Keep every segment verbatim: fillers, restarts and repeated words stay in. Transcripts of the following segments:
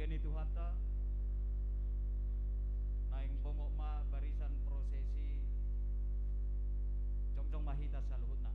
Ni Tuhanta, naeng bongot ma barisan prosesi, jongjong ma hita saluhutna.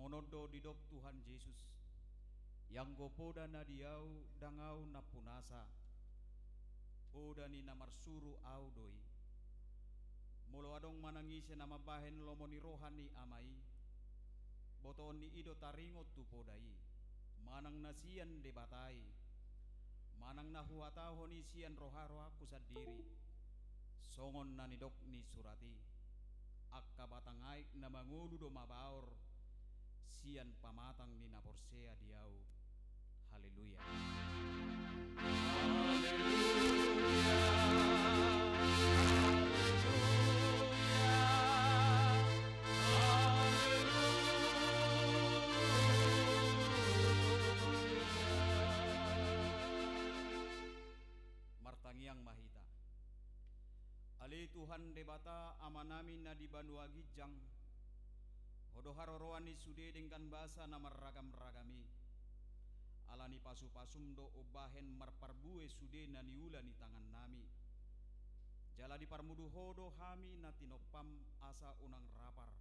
Songon on do didok Tuhan Jesus: Ianggo poda na di Ahu, ndang Ahu nampunasa, poda ni na marsuru Ahu do i. Molo adong manang ise na mambahen lomo ni roha ni Ama i, botoon ni i do taringot tu poda i, manang na sian Debata i, manang na huhatahon i sian roharohangku sandiri, songon na nidok ni surat i: Angka batang aek na mangolu do mabaor sian pamatang ni na porsea di Ahu. Haleluya. Haleluya. Haleluya. Martangiang ma hita. Ale Tuhan Debata, Amanami na di banua ginjang, Ho do haroroan ni sude denggan basa na marragamragam i. Ala ni pasupasum do umbahen marparbue sude na niula ni tangannami. Jala diparmudu Ho do hami na tinompam asa unang rapar.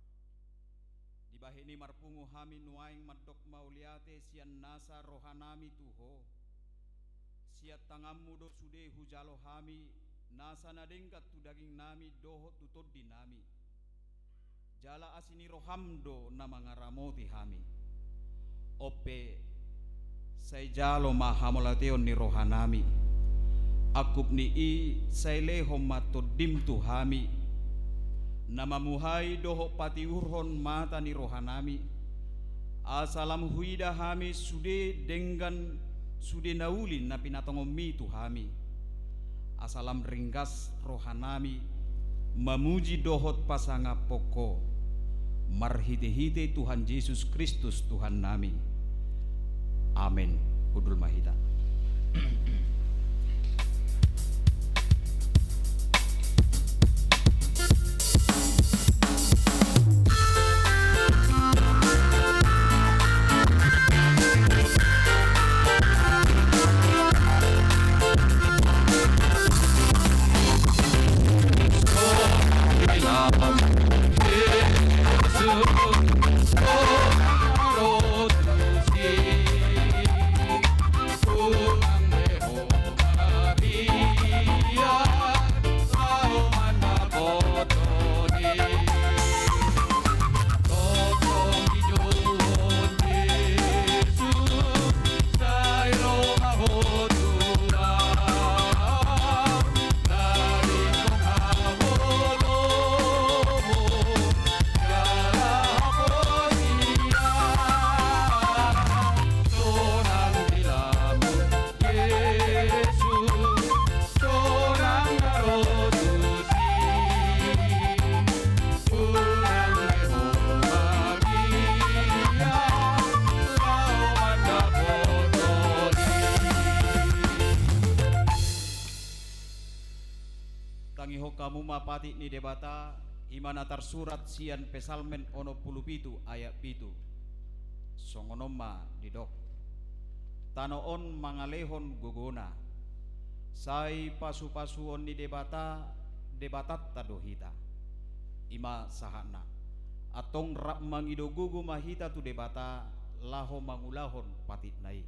Dibahen i marpungu hami nuaeng mandok mauliate sian nasa rohanami tu Ho. Sian tanganmu do sude hujalo hami nasa na denggan tu dagingnami dohot tu tondinami. Jala asi ni roham do na mangaramoti hami. On pe, sai jalo ma hamauliateon ni rohanami. Angkup ni i, sai lehon ma tondim tu hami, na mamuhai dohot patiurhon mata ni rohanami, asa lam huida hami sude denggan sude na uli na pinatongonmi tu hami, asa lam ringgas rohanami mamuji dohot pasangaphon Ho, marhitehite Tuhan Jesus Kristus Tuhannami. Amen. Hundul ma hita. Tangihon hamu ma patik ni Debata, i ma na tarsurat sian Psalmen onom pulu pitu ayat pitu. Songon on ma didok: Tano on mangalehon gogona, sai pasupasuon ni Debata, Debatanta do hita. I ma sahatna. Antong rap mangido gogo ma hita tu Debata laho mangulahon patikna i.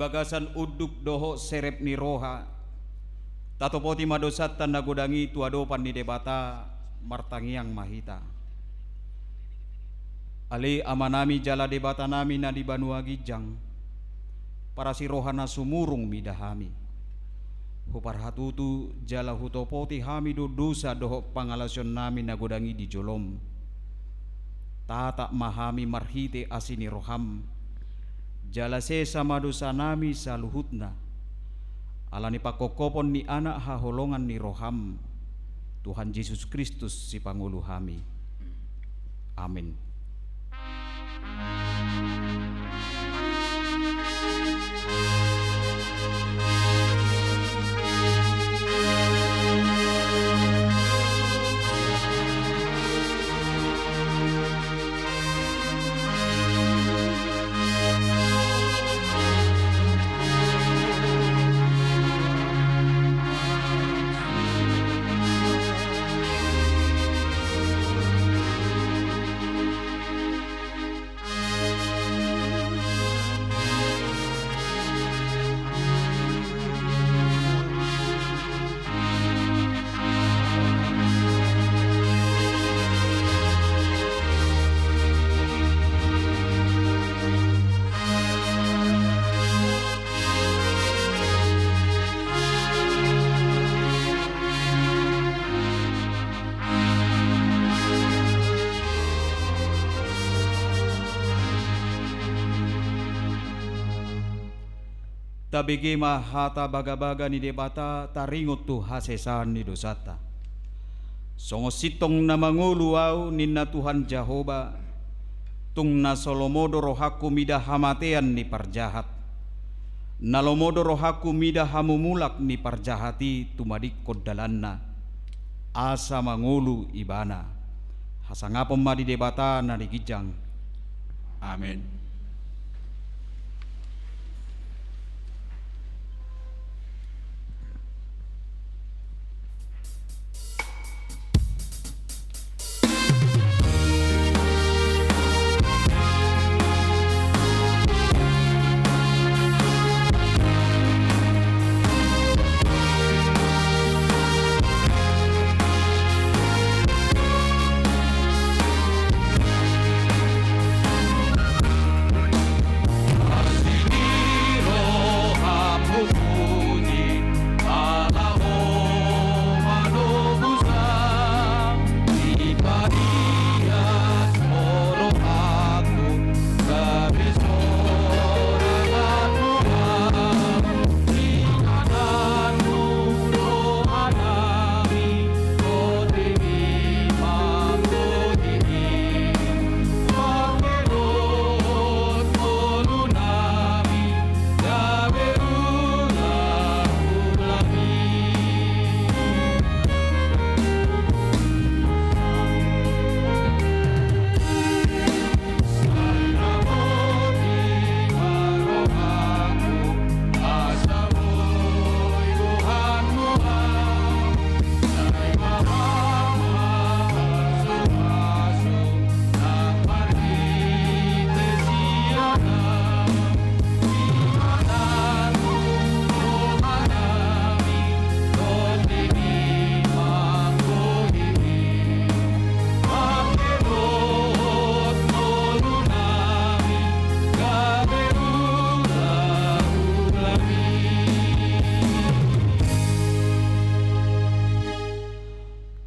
bagasan unduk dohot serep ni roha, tatopoti ma dosanta na godang i tu adopan ni Debata. Martangiang ma hita. Ale Amanami jala Debatanami na di banua ginjang, parasi roha na sumurung mida hami. Huparhatutu jala hutopoti hami do dosa dohot pangalaosionnami na godang i di jolom. Tatap ma hami marhite asi ni roham, jala sesa ma dosanami saluhutna, ala ni pangkophopon ni Anak haholongan ni roham, Tuhan Jesus Kristus Sipangolu hami. Amin. Tabege ma hata bagabaga ni Debata taringot tu hasesaan ni dosanta. Songon sintong na mangolu ahu, ninna Tuhan Jahowa, tung na so lomo do rohangku mida hamatean ni parjahat, na lomo do rohangku mida hamumulak ni parjahat i tumadingkon dalanna, asa mangolu ibana. Hasangapon ma di Debata na di ginjang. Amin.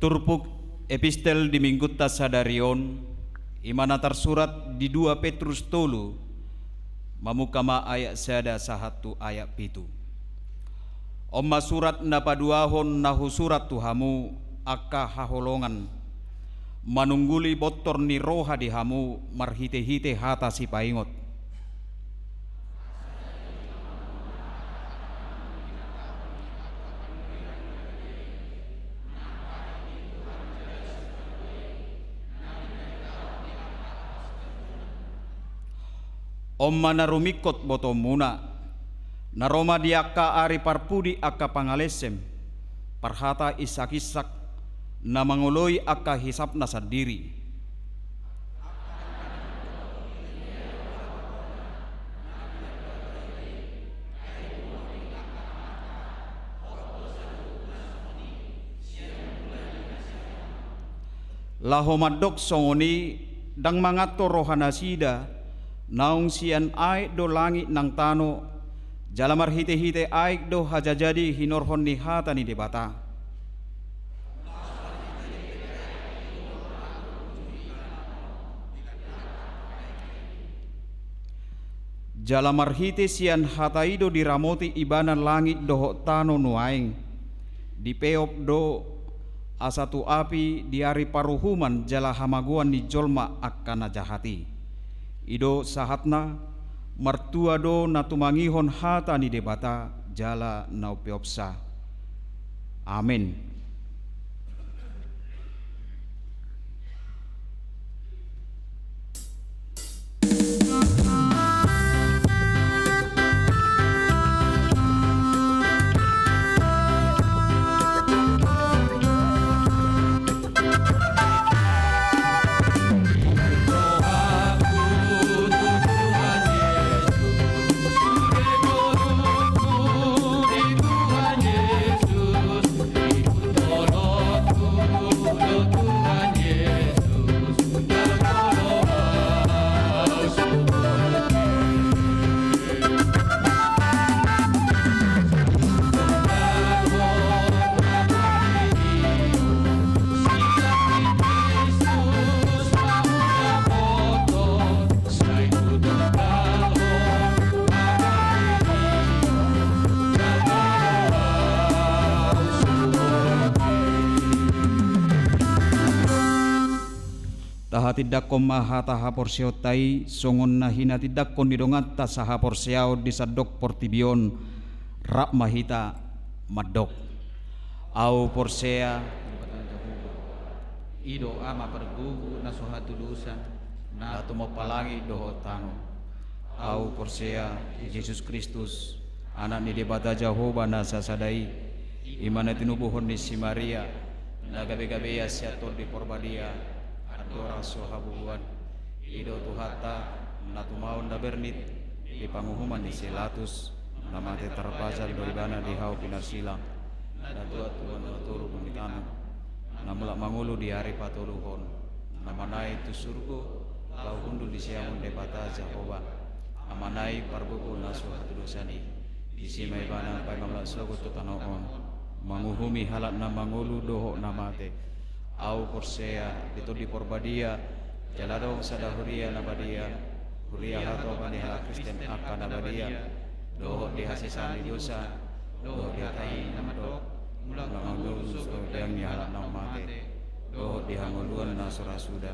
Turpuk epistel di minggunta sadari on, i ma na tarsurat di dua Petrus tolu, mamungka ma ayat sada sahat tu ayat pitu. On ma surat na paduahon na husurat tu hamu angka haholongan, manungguli bontor ni roha di hamu marhitehite hata sipaingot. On ma na rumingkot botoonmuna, na ro ma di angka ari parpudi angka pangalesem, parhata insakinsak, na mangoloi angka hisapna sandiri. Laho mandok songon i, ndang manganto rohanasida, naung sian aek do langit nang tano, jala marhitehite aek do hajajadi hinorhon ni hata ni Debata. Jala marhite sian hata i do diramoti ibana langit dohot tano nuaeng. Dipeop do asa tu api di ari paruhuman jala hamagoan ni jolma angka na jahat i. I do sahatna, martua do na tumangihon hata ni Debata jala na umpeopsa. Amen. Tahatindangkon ma hata haporseaonta i songon na hinatindangkon ni donganta sahaporseaon di sandok portibi on. Rap ma hita mandok. Ahu porsea, i do Ama pargogo na so hatudosan, na tumompa langit dohot tano. Ahu porsea di Jesus Kristus, Anak ni Debata Jahowa na sasada i, i ma na tinubuhon ni si Maria, na gabe-gabe ia sian Tondi Porbadia, andorang so habubuhan. I do Tuhanta, na tumaon na bernit di panguhuman ni si Pilatus, na mate tarpajal do ibana di hau pinarsilang, na tuat tu banua toru dung ditano, na mulak mangolu di ari patoluhon, na manaek tu surgo, laho hundul di siamun Debata Jahowa, Amana i pargogo na so hatudosan i. Disi ma ibana paima mulak sogot tu tano on, manguhumi halak na mangolu dohot na mate. Ahu porsea di Tondi Porbadia, jala adong sada huria na badia, huria hatopan ni halak Kristen angka na badia, dohot di hasesaan ni dosa, dohot di hata i na mandok, mulak mangolu tu sorga ni halak naung mate, dohot di hangoluan na so ra suda.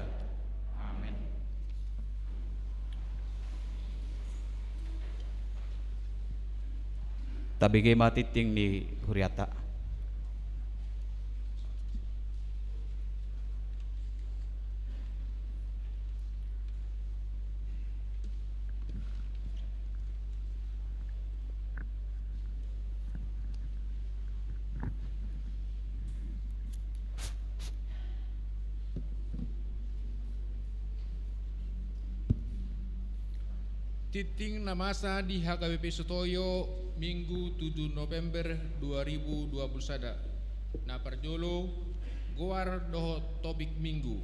Amen. Tabege ma tingting ni huriata. Tingting na masa di H K B P Sutoyo, Minggu tujuh November dua ribu dua puluh sada. Na parjolo, goar dohot topik Minggu.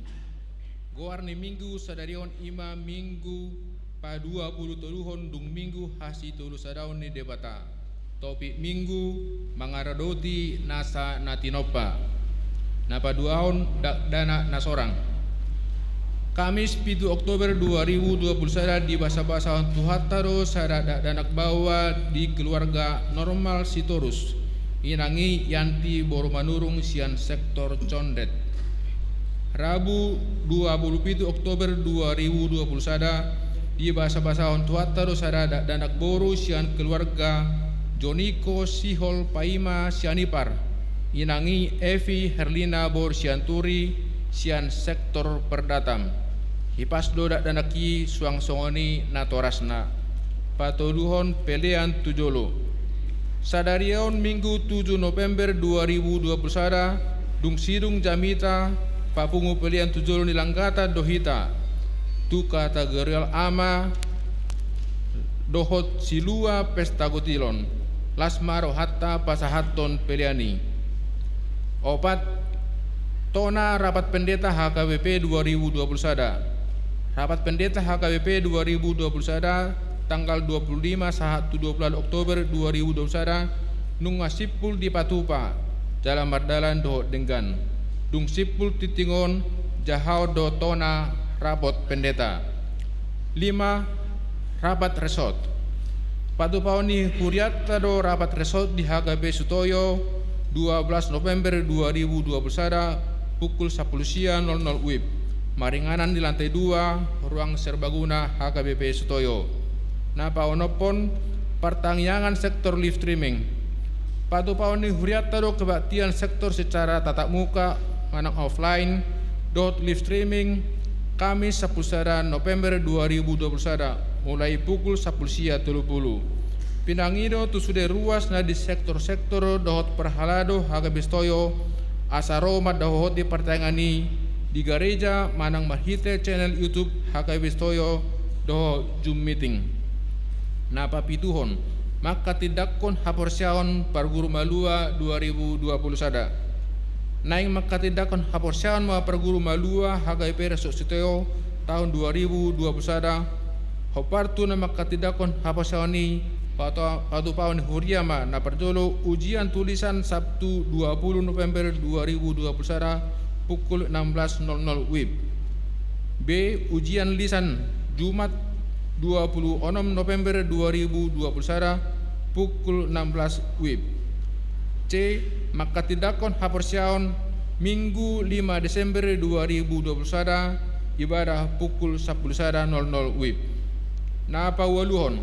Goar ni Minggu sadari on i ma Minggu paduapulutoluhon dung Minggu hasitolusadaon ni Debata. Topik Minggu, mangaradoti nasa na tinompa. Na paduahon, dakdanak na sorang. Kamis pitu Oktober dua ribu dua puluh sada dibasabasahon Tuhanta do sada dakdanak baoa di keluarga Normal Sitorus, inang i Yanti boru Manurung sian sektor Condet. Rabu dua puluh pitu Oktober dua ribu dua puluh sada dibasabasahon Tuhanta do sada dakdanak boru sian keluarga Joniko Sihol Paima Sianipar, inang i Evi Herlina boru Sianturi sian sektor Perdatam. Hipas do dakdanak i suang songon i natorasna. Patoluhon pelean tu jolo. Sadari on Minggu tujuh November dua ribu dua puluh sada, dung sidung jamita, papungu pelean tu jolo ni langgatan do hita tu kategorial ama dohot silua pesta gotilon. Las ma rohanta pasahathon pelean i. Opat, Tona rapat pendeta H K B P dua ribu dua puluh sada. Rapat pendeta H K B P dua ribu dua puluh sada, tanggal dua puluh lima sahat tu dua puluh Oktober dua ribu dua puluh sada, nunga simpul dipatupa jala mardalan dohot denggan. Dung simpul tingting on, jahaon do tona rapat pendeta. Lima, rapat resort. Patupaon ni hurianta do rapat resort di H K B P Sutoyo, dua belas November dua ribu dua puluh sada, pukul sampulu sia nol nol wib. Maringanan di lantai dua, ruang serbaguna H K B P Sutoyo. Na paonomhon, partangiangan sektor live streaming. Patupaon ni hurianta do kebaktian sektor secara tatap muka manang offline dohot live streaming, Kamis sampulu sada November dua ribu dua puluh sada, mulai pukul sampulu sia tolu pulu. Pinangido tu sude ruas na di sektor-sektor dohot parhalado H K B P Sutoyo, asa ro mandapothon partangiangan i di gareja manang marhite channel YouTube H K B P Sutoyo dohot Zoom meeting. Na papituhon, manghatindanghon haporseaon parguru malua dua ribu dua puluh sada. Naeng manghatindanghon haporseaon ma parguru malua H K B P Resort Sutoyo taon dua ribu dua puluh sada, hombar tu na manghatindanghon haporseaon i, pato-, patupaon ni huria ma na parjolo ujian tulisan Sabtu dua puluh November dua ribu dua puluh sada, pukul enam belas nol nol wib. B, ujian lisan Jumat dua puluh onom November dua ribu dua puluh sada, pukul enam belas wib. C, manghatindanghon haporseaon Minggu lima Desember dua ribu dua puluh sada, ibadah pukul sampulu sada nol nol wib. Na paualuhon,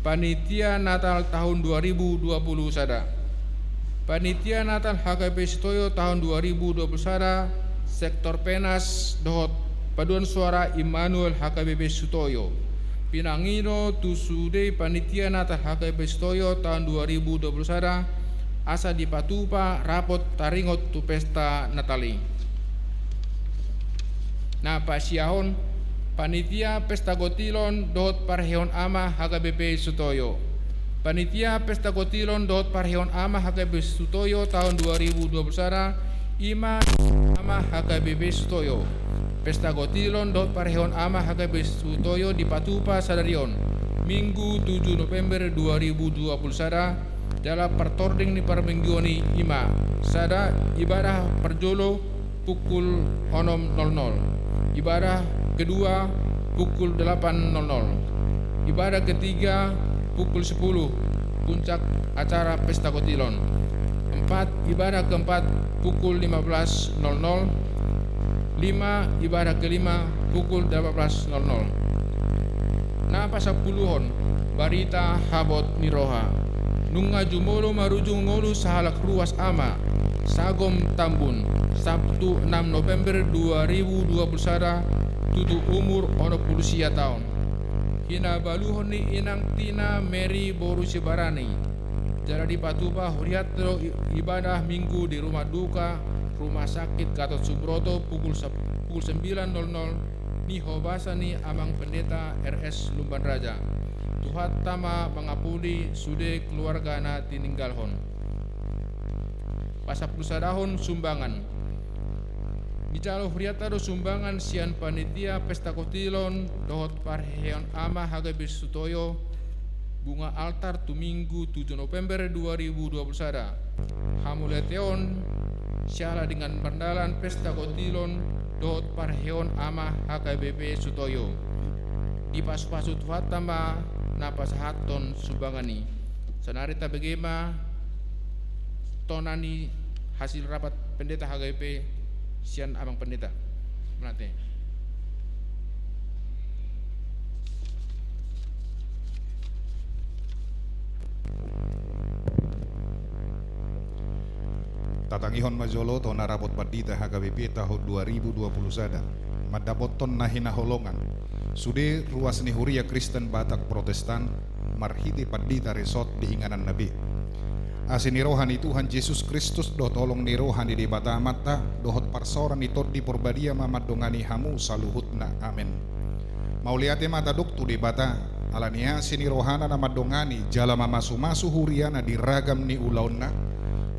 panitia Natal taon dua ribu dua puluh sada. Panitia Natal H K B P Sutoyo taon dua ribu dua puluh sada, sektor penas dohot paduan suara Immanuel H K B P Sutoyo. Pinangido tu sude panitia Natal H K B P Sutoyo taon dua ribu dua puluh sada, asa dipatupa rapot taringot tu pesta Natal i. Na pasiahon, panitia pesta kotilon dohot parheon ama H K B P Sutoyo. Panitia pesta kotilon dohot parheon ama H K B P Sutoyo taon dua ribu dua puluh sada, i ma ama H K B P Sutoyo. Pesta kotilon dohot parheon ama H K B P Sutoyo dipatupa sadari on, Minggu tujuh November dua ribu dua puluh sada, jala partording ni parmingguon i, i ma: sada, ibadah parjolo pukul onom nol nol. Ibadah kedua pukul delapan nol nol. Ibadah ketiga pukul sepuluh, puncak acara pesta kotilon. Empat, ibadah keempat pukul lima belas nol nol. Lima, ibadah kelima pukul delapan belas nol nol. Na pasampuluhon, barita habot ni roha. Nunga jumolo marujung ngolu sahalak ruas ama, Sagom Tambun, Sabtu enam November dua ribu dua puluh sada, tutu umur onom pulu sia taon. Hinabaluhon ni inang Tina Mary boru Sibarani. Jala dipatupa hurianta do i-, ibadah Minggu di rumah duka Rumah Sakit Gatot Subroto pukul sep-, pukul sembilan nol nol, di hobasa ni Amang Pendeta R S Lumban Raja. Tuhanta ma mangapuli sude keluarga na tininggalhon. Pasampulu sadahon, sumbangan. Dijalo hurianta do sumbangan sian panitia pesta kotilon dohot parheon ama H K B P Sutoyo, bunga altar tu Minggu tujuh November dua ribu dua puluh sada. Hamauliateon siala dengan mardalan pesta kotilon dohot parheon ama H K B P Sutoyo. Dipasupasu Tuhanta ma na pasahathon sumbangan i. Saonari tabege ma tona ni hasil rapat pendeta H K B P sian Amang Pendeta. Mauliate. Tatangihon ma jolo tona rapat pandita H K B P tahun dua ribu dua puluh sada. Mandapothon na hinaholongan, sude ruas ni Huria Kristen Batak Protestan, marhite pandita resort di ingananna be. Asi ni roha ni Tuhan Jesus Kristus dohot holong ni roha ni Debata Amanta dohot parsaoran ni Tondi Porbadia ma mandongani hamu saluhutna. Amen. Mauliate ma tadok tu Debata, ala ni asi ni rohana na mandongani jala mamasumasu huriana di ragam ni ulaonna,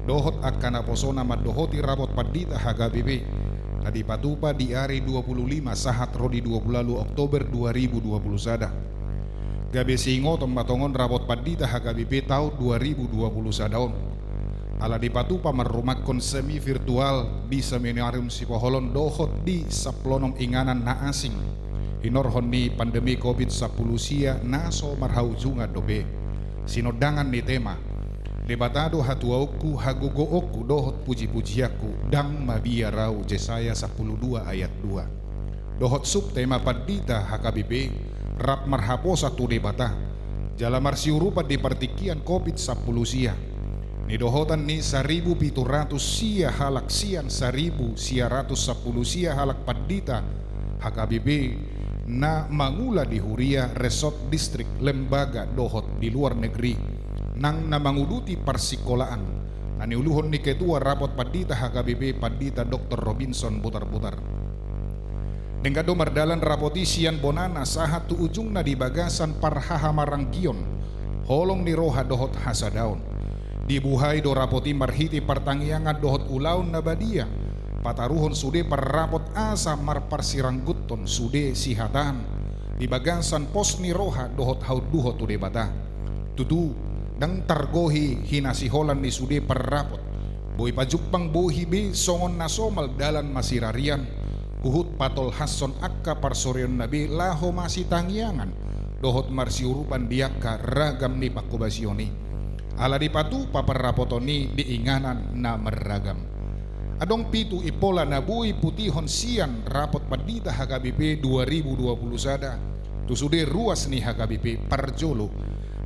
dohot angka naposona mandohoti rapat pandita H K B P, na dipatupa di ari dua pulu lima sahat ro di dua pulu ualu Oktober dua ribu dua pulu sada. Gabe siingoton ma tongon rapot pandita H K B P taon dua ribu dua pulu sada on. Ala dipatupa marrumangkon semi virtual di Seminarium Sipoholon dohot di sampulu onom inganan na asing hinorhon ni pandemi Covid sampulu sia na so marhaujungan dope. Sinondangan ni tema: Debata do hatuaonku, hagogoonku dohot pujipujianku, ndang mabiar ahu, Jesaya sampulu dua ayat dua. Dohot subtema pandita H K B P: Rap marhaposan tu Debata jala marsiurupan di partingkian Covid sampulu sia. Nidohotan ni saribu pitu ratus sia halak sian saribu sia ratus sampulu sia halak pandita H K B P na mangula di huria, resort, distrik, lembaga dohot di luar negeri, nang na manguduti parsikolaan, na niuluhon ni ketua rapot pandita H K B P, Pandita Doktor Robinson Butarbutar. Denggan do mardalan rapot i sian bonana sahat tu ujungna di bagasan parhahamaranggion, holong ni roha dohot hasadaon. Dibuhai do rapot i marhite partangiangan dohot ulaon na badia, pataruhon sude parrapot asa marparsirangguthon sude sihataon di bagasan pos ni roha dohot haunduhon tu Debata. Tutu, ndang targohi hinasiholan ni sude parrapot. Boi pajumpang bohi be songon na somal dalan masirarian, huhut patolhashon angka parsorionna be laho masitangiangan dohot marsiurupan di angka ragam ni pangkobasion i. Ala dipatupa parrapoton i di inganan na marragam. Adong pitu impola na boi putihon sian rapot pandita H K B P dua ribu dua pulu sada tu sude ruas ni H K B P. Parjolo,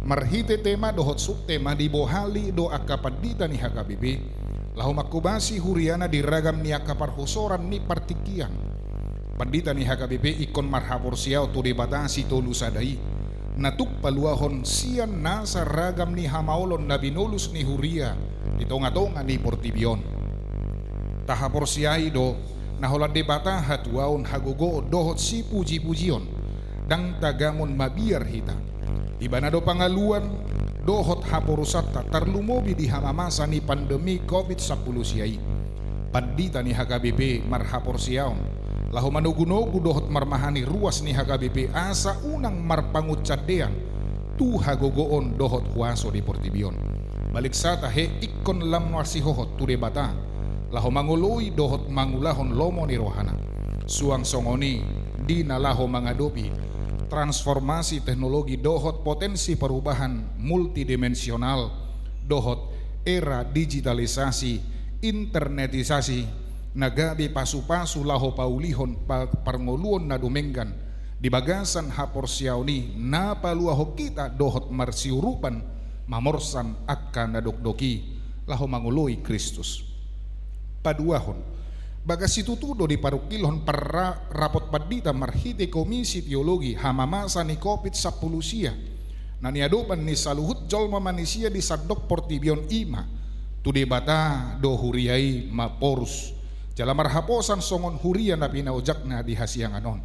marhite tema dohot subtema dibohali do angka pandita ni H K B P laho mangkobasi huriana di ragam ni angka parhusoran ni partingkian. Pandita ni H K B P ingkon marhaporseaon tu Debata sitolu sada i, na tuk paluahon sian nasa ragam ni hamaolon na binolus ni huria di tongatonga ni portibi on. Tahaporseai do na holan Debata hatuaon, hagogoon dohot sipujipujion, ndang tagamon mabiar hita. Ibana do pangaluan dohot haporusanta tarlumobi di hamamasa ni pandemi Covid sampulu sia i. Pandita ni H K B P marhaporseaon laho manogunogu dohot marmahani ruas ni H K B P asa unang marpangunsandean tu hagogoon dohot huaso di portibi on. Balik sata he, ingkon lam marsihohot tu Debata laho mangoloi dohot mangulahon lomo ni rohana. Suang songon i di na laho mangadopi transformasi teknologi dohot potensi perubahan multidimensional dohot era digitalisasi, internetisasi, na gabe pasupasu laho paulihon pa-, parngoluon na dumenggan di bagasan haporseaon i, na paluahon hita dohot marsiurupan mamorsan angka na dokdok i laho mangoloi Kristus. Paduahon, bagas situtu do diparungkilhon parra-, rapot pandita marhite Komisi Teologi hamamasa ni Covid sampulu sia na niadopan ni saluhut jolma manisia di sandok portibi on, i ma: Tu Debata do huria i maporus jala marhaposan songon huria na pinaojakna di hasiangan on.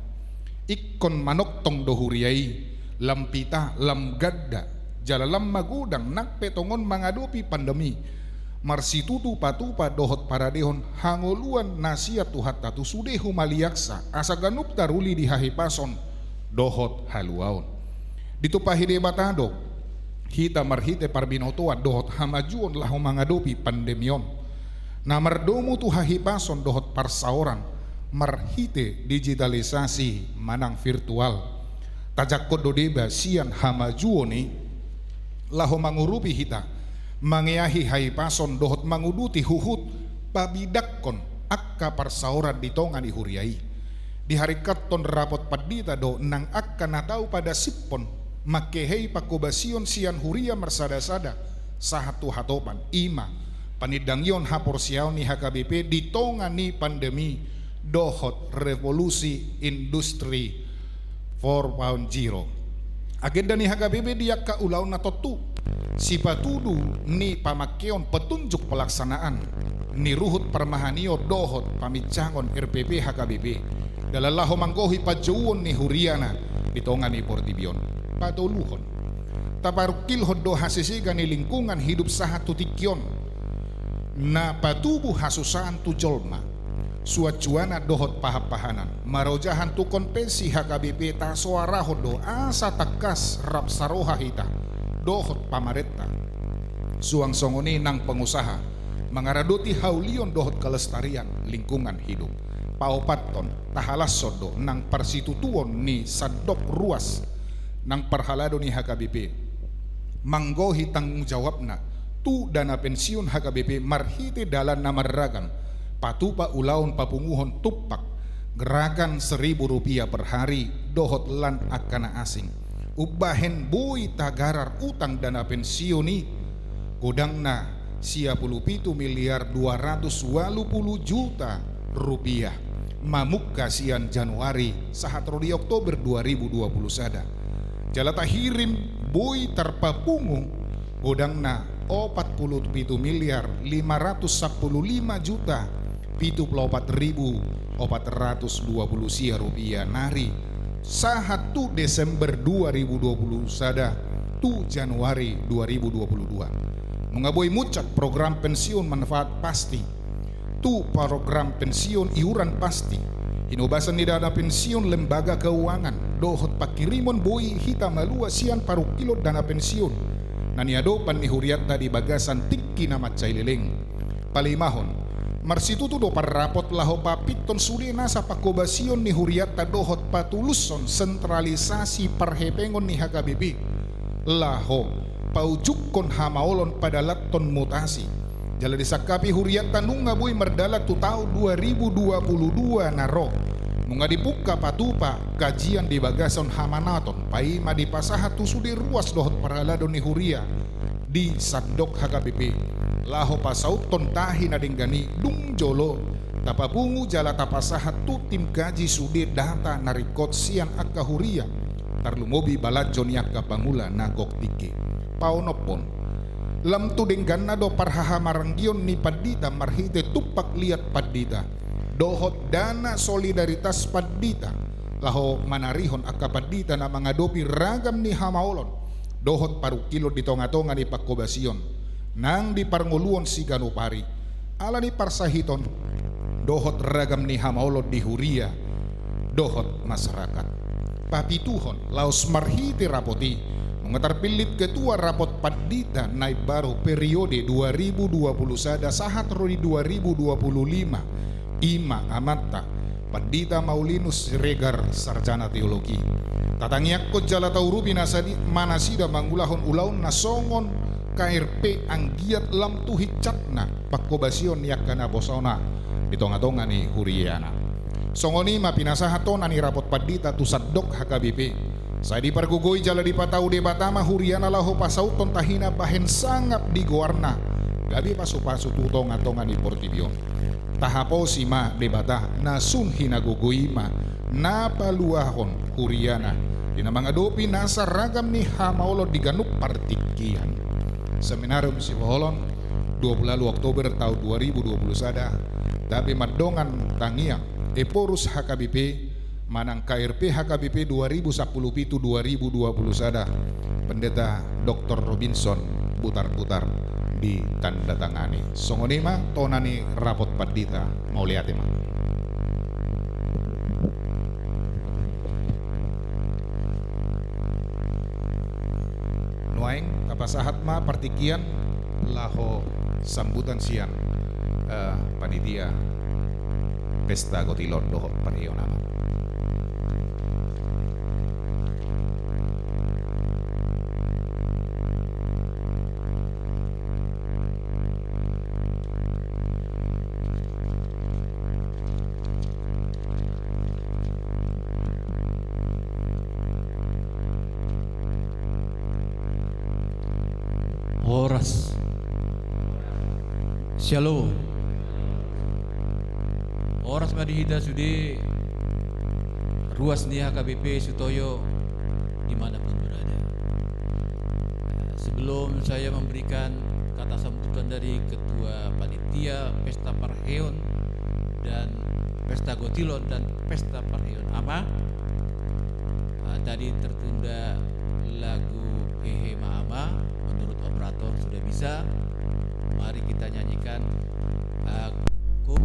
Ingkon manongtong do huria i, lam pita, lam ganda, jala lam magodang nang pe tongon mangadopi pandemi, marsitutu patupa dohot paradehon hangoluan na sian Tuhanta tu sude humaliangsa, asa ganup taruli di hahipason dohot haluaon. Ditumpahi Debata do hita marhite parbinotoan dohot hamajuon laho mangadopi pandemi on, na mardomu tu hahipason dohot parsaoran marhite digitalisasi manang virtual. Tajangkon do deba sian hamajuon i laho mangurupi hita mangeahi hahipason dohot manguduti huhut pabidangkon angka parsaoran di tonga ni huria i. Diharingkathon rapot pandita do nang angka na tau padasiphon mangkehei pangkobasion sian huria marsadasada sahat tu hatopan, i ma panindangion haporseaon ni H K B P di tonga ni pandemi dohot revolusi industri four point zero. Agenda ni H K B P di angka ulaonna tontu sipatudu ni pamakkeon petunjuk pelaksanaan ni ruhut parmahanion dohot paminsangon R P P H K B P dalan laho manggohi panjouon ni huriana di tonga ni portibi on. Patoluhon, taparungkilhon do hasesegan ni lingkungan hidup sahat tu tingki on na patubu hasusaan tu jolma. suansuanan dohot pahanpahanan. Marojahan tungkon pe si H K B P tasoarahon do asa tangkas rap saroha hita dohot pamarenta. Suang songon i nang pengusaha mangaradoti haulion dohot kelestarian lingkungan hidup. Paopathon, tahalashon do nang parsitutuon ni sandok ruas nang parhalado ni H K B P manggohi tanggung jawabna tu dana pensiun H K B P marhite dalan na marragam, patupa ulaon papunguhon tumpak gerakan seribu rupiah per hari dohot lan angka na asing. Umbahen boi tagarar utang dana pensiun i, godangna sia pulu pitu miliar dua ratus ualu pulu juta rupiah mamungka sian Januari sahat ro di Oktober dua ribu dua puluh sada. Jala tahirim boi tarpapungu godangna opat pulu pitu miliar lima ratus sampulu lima juta pitu pulu opat ribu opat ratus dua pulu sia rupiah nari sahat tu Desember dua ribu dua puluh sada tu Januari dua ribu dua puluh dua. Nunga boi muncak program pensiun manfaat pasti tu program pensiun iuran pasti, hinobasan ni dana pensiun lembaga keuangan dohot pangkirimon boi hita malua sian parungkilon dana pensiun na niadopan ni hurianta di bagasan tingki na mansai leleng. Palimahon, marsitutu do parrapot laho papinton sude nasa pangkobasion ni hurianta dohot patulushon sentralisasi parhepengon ni H K B P laho paujungkon hamaolon padalathon mutasi. Jala disangkapi hurianta nunga boi mardalan tu taon dua ribu dua puluh dua na ro. Nunga dipungka patupa kajian di bagasan hamanaton paima dipasahat tu sude ruas dohot parhalado ni huria di sandok H K B P laho pasauthon tahi na denggan i dung jolo tapapungu jala tapasahat tu tim kaji sude data na ringkot sian angka huria, tarlumobi balanjo ni angka pangula na gok tingki. Paonomhon, lam tu dengganna do parhahamaranggion ni pandita marhite tumpak liat pandita dohot dana solidaritas pandita laho manarihon angka pandita na mangadopi ragam ni hamaolon dohot parungkilon di tongatonga ni pangkobasion nang di parngoluon siganup ari, ala ni parsahiton dohot ragam ni hamaolon di huria dohot masyarakat. Papituhon, laos marhite rapot i nunga tarpillit ketua rapot pandita na imbaru periode dua ribu dua puluh sada sahat ro di dua ribu dua puluh lima, i ma amanta Pandita Maulinus Siregar, sarjana teologi. Tatangiangkon jala taurupi nasadi ma nasida mangulahon ulaonna songon K R P anggiat lam tu hinsatna pangkobasion ni angka naposona di tongatonga ni huriana. Songon i ma pinasahat tona ni rapot pandita tu sandok H K B P. Sai dipargogoi jala dipatau Debata ma huriana laho pasauthon tahina bahen sangap di goarna gabe pasupasu tu tongatonga ni portibi on. Tahaposi ma Debata na sun hinagogo i ma na paluahon huriana di na mangadopi nasa ragam ni hamaolon di ganup partingkian. Seminarium Siboholon, dua puluh ualu Oktober taon dua ribu dua puluh sada, gabe mandongan tangiang Ephorus H K B P manang K R P H K B P dua ribu sampulu pitu dua ribu dua puluh sada, Pendeta Doktor Robinson Butarbutar, ditandatangani. Songon i ma tona ni rapot pandita. Mauliate ma. Nuaeng tapasahat ma partingkian laho sambutan sian, eh, panitia Pesta Gotilon dohot Parheon Ama. Horas. Syalom. Horas ma di hita sude ruas ni H K B P Sutoyo di mana pun berada. Sebelum saya memberikan kata sambutan dari Ketua Panitia Pesta Parheon dan Pesta Gotilon dan Pesta Parheon Ama, eh, tadi tertunda lagu Hehe Ma Ama, menurut operator sudah bisa. Mari kita nyanyikan, eh, ko-,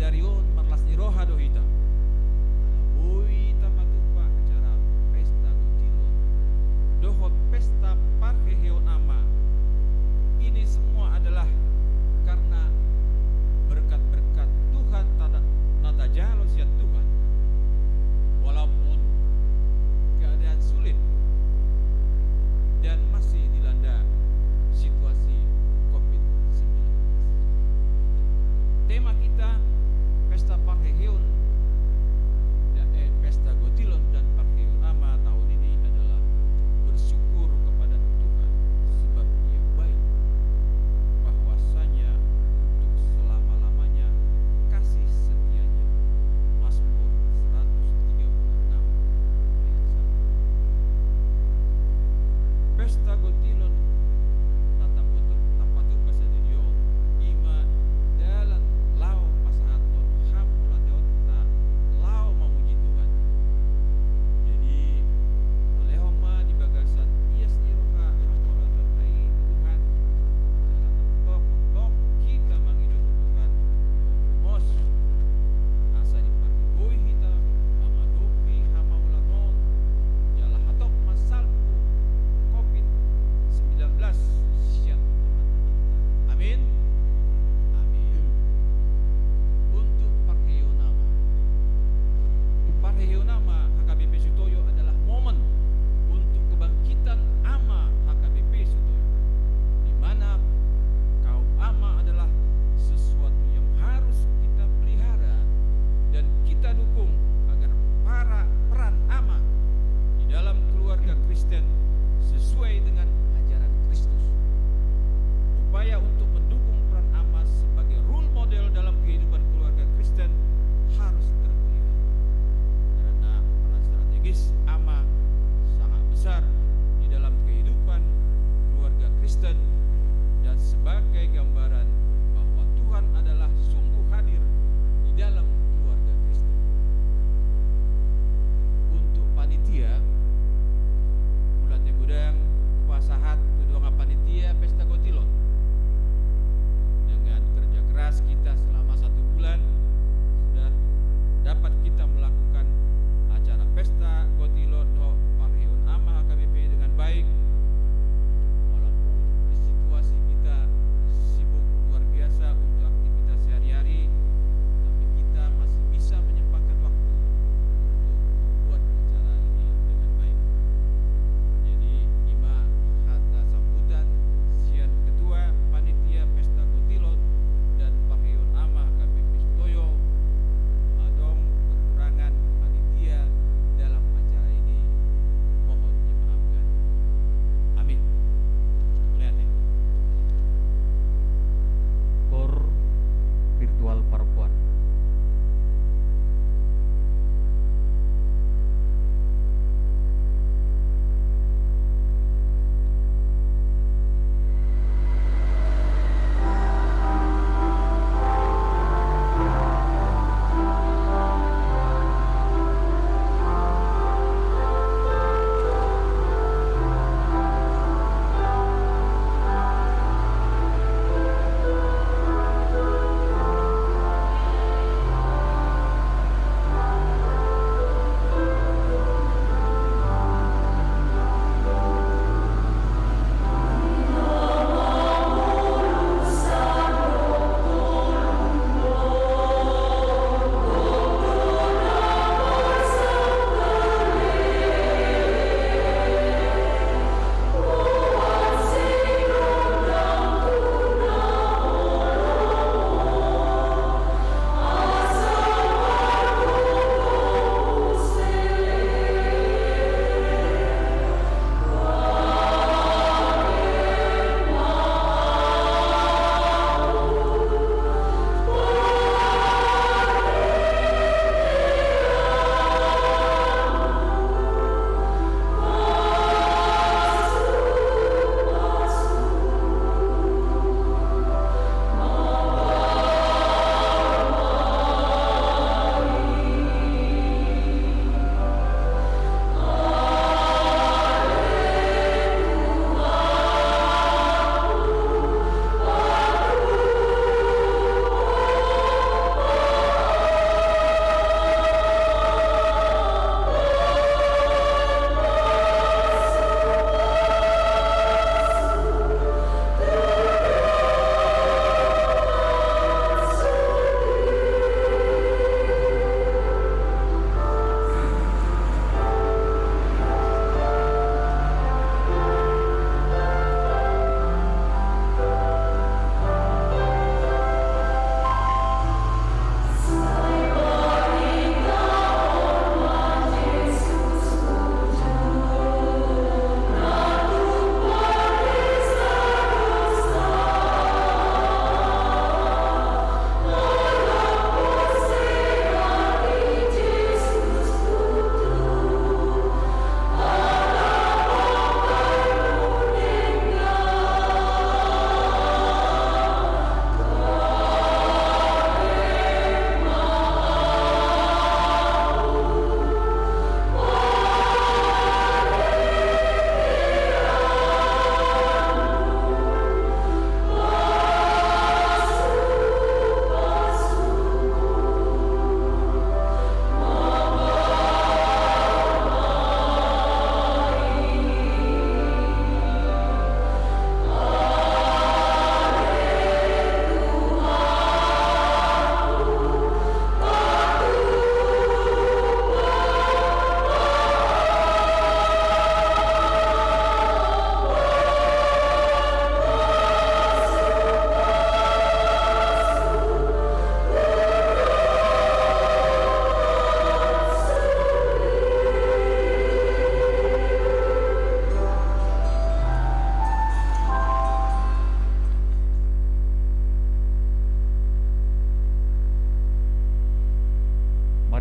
sadari on marlas ni roha do hita. Ala boi tapatupa acara pesta gotilon dohot pesta parheheon ama. Ini semua adalah karena berkat-berkat Tuhan tada-, na tajalo sian Tuhan. Walaupun keadaan sulit dan masih dilanda situasi covid sembilan belas. Tema kita, pesta parheheon, da-, eh, pesta gotilon dan parheheon ama tahun ini adalah bersyukur kepada Tuhan sebab Ia baik, bahwasanya untuk selama-lamanya kasih setianya. Mazmur seratus tiga puluh enam ayat satu. Pesta gotilon na tapatupa sadari on, i ma dalan laho pasahathon hamauliateonta laho mamuji Tuhan. Jadi, talehon ma di bagasan ias ni roha hamauliateonta i tu Tuhan, jala tongtong hita mangido tu Tuhan, asa dipargogoi hita mangadopi hamauliateon on, jala hatop mansalpu covid sembilan belas sian tonga-tonganta. Amin. Amin. Untuk parheheon ama. Parheheon ama H K B P Sutoyo adalah momen untuk kebangkitan ama H K B P Sutoyo, di mana kaum ama adalah sesuatu yang harus kita pelihara dan kita dukung agar para peran ama di dalam keluarga Kristen sesuai dengan ajaran Kristus. Upaya untuk mendukung peran ama sebagai role model dalam kehidupan keluarga Kristen harus terpelihara. Karena peran strategis ama sangat besar di dalam kehidupan keluarga Kristen dan sebagai gambaran bahwa Tuhan adalah sungguh hadir di dalam keluarga Kristen. Untuk panitia, mauliate godang pasahat tu dongan panitia pesta gotilon. Dengan kerja keras kita selama satu bulan, sudah dapat kita melakukan acara pesta gotilon dohot parheheon ama H K B P dengan baik. Walaupun di situasi kita sibuk luar biasa untuk aktivitas sehari-hari, tapi kita masih bisa menyempatkan waktu untuk membuat acara ini dengan baik. Jadi, i ma hata sambutan sian Ketua Panitia Pesta Gotilon dan Parheheon Ama H K B P Sutoyo. Adong kekurangan panitia dalam acara ini, mohon dimaafkan. Amin. Mauliate. Koor virtual parompuan.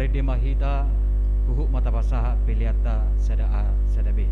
Rende ma hita, huhut ma tapasahat peleanta sada A sada B.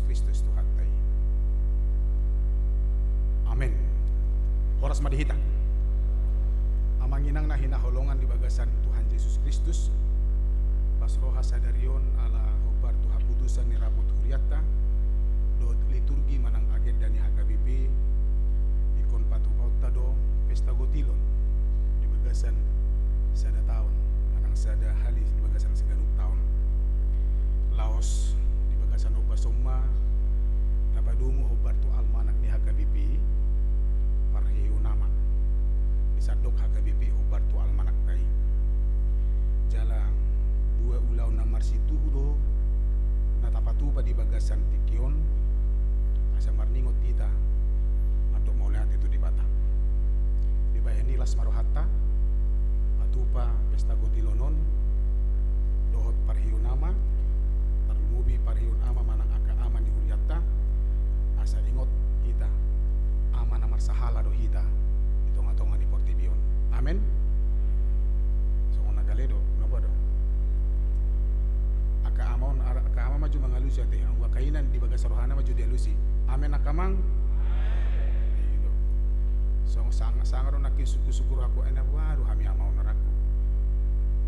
Kristus Tuhanta i. Amen. Horas ma di hita. Amang inang na hinaholongan di bagasan Tuhan Jesus Kristus, las roha sadari on ala hombar tu haputusan ni rapot hurianta dohot liturgi manang agenda ni H K B P, ingkon patupaonta do pesta gotilon di bagasan sada taon manang sada hali di bagasan saganup taon. Laos di bagasan ombas on ma na padomu hombar tu almanak ni H K B P, parhehe nama di sandok H K B P hombar tu almanakta i. Jala dua ulaon na marsituhu do na tapatupa di bagasan tingki on, asa marningot hita mandok mauliate tu Debata. Dibahen i las ma rohanta patupa pesta gotilon on dohot parhehe nama, tarlumobi parhehe ama manang angka ama ni hurianta, asa ingot hita, ama na marsahala do hita di tonga-tonga ni portibi on. Amen. Songon na gale do, na boha do? Angka ama on, angka ama ma jo mangalusi ate, anggo angka ina di bagas rohana ma jo dialusi. Amen, angka amang. Amen. I do. Sanga, sanga do nangkin sukur-sukur aku, ai na boha do hami ama on, arangku.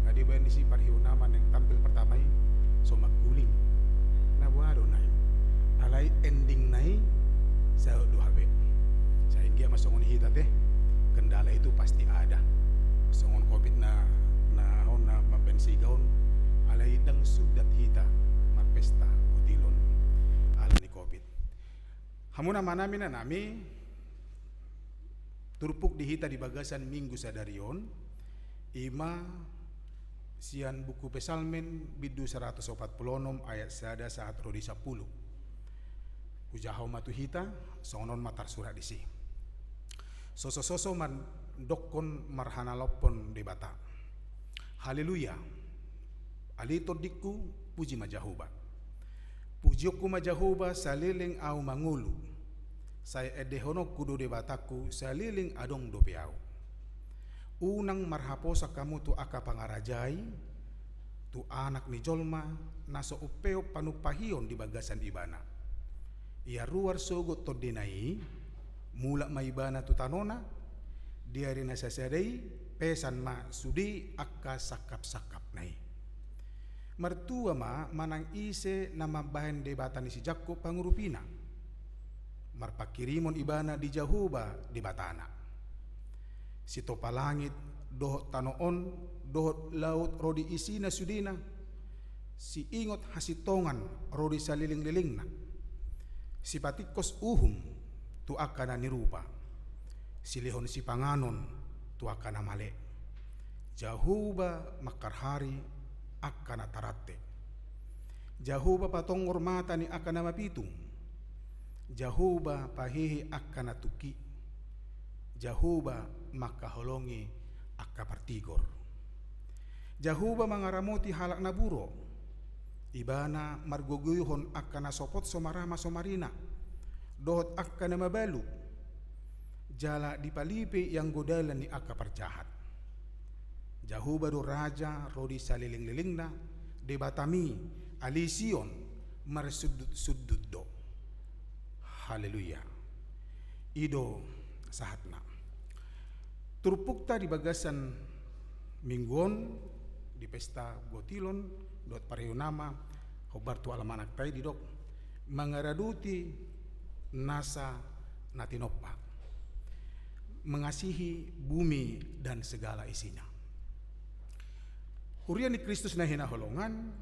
Nga dibahen disi parhehe nama naeng tampil pertama i, so mangkuling. Na boha do na i. Alai endingna i saut do hape. Sai anggiat ma songon i hita ate, kendala itu pasti ada. Songon covid na, na on na mambahen sigaon, alai ndang sundat hita marpesta gotilon ala ni covid. Hamu na manami na nami, turpuk di hita di bagasan Minggu sadari on, i ma sian buku Psalmen bindu saratus opat pulu onom ayat sada sahat ro di sampulu. Hujaha ma tu hita, songon on ma tarsurat disi. Soso-soso mandokkon marhanalophon Debata. Haleluya. Ale tondingku, puji ma Jahowa. Pujionku ma Jahowa saleleng ahu mangolu. Sai endehononku do Debatangku saleleng adong dope ahu. Unang marhaposan hamu tu angka pangaraja i, tu Anak ni jolma, na so umpeop panumpahion di bagasan Ibana. Ia ruar sogot tondina i, mulak ma Ibana tu tanona, di ari na sasada i, pesan ma sude angka sangkap-sangkapna i. Martua ma manang ise na mambahen Debata ni si Jakkob pangurupina. Marpanghirimon ibana di Jahowa Debatana. Sitompa langit dohot tano on, dohot laut ro di isina sudena, siingot hasintongan ro di saleleng-lelengna. Sipatingkos uhum tu angka na nirupa, silehon sipanganon tu angka na male. Jahowa mangkarhari angka na tarante. Jahowa patonggor mata ni angka na mapitung. Jahowa pahehe angka na tungki. Jahowa mangkaholongi angka partigor. Jahowa mangaramoti halak na buro. Ibana margogoihon angka na sopot so marama so marina, dohot angka na mabalu, jala dipalipe ianggo dalan ni angka parjahat. Jahowa do raja ro di saleleng-lelengna, Debatami, ale Sion, marsundut-sundut do. Haleluya. I do sahatna. Turpukta di bagasan minggu on, di pesta gotilon dohot parhehe nama, hombar tu almanakta i didok, mangaradoti nasa na tinompa. Mengasihi bumi dan segala isinya. Huria ni Kristus na hinaholongan,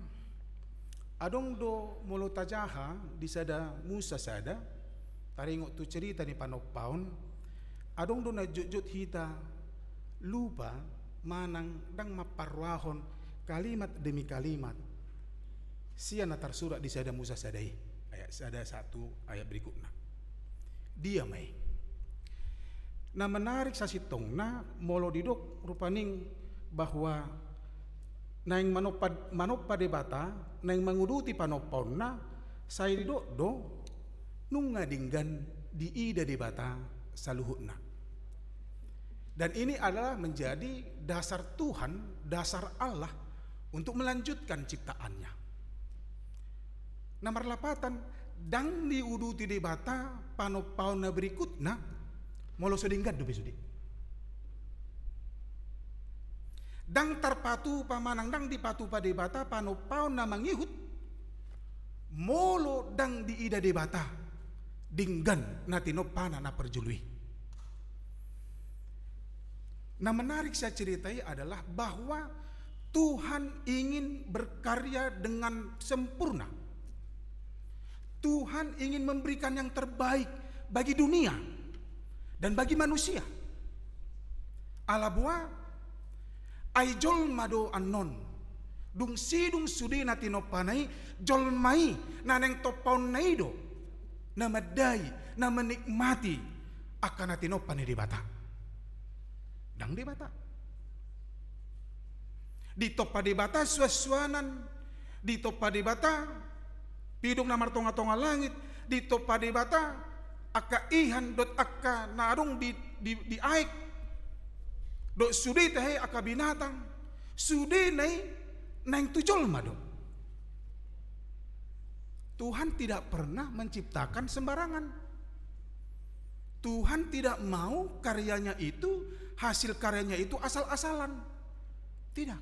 adong do molo tajaha di sada Musa sada, taringot tu cerita ni panompaon, adong do na jotjot hita lupa manang ndang mamparrohahon kalimat demi kalimat sian na tarsurat di sada Musa sada i, ayat sada sahat tu ayat berikutna. Dia ma i? Na menarik sasintongna molo didok rupani bahwa naeng manompa, manompa Debata, naeng manguduti panompaonna, sai didok do nunga denggan diida Debata saluhutna. Dan ini adalah menjadi dasar Tuhan, dasar Allah untuk melanjutkan ciptaannya. Na marlapatan, Ndang diuduti Debata panompaon na berikutna, molo so denggan dope sude. Ndang tarpatupa manang ndang dipatupa Debata panompaon na mangihut, molo ndang diida Debata denggan na tinompana na parjolo i. Na menarik sian cerita i adalah bahwa Tuhan ingin berkarya dengan sempurna. Tuhan ingin memberikan yang terbaik bagi dunia dan bagi manusia. Ala boha, ai jolma do annon. Dung sidung sude na tinompana i, jolma i na naeng tompaonna i do na mandai, na menikmati angka na tinompa ni Debata. Ndang Debata. Ditompa Debata suansuanan, ditompa Debata pidong na martongatonga langit, ditompa Debata angka ihan dohot angka na adong di, di, di aek, dohot sude tahe angka binatang, sudena i naeng tu jolma do. Tuhan tidak pernah menciptakan sembarangan. Tuhan tidak mau karyanya itu, hasil karyanya itu asal-asalan. Tidak.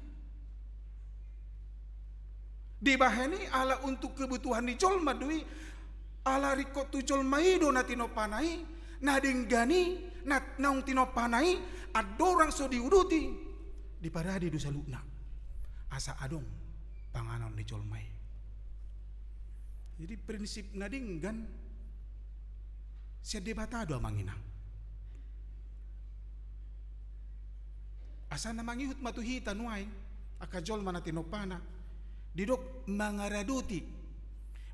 Dibahen i ala untuk kebutuhan ni jolma do i, ala ringkot tu jolma i do na tinompana i, na denggan i, na naung tinompana i, andorang so diuduti, diparade do saluhutna. Asa adong panganon ni jolma i. Jadi prinsip na denggan sian Debata do, amang inang. Asa na mangihut ma tu hita nuaeng angka jolma na tinompana, didok mangaradoti,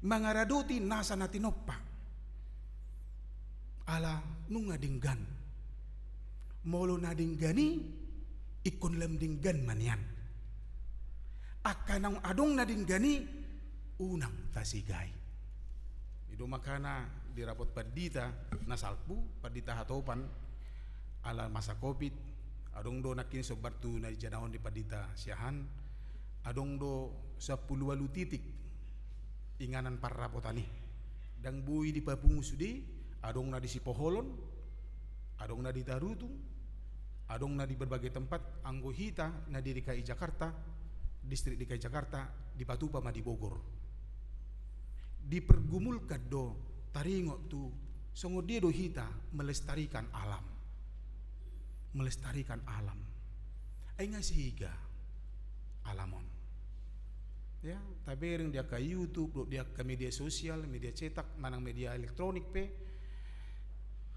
mangaradoti nasa na tinompa. Ala nunga denggan. Molo na denggan i, ingkon lam denggan ma nian. Angka naung adong na denggan i, unang tasegai. I do makana di rapot pandita na salpu, pandita hatopan, ala masa covid, adong do nangkin sombar tu na dijanaon ni pandita siahaan, adong do sampulu ualu titik inganan parrapotan i. Ndang boi dipapungu sude, adong na di Sipoholon, adong na di Tarutung, adong na di berbagai tempat, anggo hita na di D K I Jakarta, distrik D K I Jakarta, dipatupa ma di Bogor. Dipergumulkan do taringot tu songon dia do hita melestarikan alam. Melestarikan alam. Ai nga sihiga alam on. Ya, tabereng di angka YouTube, dohot di angka media sosial, media cetak, manang media elektronik pe,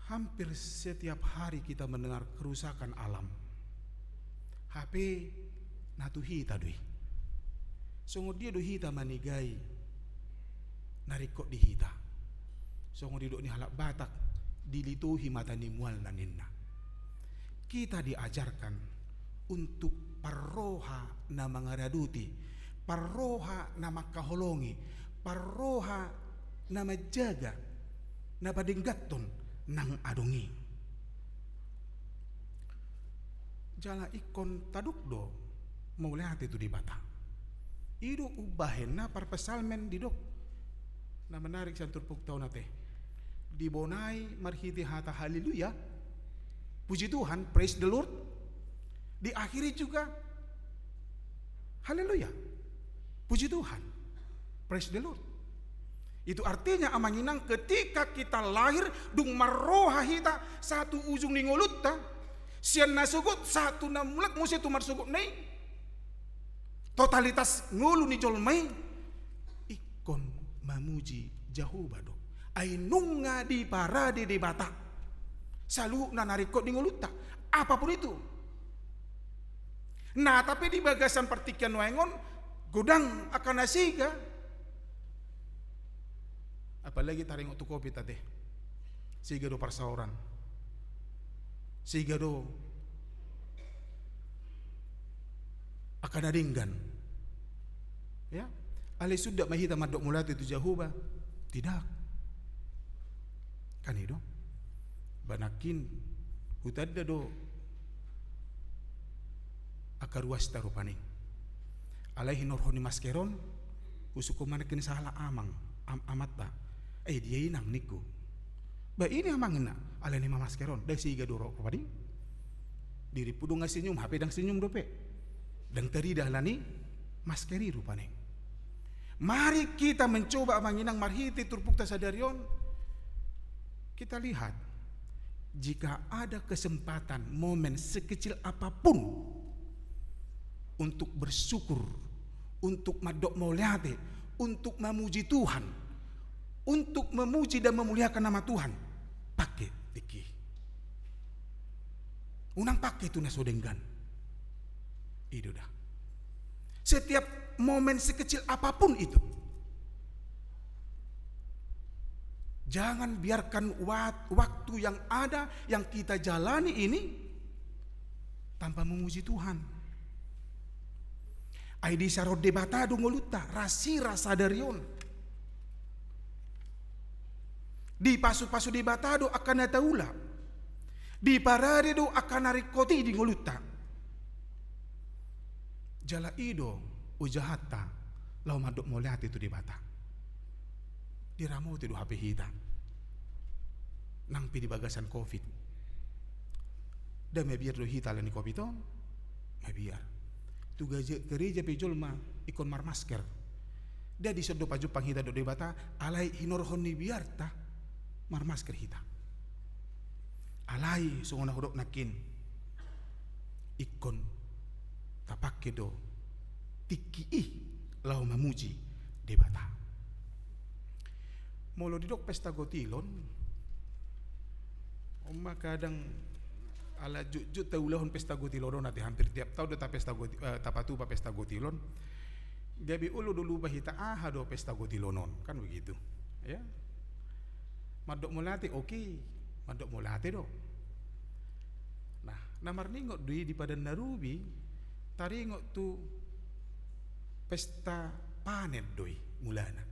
hampir setiap hari kita mendengar kerusakan alam. Hape na tu hita do i. Songon dia do hita manegai na ringkot di hita? Songon didok ni halak Batak, dilitohi mata ni mualna ninna. Kita diajarkan untuk parroha na mangaradoti, parroha na mangkaholongi, parroha na manjaga, na padengganhon nang adong i. Jala ingkon tadok do mauliate tu Debata. I do umbahen na parpsalmen didok. Na menarik sian turpukta on ate. Dibonai marhite hata haleluya. Puji Tuhan, praise the Lord. Diakhiri juga haleluya. Puji Tuhan. Praise the Lord. Itu artinya, amang inang, ketika kita lahir, dung marroha hita sahat tu ujung ni ngolunta, sian na sogot sahat tu na mulak muse tu marsogotna i, totalitas ngolu ni jolma i, ingkon mamuji Jahowa do. Ai nunga diparade Debata saluhutna na ringkot di ngolunta, apapun itu. Nah, tapi di bagasan partingkian nuaeng on, godang angka na sega. Apalagi taringot tu covid ate. Sega do parsaoran. Sega do angka na denggan. Ya, alai sundat ma hita mandok mauliate tu Jahowa? Tidak. Kan i do. Ba nangkin hutanda do angka ruasta rupani. Alai hinorhon ni masker on, husungkun ma nangkin sahala amang, am-, amanta. Eh, dia inang ningku. Ba ini amang inna, alani mamasker on, dang siga do ro padi. Dirimpu do nga senyum, hape dang senyum dope. Dang tarida alani masker i rupani. Mari kita mencoba amang inang marhite turpukta sadari on. Kita lihat, jika ada kesempatan, momen sekecil apapun untuk bersyukur, untuk mandok mauliate, untuk memuji Tuhan, untuk memuji dan memuliakan nama Tuhan, pake tingki i. Unang pake tu na so denggan. I do da. Setiap momen sekecil apapun itu, jangan biarkan wa-, waktu yang ada, yang kita jalani ini tanpa memuji Tuhan. Ai disarihon Debata do ngolunta, rasirasa sadari on. Dipasupasu Debata do angka na taula. Diparade do angka na ringkot i di ngolunta. Jala i do ojahanta laho mandok mauliate tu Debata. Diramoti do hape hita. Nang pe di bagasan covid. Dang mabiar do hita alani covid on. Mabiar. Tu gaja-, gareja pe jolma ingkon marmasker. Dang dison do pajumpang hita dohot Debata, alai hinorhon ni biarta marmasker hita. Alai songon na hudok nangkin, ingkon tapake do tingki i laho mamuji Debata. Molo didok pesta gotilon, on ma kadang ala jotjot taulahon pesta gotilon on, ate hampir tiap taon do ta pesta goti-, eh, tapatupa pesta gotilon. Gabe olo do lupa hita aha do pesta gotilon on, kan begitu. Ya. Mandok mauliate, oke. Mandok mauliate do. Nah, na marningot do i di Padan na Rubi, taringot tu pesta panen do i mulana.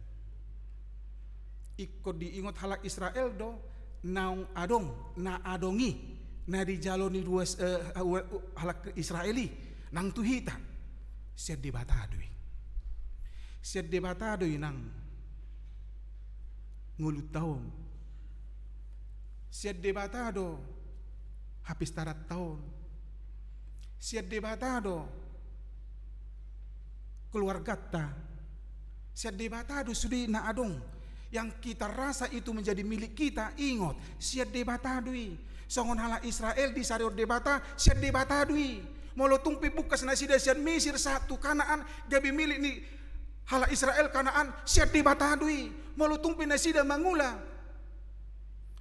Ingkon diingot halak Israel do naung adong, na adong i, na dijalo ni ruas, eh, ua-, u-, halak Israel i, nang tu hita. Sian Debata do i. Sian Debata do i nang ngolunta on. Sian Debata do hapistaranta on. Sian Debata do keluarganta. Sian Debata do sude na adong. Yang kita rasa itu menjadi milik kita, ingot, sian Debata do i. Songon halak Israel disarihon Debata, sian Debata do i. Molo tung pe bungkas nasida sian Misir sahat tu Kanaan, gabe milik ni halak Israel Kanaan, sian Debata do i. Molo tung pe nasida mangula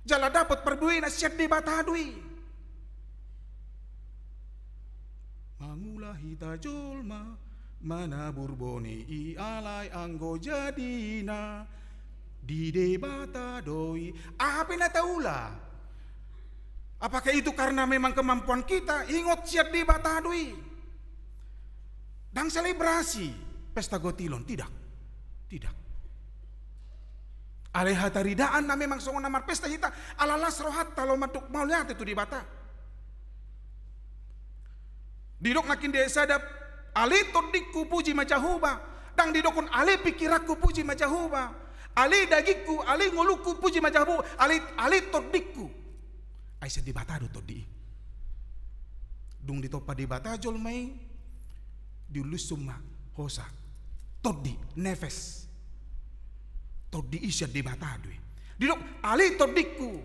jala dapot parbuena, sian Debata do i. Mangula hita jolma, manabur boni i, alai anggo jadina di Debata do i. Aha pe na taula, apakah itu karena memang kemampuan kita? Ingot, sian Debata do i. Dang selebrasi pesta gotilon, tidak. Tidak. Alai hataridaan na memang songon na marpesta hita, ala las rohanta laho mandok mauliate tu Debata. Didok nangkin di ayat sada, ale tondingku puji ma Jahowa, dang didokkon ale pikiranku puji ma Jahowa, ale dagingku, ale ngolungku puji ma Jahowa, ale, ale tondingku. Ai sian Debata do tondi i. Dung ditompa Debata jolma i, diullushon ma hosa. Tondi, nefes. Tondi i sian Debata do i. Didok, ale tondingku,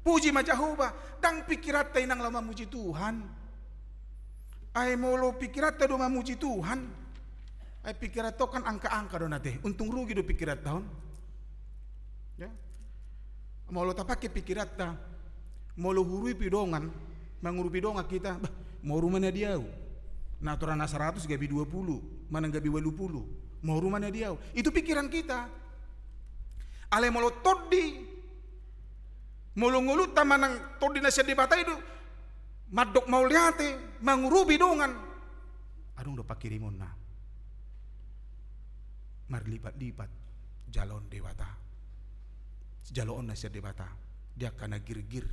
puji ma Jahowa, dang pikiranta i nang laho mamuji Tuhan. Ai molo pikiranta do mamuji Tuhan, ai pikiranta on kan angka-angka do na te, untung rugi do pikiranta on. Ya. Molo tapake pikiranta, molo huurupi dongan, mangurupi dongan hita, bah, moru ma na di au. Natorna saratus gabe dua pulu, manang gabe ualu pulu. Moru ma na di au. Itu pikiran kita. Alai molo tondi, molo ngolunta manang tondi na sian Debata i do, mandok mauliate, mangurupi dongan, adong do pangkirimonna. Marlipat-lipat jaloon Debata. Jaloonna sian Debata. Di angka na girgir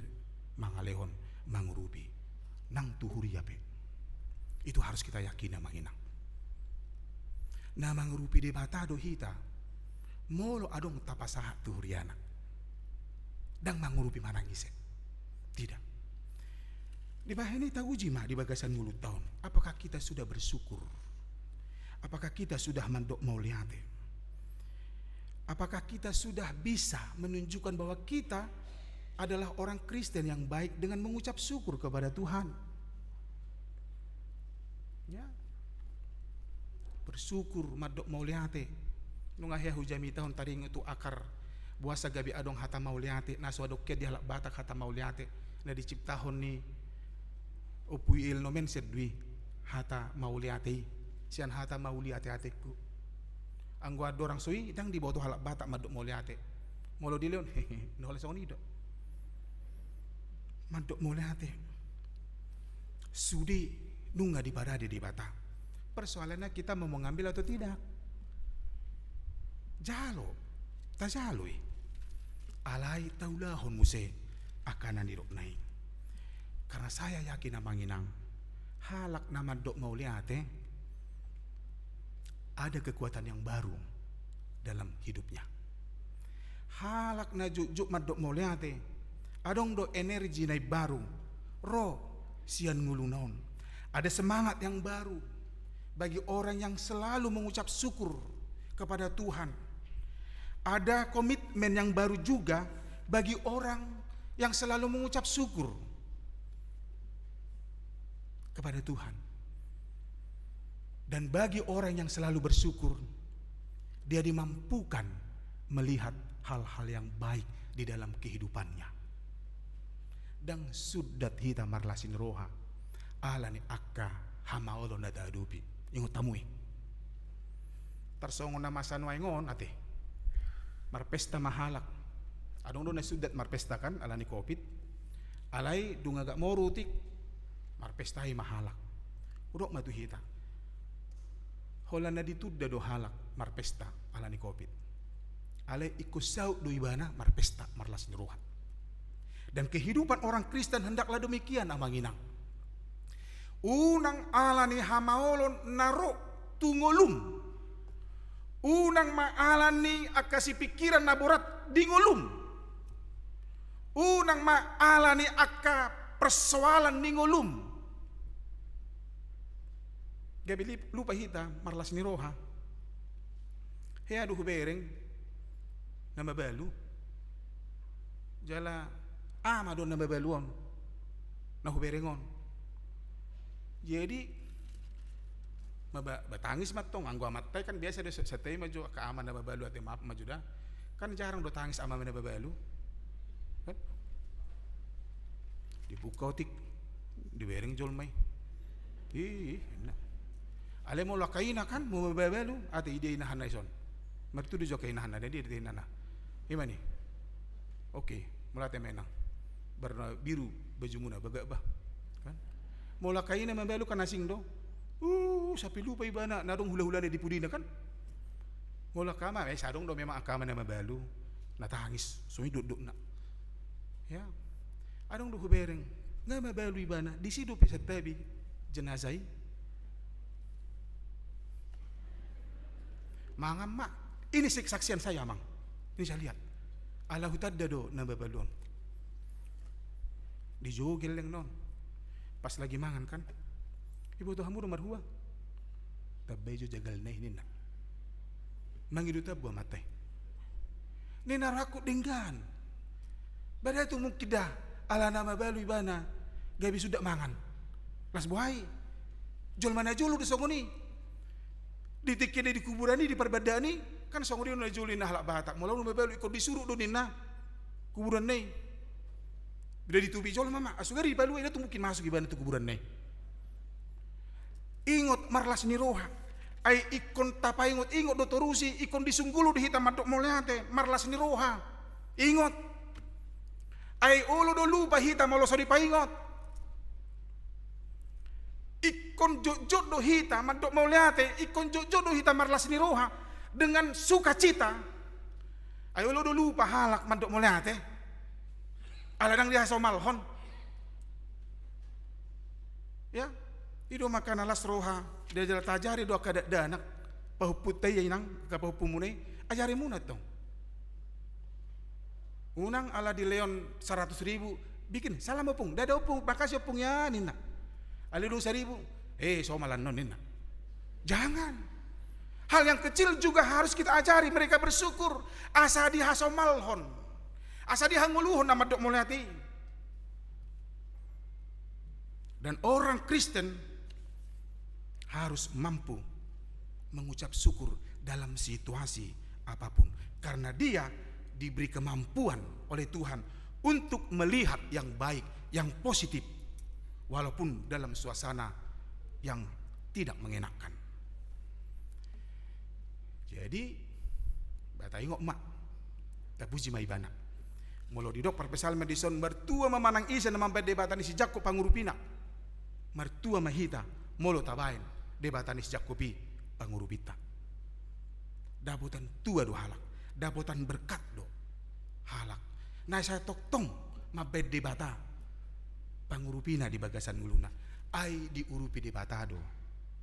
mangalehon, mangurupi. Nang tu huria pe. Itu harus kita yakini, amang inang. Na mangurupi Debata do hita. Molo adong tapasahat tu huriana. Ndang mangurupi manang ise. Tidak. Dibahen i tauji ma di bagasan ngolunta on. Apakah kita sudah bersyukur? Apakah kita sudah mandok mauliate? Apakah kita sudah bisa menunjukkan bahwa kita adalah orang Kristen yang baik dengan mengucap syukur kepada Tuhan? Ya. Bersyukur, mandok mauliate. Nunga hea hujamitahon taringot tu akar boasa gabe adong hata mauliate, na so adong hian di halak Batak hata mauliate, na diciptahon ni Ompu Ilno Menset do i hata mauliate i, sian hata mauliate-atengku. Anggo andorang so i, ndang diboto halak Batak mandok mauliate. Molo dilehon, na holan songon i do. Mandok mauliate. Sude nunga diparade Debata. Persoalannya kita mau mengambil atau tidak. Jalo, tajalo i. Alai taulahon muse angka na nidokna i. Karena saya yakin, amang inang, halak na mandok mauliate, ada kekuatan yang baru dalam hidupnya. Halak na jotjot mandok mauliate, adong do energi na imbaru ro sian ngoluna on. Ada semangat yang baru bagi orang yang selalu mengucap syukur kepada Tuhan. Ada komitmen yang baru juga bagi orang yang selalu mengucap syukur kepada Tuhan. Dan bagi orang yang selalu bersyukur, dia dimampukan melihat hal-hal yang baik di dalam kehidupannya. Ndang sundat hita marlas ni roha ala ni angka hamaolon na tahadopi. Ingot hamu i. Tarsongon na masa nuaeng on ate, marpesta ma halak. Adong do na sundat marpesta kan, ala ni covid. Alai dung agak moru otik, marpesta i ma halak. Hudok ma tu hita, holan na ditunda do halak marpesta ala ni covid. Alai ingkon saut do ibana marpesta marlas ni roha. Dan kehidupan orang Kristen hendaklah demikian, amang inang. Unang ala ni hamaolon na ro tu ngolum. Unang ma ala ni angka sipingkiran na borat di ngolum. Unang ma ala ni angka persoalan di ngolum gabe lip-, lupa hita marlas ni roha. Hea do hubereng na mabalu. Jala ama do na mabalu on na hubereng on. Jadi, ma ba-, ba tangis ma tong, anggo amanta i kan biasa do sa-, santabi ma jo, angka ama na mabalu ate, maaf ma jo da. Kan jarang do tangis ama na mabalu. Kan? Dibuka otik, dibereng jolma i. Ih, enak. Alai molo angka ina kan, molo mabalu, ate ida inahanna ison. Martudu jo angka inahanna, dan dia ida inahanna. Ima ni. Oke, molo ate ma inang. Barna biru bajumuna, bagak bah. Kan? Molo angka ina mabalu kan asing do. Uh, sampe lupa ibana, na adong hula-hulana di pudina kan? Molo angka ama, eh, adong do memang angka ama na mabalu, na tangis, songon i dotdotna. Ya. Adong do hubereng, nga mabalu ibana, disi dope santabi jenazah i. Mangan ma. Ini sik-, saksian saya, amang. Ini saya lihat. Ala hutanda do na mabalu on. Dijou gellengna on. Pas lagi mangan kan. Iboto hamu do marhua. Tambai jo jagalna i ninna. Mangido tambu amanta i. Ninna rohangku denggan. Ba ndada tung mungkin da ala na mabalu ibana gabe sundat mangan. Las boha i. Jolma na jolo do songon i. Di tingki na di kuburan i, di parbandaan i, kan songon i do na jolo ninna halak Batak. Molo adong na mabalu ingkon disuruk do ninna kuburanna i. Bila ditobi jolma ma, asa gari dibalu ai, ndada tung mungkin masuk ibana tu kuburanna i. Ingot marlas ni roha. Ai ingkon tapaingot-ingot do torusi, ingkon disunggulu do hita mandok mauliate, marlas ni roha. Ingot. Ai olo do lupa hita molo so dipaingot. Ingkon jotjot do hita mandok mauliate, ingkon jotjot do hita marlas ni roha dengan sukacita. Ai olo do lupa halak mandok mauliate. Ala ndang dihasomalhon. Ya, i do makana las roha, dia jala taajari do angka dakdanak, pahompunta i inang, angka pahompumuna i, ajarimuna tong. Unang ala dilean saratus ribu, bikin, "Salam, Ompung." "Dada, Ompung, makasih, Ompung, ya," ninna. Ala dung saribu, "Eh, somal annon," ninna. Jangan. Hal yang kecil juga harus kita ajari mereka bersyukur. Asa dihasomalhon. Asa dihangoluhon na mandok mauliate i. Dan orang Kristen harus mampu mengucap syukur dalam situasi apapun. Karena dia diberi kemampuan oleh Tuhan untuk melihat yang baik, yang positif, walaupun dalam suasana yang tidak mengenakkan. Jadi, bata ingot ma, tapuji ma Ibana. Molo didok parpsalmen dison, martua ma manang ise na mambahen Debata ni si Jakkob pangurupina. Martua ma hita, molo tabahen Debata ni si Jakkob i pangurupinta. Dapotan tua do halak, dapotan berkat do halak. Na sai tongtong mambahen Debata pangurupina di bagasan ngoluna. Ai diurupi Debata do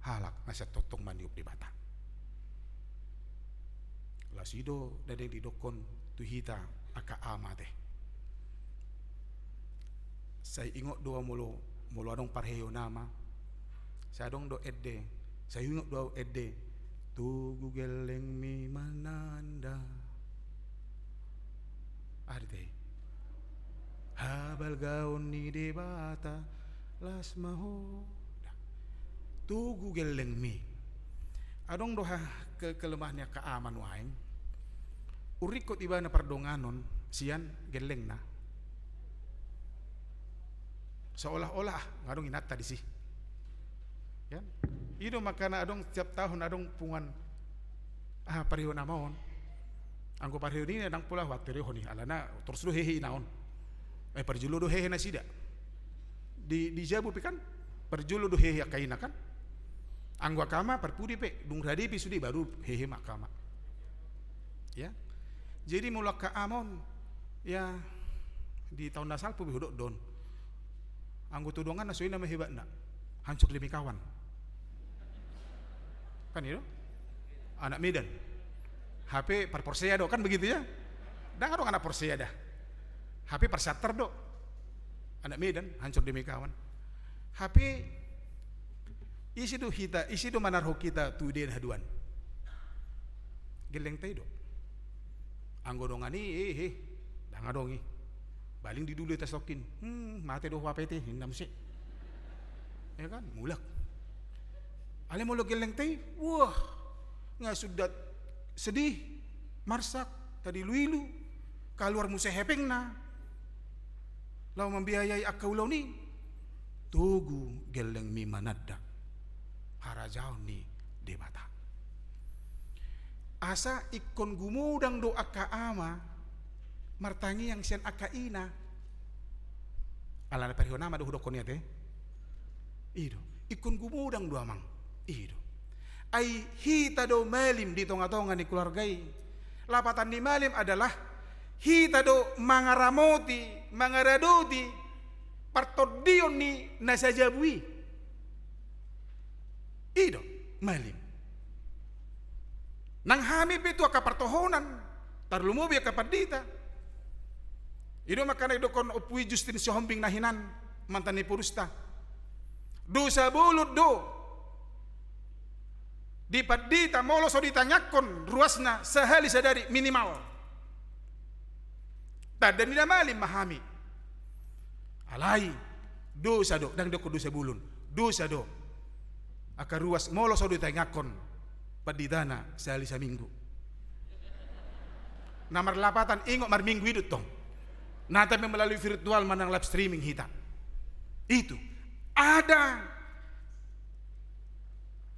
halak na sai tongtong maniop Debata. Las i do dang didokkon tu hita angka ama te. Sai ingot do molo, molo adong parheheon ama. Sai adong do ende. Sai ingot do au ende. Togu gellengmi mananda. Aha do ite? Habalgaon ni Debata, las ma ho. Togu gellengmi. Adong do ha, ke, kelemahan ni angka ama nuaeng. Urringkot ibana pardonganon sian gellengna. Seolah-olah, ah, nga adong inanta disi. Kan? I do makana adong tiap tahun adong punguan, ah, parheheon ama on. Anggo parheheon i ndang pola huaturehon i, alana torus do hehe ina on. Eh, parjolo do hehe nasida. Di, di jabu pe kan, parjolo do hehe angka ina kan. Anggo angka ama, parpudi pe, dung rade pe sude baru hehe ma angka ama. Ya. Jadi molo angka ama on, ya, di taon na salpu be hudok do on. Anggo tu donganna songon i nama hebatna. Hancur demi kawan. Kan i do? Anak Medan. Hape par Porsea do, kan begitu ya? Ndang adong anak Porsea da. Hape par Siantar do. Anak Medan, hancur demi kawan. Hape ise do hita, ise do manarhon hita tu ide na haduan? Gellengta i do. Anggo dongan i, eh, eh, ndang adong i. Paling di dulu i tasongkin. Hmm, mate do ho apete, ninna muse. Ya kan, mulak. Alai molo gellengta i, wah, nga sundat sedih, marsak, tadilu-ilu, kaluar muse hepengna. Laho mambiayai angka ulaon i, togu gellengmi mananda harajaon ni Debata. Asa ingkon gumodang do angka ama martangiang sian angka ina. Alana parheheon ama do hudokkon i ate. I do. Ingkon gumodang do amang. I do. Ai hita do malim di tonga-tonga ni keluarga i. Lapatan ni malim adalah hita do mangaramoti, mangaradoti partondion ni na sajabu i. I do malim. Nang hami pe tu angka partohonan, tarlumobi angka pandita. I do makana didokkon Ompu i Justin Sihombing na hinan, mantan ni porusta. Dosa bolon do di pandita molo so ditangiangkon ruasna sahali sadari minimal. Tanda ni na malim ma hami. Alai dosa do, ndang didokkon dosa bolon. Dosa do. Angka ruas molo so ditangiangkon panditana sahali saminggu. Na marlapatan ingot marminggu i do tong. Na tapi melalui virtual manang live streaming hita. Itu ada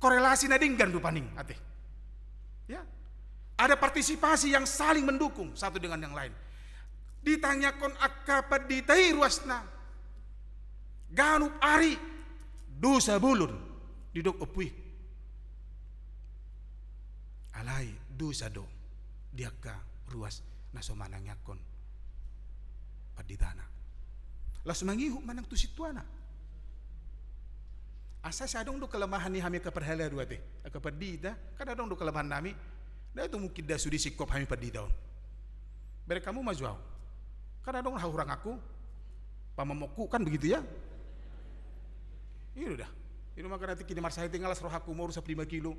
korelasi na denggan rupani ate. Ya. Ada partisipasi yang saling mendukung satu dengan yang lain. Ditangiangkon angka pandita i ruasna. Ganup ari dosa bolon didok Ompu i. Alai dosa do di angka ruas na so manangiangkon panditana. Laos mangihut manang tu sintuana. Asa sai adong do kelemahan ni hami angka parhalado ate, angka pandita, kan adong do kelemahan nami. Ndang tu mungkin da sude singkop hami pandita on. Berek hamu ma jo au. Kan adong hahuranganku, pamomokku, kan begitu ya? I do da. I do makana tingki na marsahit i nga las rohangku, moru sampulu lima kilo.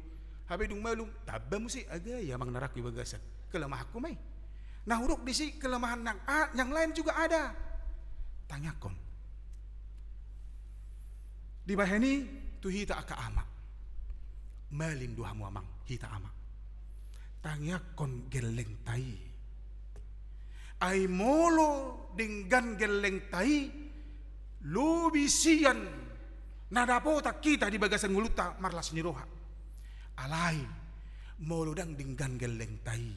Hape dung malum, tamba muse, agaya amang na rangku di bagasan. Kelemahanku ma i. Na hudok disi kelemahan yang a-, yang lain juga ada. Tangiangkon. Dibahen i tu hita angka ama. Malim do hamu amang, hita ama. Tangiangkon gellengta i. Ai molo denggan gellengta i, lobi sian na dapotan hita di bagasan ngolunta marlas ni roha. Alai, molo ndang denggan gellengta i,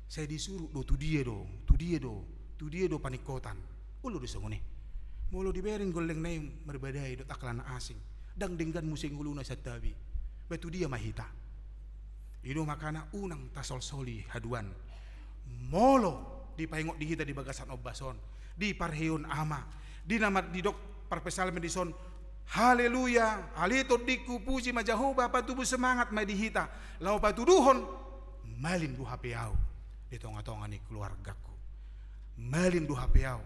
sai disurut do tu dia do, tu dia do, tu dia do paningkotan. Olo do songon i. Molo dibereng gellengna i marbadai dohot angka na asing, ndang denggan muse ngoluna santabi. Ba tu dia ma hita? I do makana unang tasolsoli haduan. Molo dipaingot di hita di bagasan ombas on, di parheon ama, di na mandok parpsalmen dison, haleluya, ale tondingku, puji ma Jahowa, patubu semangat ma di hita, laho patuduhon, malim do hape ahu di tongatonga ni keluargaku. Malim do hape ahu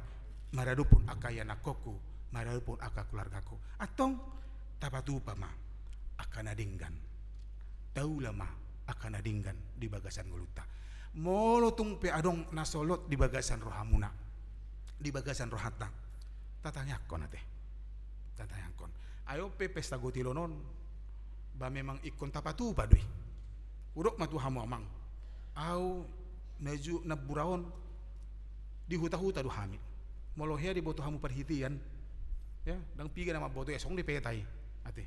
maradophon angka ianakhonku, maradophon angka keluargaku. Antong tapatupa ma angka na denggan. Taula ma angka na denggan di bagasan ngolunta. Molo tung pe adong na solot di bagasan rohamuna, di bagasan rohanta, tatangiangkon ate. Tatangiangkon. Ai on pe pesta gotilon on, ba memang ingkon tapatupa do i. Hudok ma tu hamu amang. Ahu na ju-, na bura on, di hutahuta do hami. Molo hea diboto hamu parhitean, ya, ndang piga na mamboto, ya, songon i pe hita i, ate.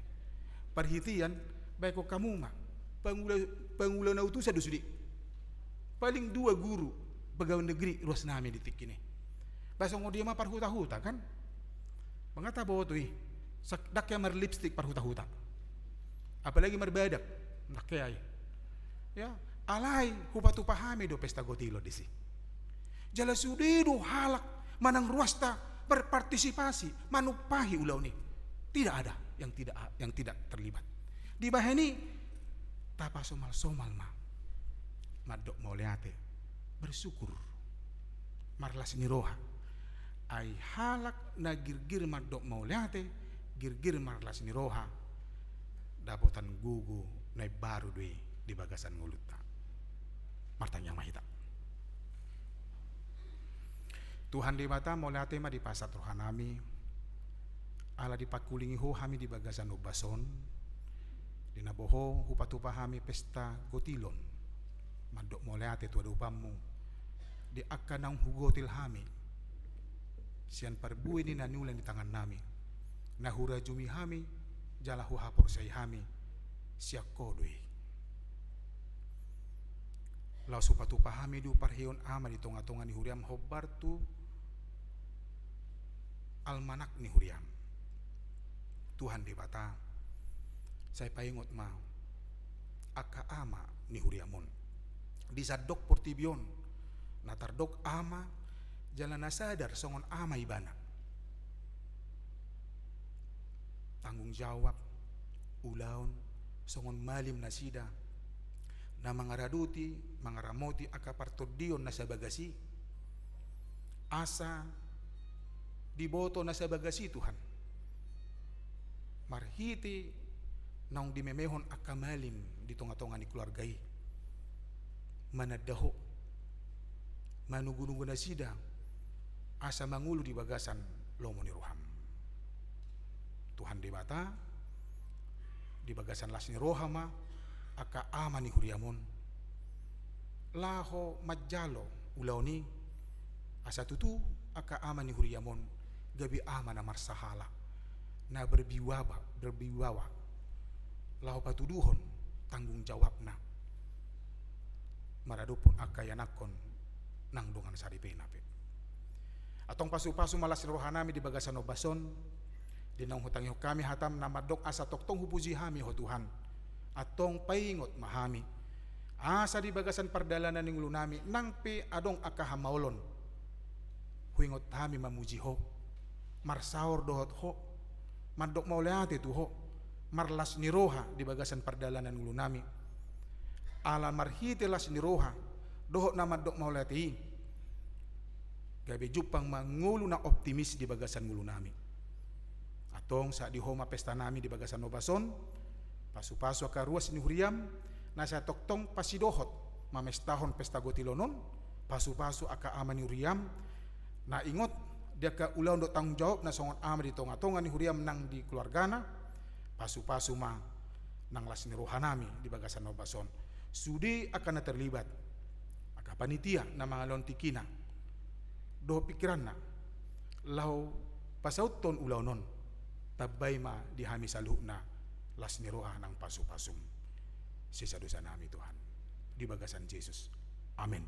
Parhitean, baen hamu ma. Pangula, pangula na utusan do sude. Paling dua guru pegawai negeri ruasnami di tingki i. Ba songon dia ma parhutahuta, kan? Mangata boto i, sak-, ndang hea marlipstik parhutahuta. Apalagi marbadak, ndang hea i. Ya, alai hupatupa hami do pesta gotilon disi. Jala sude do halak manang ruasta berpartisipasi, manumpahi ulaon i. Tidak ada yang tidak, yang tidak terlibat. Dibahen i, tapasomalsomal ma. Mandok mauliate, bersyukur, marlas ni roha. Ai halak na girgir mandok mauliate, girgir marlas ni roha, dapotan gogo na imbaru do i di bagasan ngolunta. Martangiang ma hita. Tuhan Debata, mauliate ma dipasahat rohanami, ala dipangkulingi Ho hami di bagasan ombas on, di na boi Ho hupatupa hami pesta gotilon, mandok mauliate tu adopanMu, di angka naung hugotil hami, sian parbue ni na niula ni tangannami, na hurajumi hami, jala huhaporseai hami, sian Ho do i. Laos hupatupa hami do parheon ama di tongatonga ni huriaM hombar tu almanak ni huriaM. Tuhan Debata, sai paingot ma angka ama ni huriaM on. Di sandok portibi on, na tardok ama, jala na sadar songon ama ibana. Tanggung jawab, ulaon, songon malim nasida, na mangaradoti, mangaramoti angka partondion na sabagas i, asa diboto na sabagas i, Tuhan, marhite naung dimemehon angka malim di tongatonga ni keluarga i, mananda Ho, manugunugu nasida, asa mangolu di bagasan lomo ni rohaM. Tuhan Debata, di bagasan las ni roha ma angka ama ni huriaM on, laho manjalo ulaon i, asa tutu angka ama ni huriaM on gabe ama na marsahala, na berwibawa, berwibawa, laho patuduhon tanggung jawabna maradophon angka ianakhon nang dongan saripeina pe. Antong pasupasu ma las ni rohanami di bagasan ombas on, di naung hutangihon hami hataM na mandok asa tongtong hupuji hami Ho Tuhan. Antong paingot ma hami, asa di bagasan pardalanan ni ngolunami nang pe adong angka hamaolon, huingot hami mamuji Ho, marsaor dohot Ho, mandok mauliate tu Ho, marlas ni roha di bagasan pardalanan ni ngolunami. Ala marhite las ni roha dohot na mandok mauliate i, Gabe jumpang ma ngolu na optimis di bagasan ngolunami. Antong sahat di Ho ma pestanami di bagasan ombas on, pasupasu angka ruas ni huriam, na sai tongtong pasidohot mamestahon pesta gotilon on, pasupasu angka ama ni huriam, na ingot di angka ulaon dohot tanggung jawabna songon ama di tongatonga ni huriam nang di keluargana, pasupasu ma nang las ni rohanami di bagasan ombas on. Sude angka na terlibat, angka panitia na mangalehon tingkina dohot pingkiranna laho pasauthon ulaon on, tambai ma di hami saluhutna las ni roha nang pasupasum. Sesa dosanami Tuhan, di bagasan Jesus. Amen.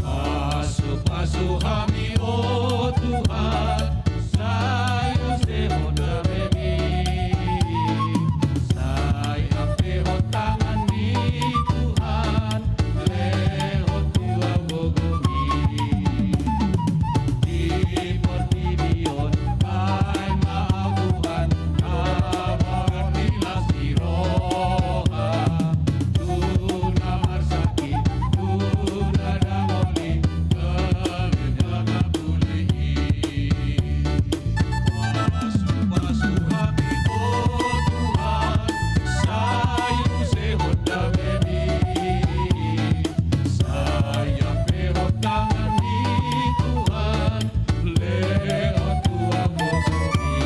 Pasupasu hami, o Tuhan, sai use Ho damemi, sai ampehon tangan ni Tuhan, lehon tu ahu gogomi. Di portibi on, baen ma ahu Tuhan, na marlas ni roha, tu na marsakit, tu na dangol i, gabe na pulih i. Pasupasu hami, o Tuhan, sai use Ho damemi, sai ampehon tangan ni Tuhan, lehon tu ahu gogomi.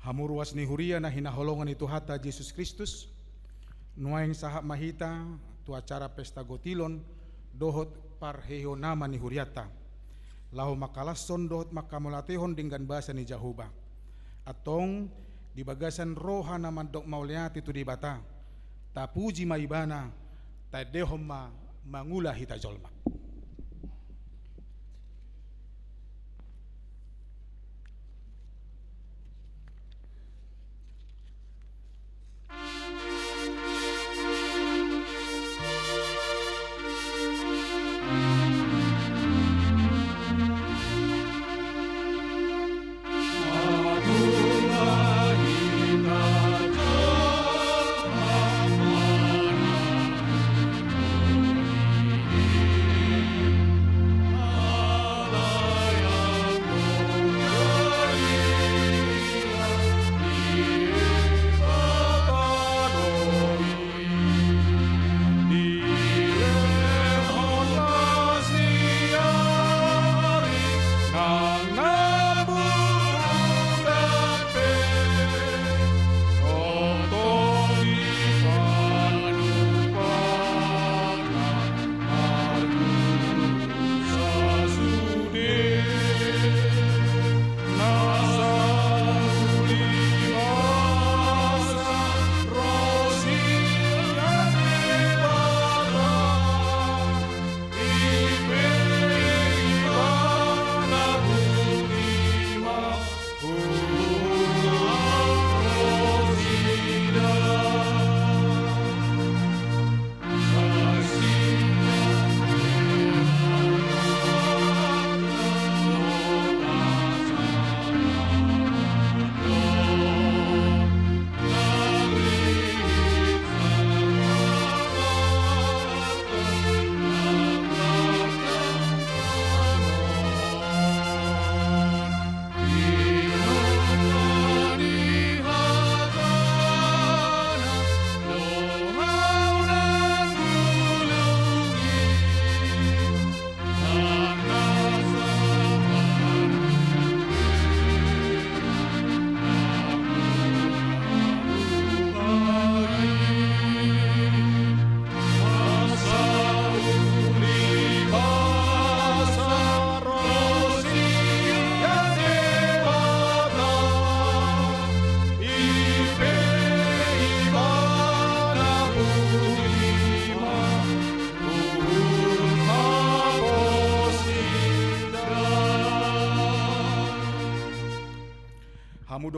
Hamu ruas ni huria na hinaholongan ni Tuhanta Jesus Kristus, nuaeng sahat ma hita tu acara pesta gotilon dohot parheheon ama ni hurianta, laho mangkalashon dohot mangkamauliatehon denggan basa ni Jahowa. Antong di bagasan roha na mandok mauliate tu Debata, tapuji ma Ibana, taendehon ma mangula hita jolma.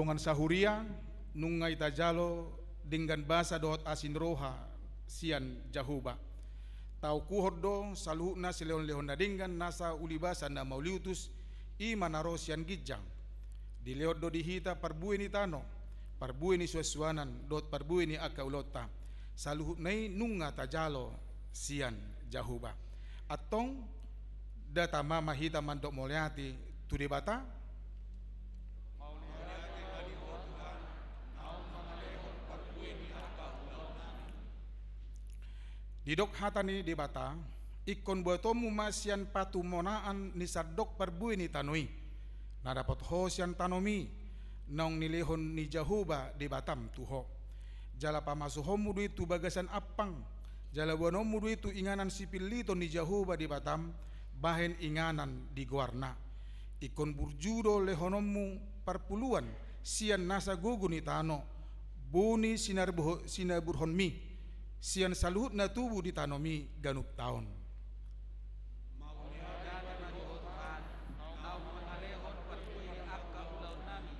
Dongan sahuria, nunga i tajalo denggan basa dohot asi ni roha sian Jahowa. Taokuhon do saluhutna silehonlehon na denggan nasa ulibasa na mauliutus, i ma na ro sian ginjang. Dilehon do di hita parbue ni tano, parbue ni suansuanan dohot parbue ni angka ulaonta. Saluhutna i nunga tajalo sian Jahowa. Antong, ndada ma hita mandok mauliate tu Debata? Didok hata ni Debata, ingkon buatonmu ma sian patumonaan ni sandok parbue ni tano i, na dapot ho sian tanomi, naung nilehon ni Jahowa Debatam tu ho. Jala pamasuhonmu do i tu bagasan ampang, jala boanonmu do i tu inganan sipilliton ni Jahowa Debatam, bahen inganan di goarna. Ingkon burju do lehononmu parpuluan sian nasa gogo ni tano, boni sinarbuho-, sinaburhonmi, sian saluhut na tubu di tanomi ganup taon. Mauliate ma di ho Tuhan, naung mangalehon parbue ni angka ulaonnami,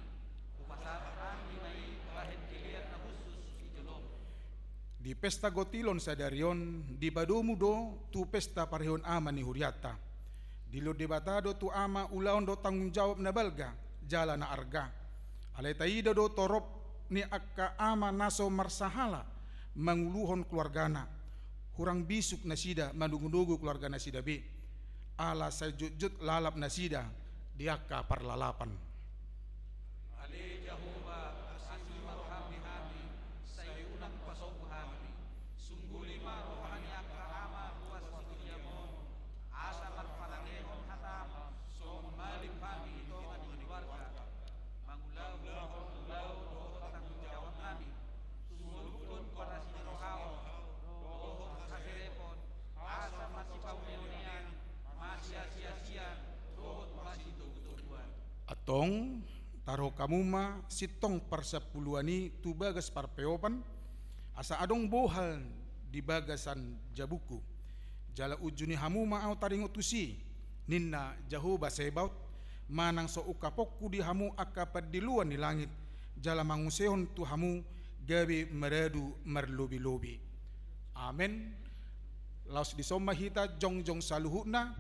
hupasahat hami ma i bahen kelean na hushus di jolom. Di pesta gotilon sadari on, dipadomu do tu pesta parheon ama ni hurianta. Dilehon Debata do tu ama ulaon dohot tanggung jawab na balga, jala na arga. Alai taida do torop ni angka ama na so marsahala manguluhon keluargana. Hurang bisuk nasida manogunogu keluarga nasida be. Ala sai jotjot lalap nasida di angka parlalapan. Ale Jahowa, asi ma roham di hami, sai unang pasombu hami. Sungguli ma roha ni angka ama ruas ni huriam on, asa marpanangehon hatam, songon malim hami di tonga ni keluarga. Mangulahon ulaon dohot tanggung jawabnami, sumolukhon parasi ni rohaM dohot haserepon, asa masipaoneonean, masiasiasian dohot masitogutoguan. Antong, taruhon hamu ma sintong parsampuluan i tu bagas parpeopan, asa adong bohal di bagasan jabungku. Jala unjuni hamu ma ahu taringot tusi, ninna Jahowa Sebaot, manang so ungkaponku di hamu angka pandiloan ni langit, jala mangusehon tu hamu gabe maradu marlobilobi. Amen. Laos dison ma hita jongjong saluhutna,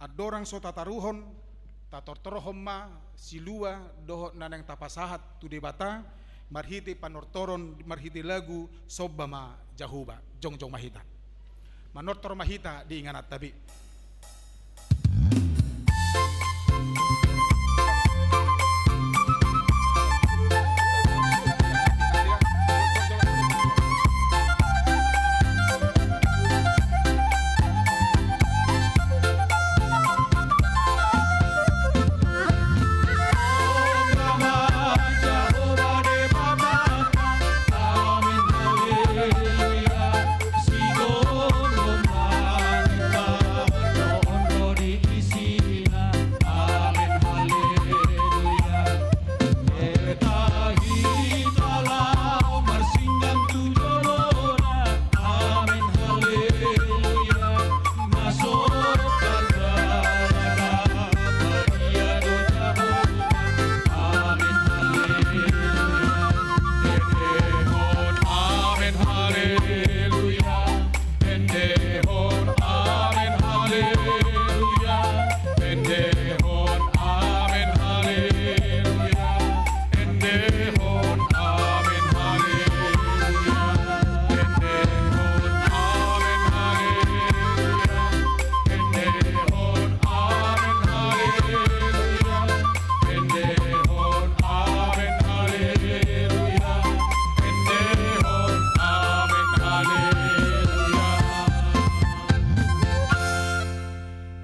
andorang so tataruhon, tatortorhon ma silua dohot na naeng tapasahat tu Debata, marhite panortoron, marhite lagu Somba ma Jahowa. Jongjong ma hita. Manortor ma hita di ingananta be.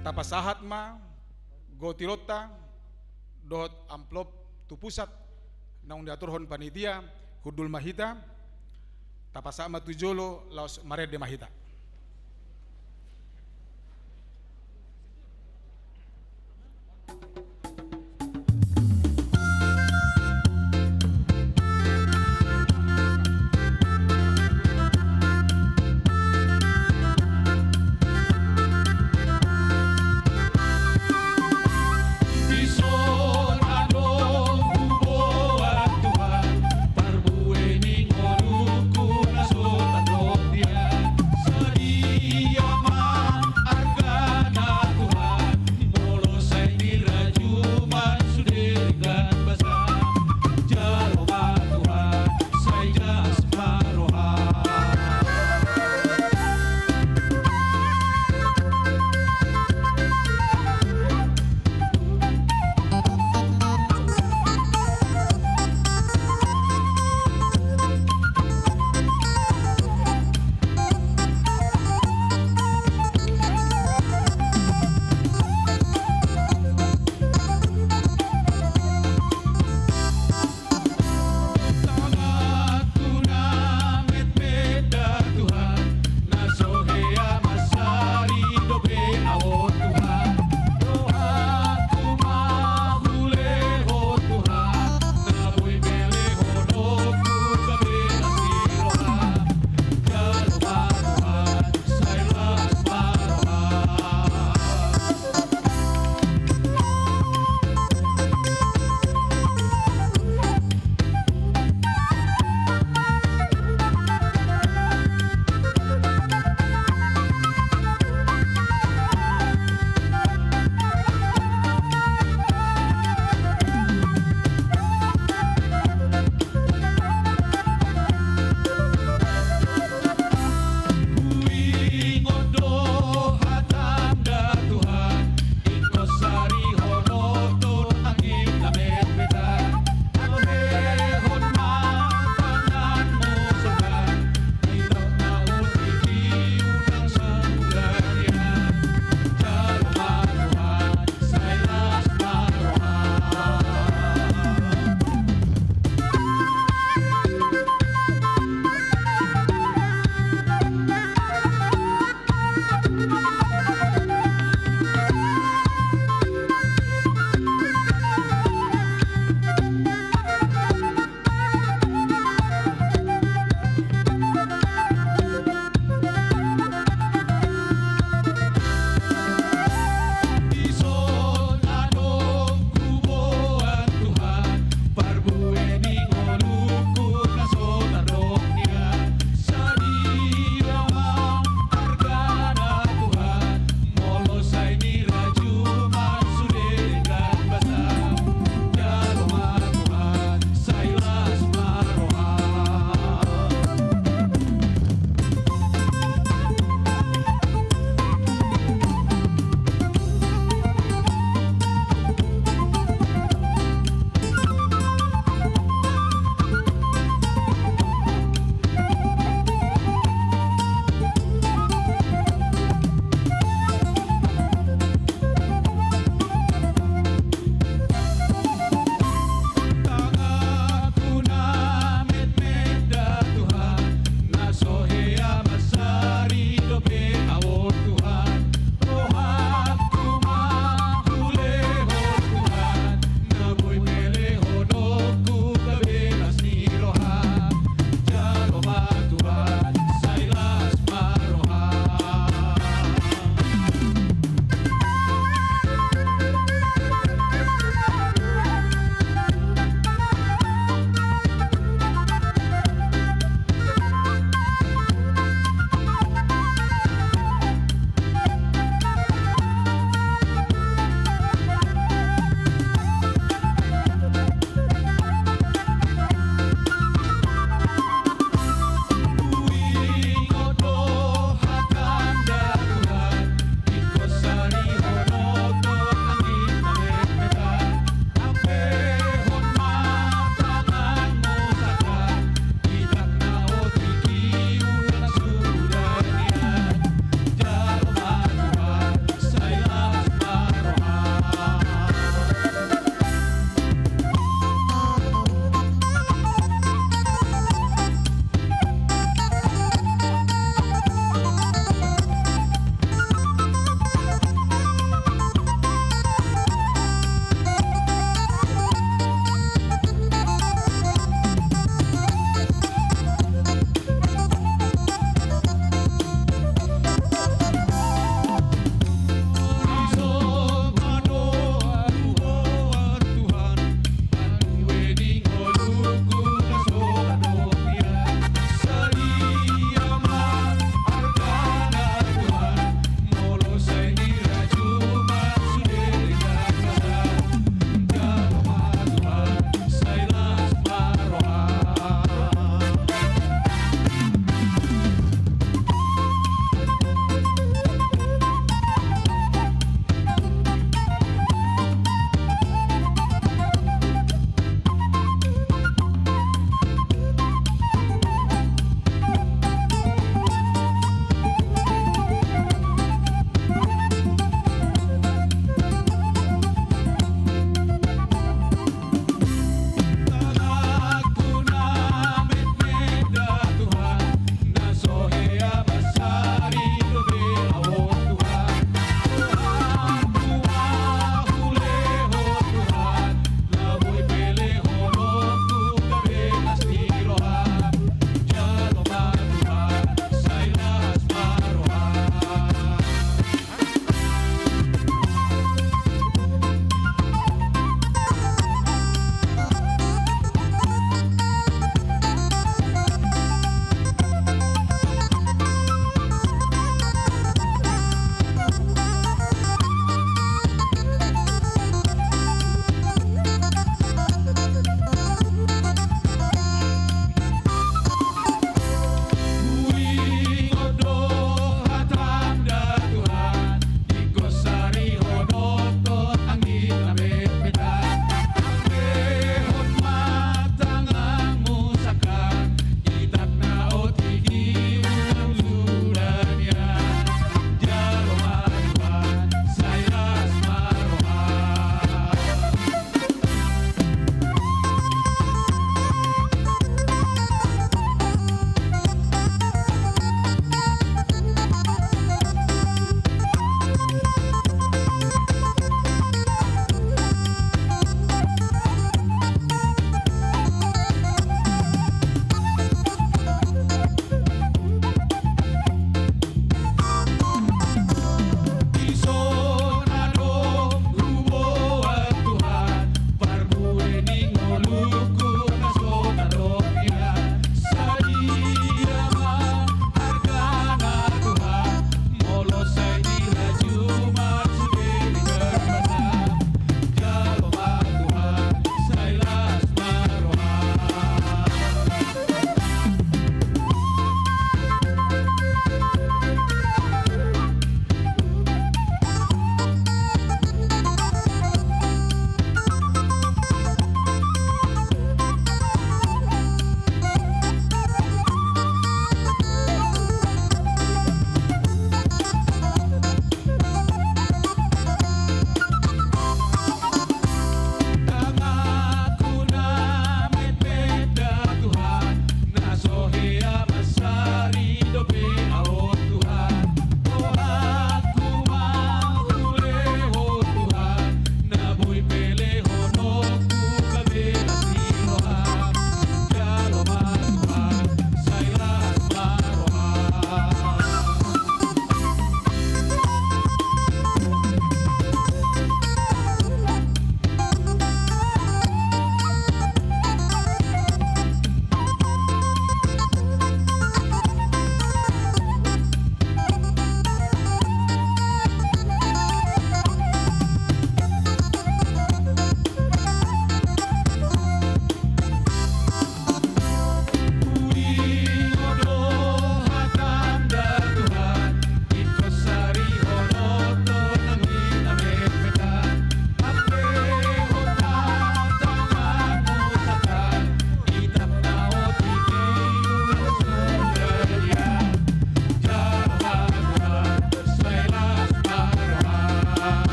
Tapasahat ma gotilonta dohot amplop tu pusat naung diaturhon panitia. Hundul ma hita, tapasahat ma tu jolo, laos marende ma hita.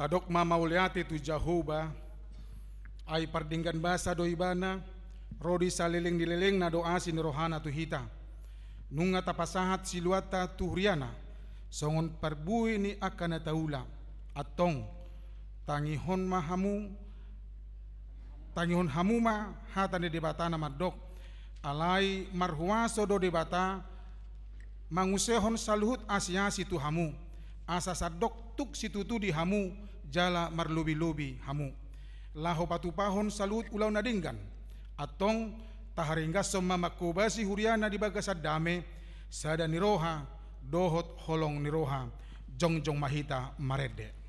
Tadok ma mauliate tu Jahowa, ai pardenggan basa do ibana, ro di saleleng ni lelengna do asi ni rohana tu hita. Nunga tapasahat siluanta tu huriana, songon parbue ni angka na taula. Antong, tangihon ma hamu, tangihon hamu ma hata ni Debata na mandok, alai marhuaso do Debata, mangusehon saluhut asi-asi tu hamu, asa sandok tuk situtu di hamu, jala marlobi-lobi hamu. Laho patupahon saluhut ulaon na denggan, antong taharinggashon ma mangkobasi huriana di bagasan dame, sada ni roha, dohot holong ni roha, jongjong ma hita marende.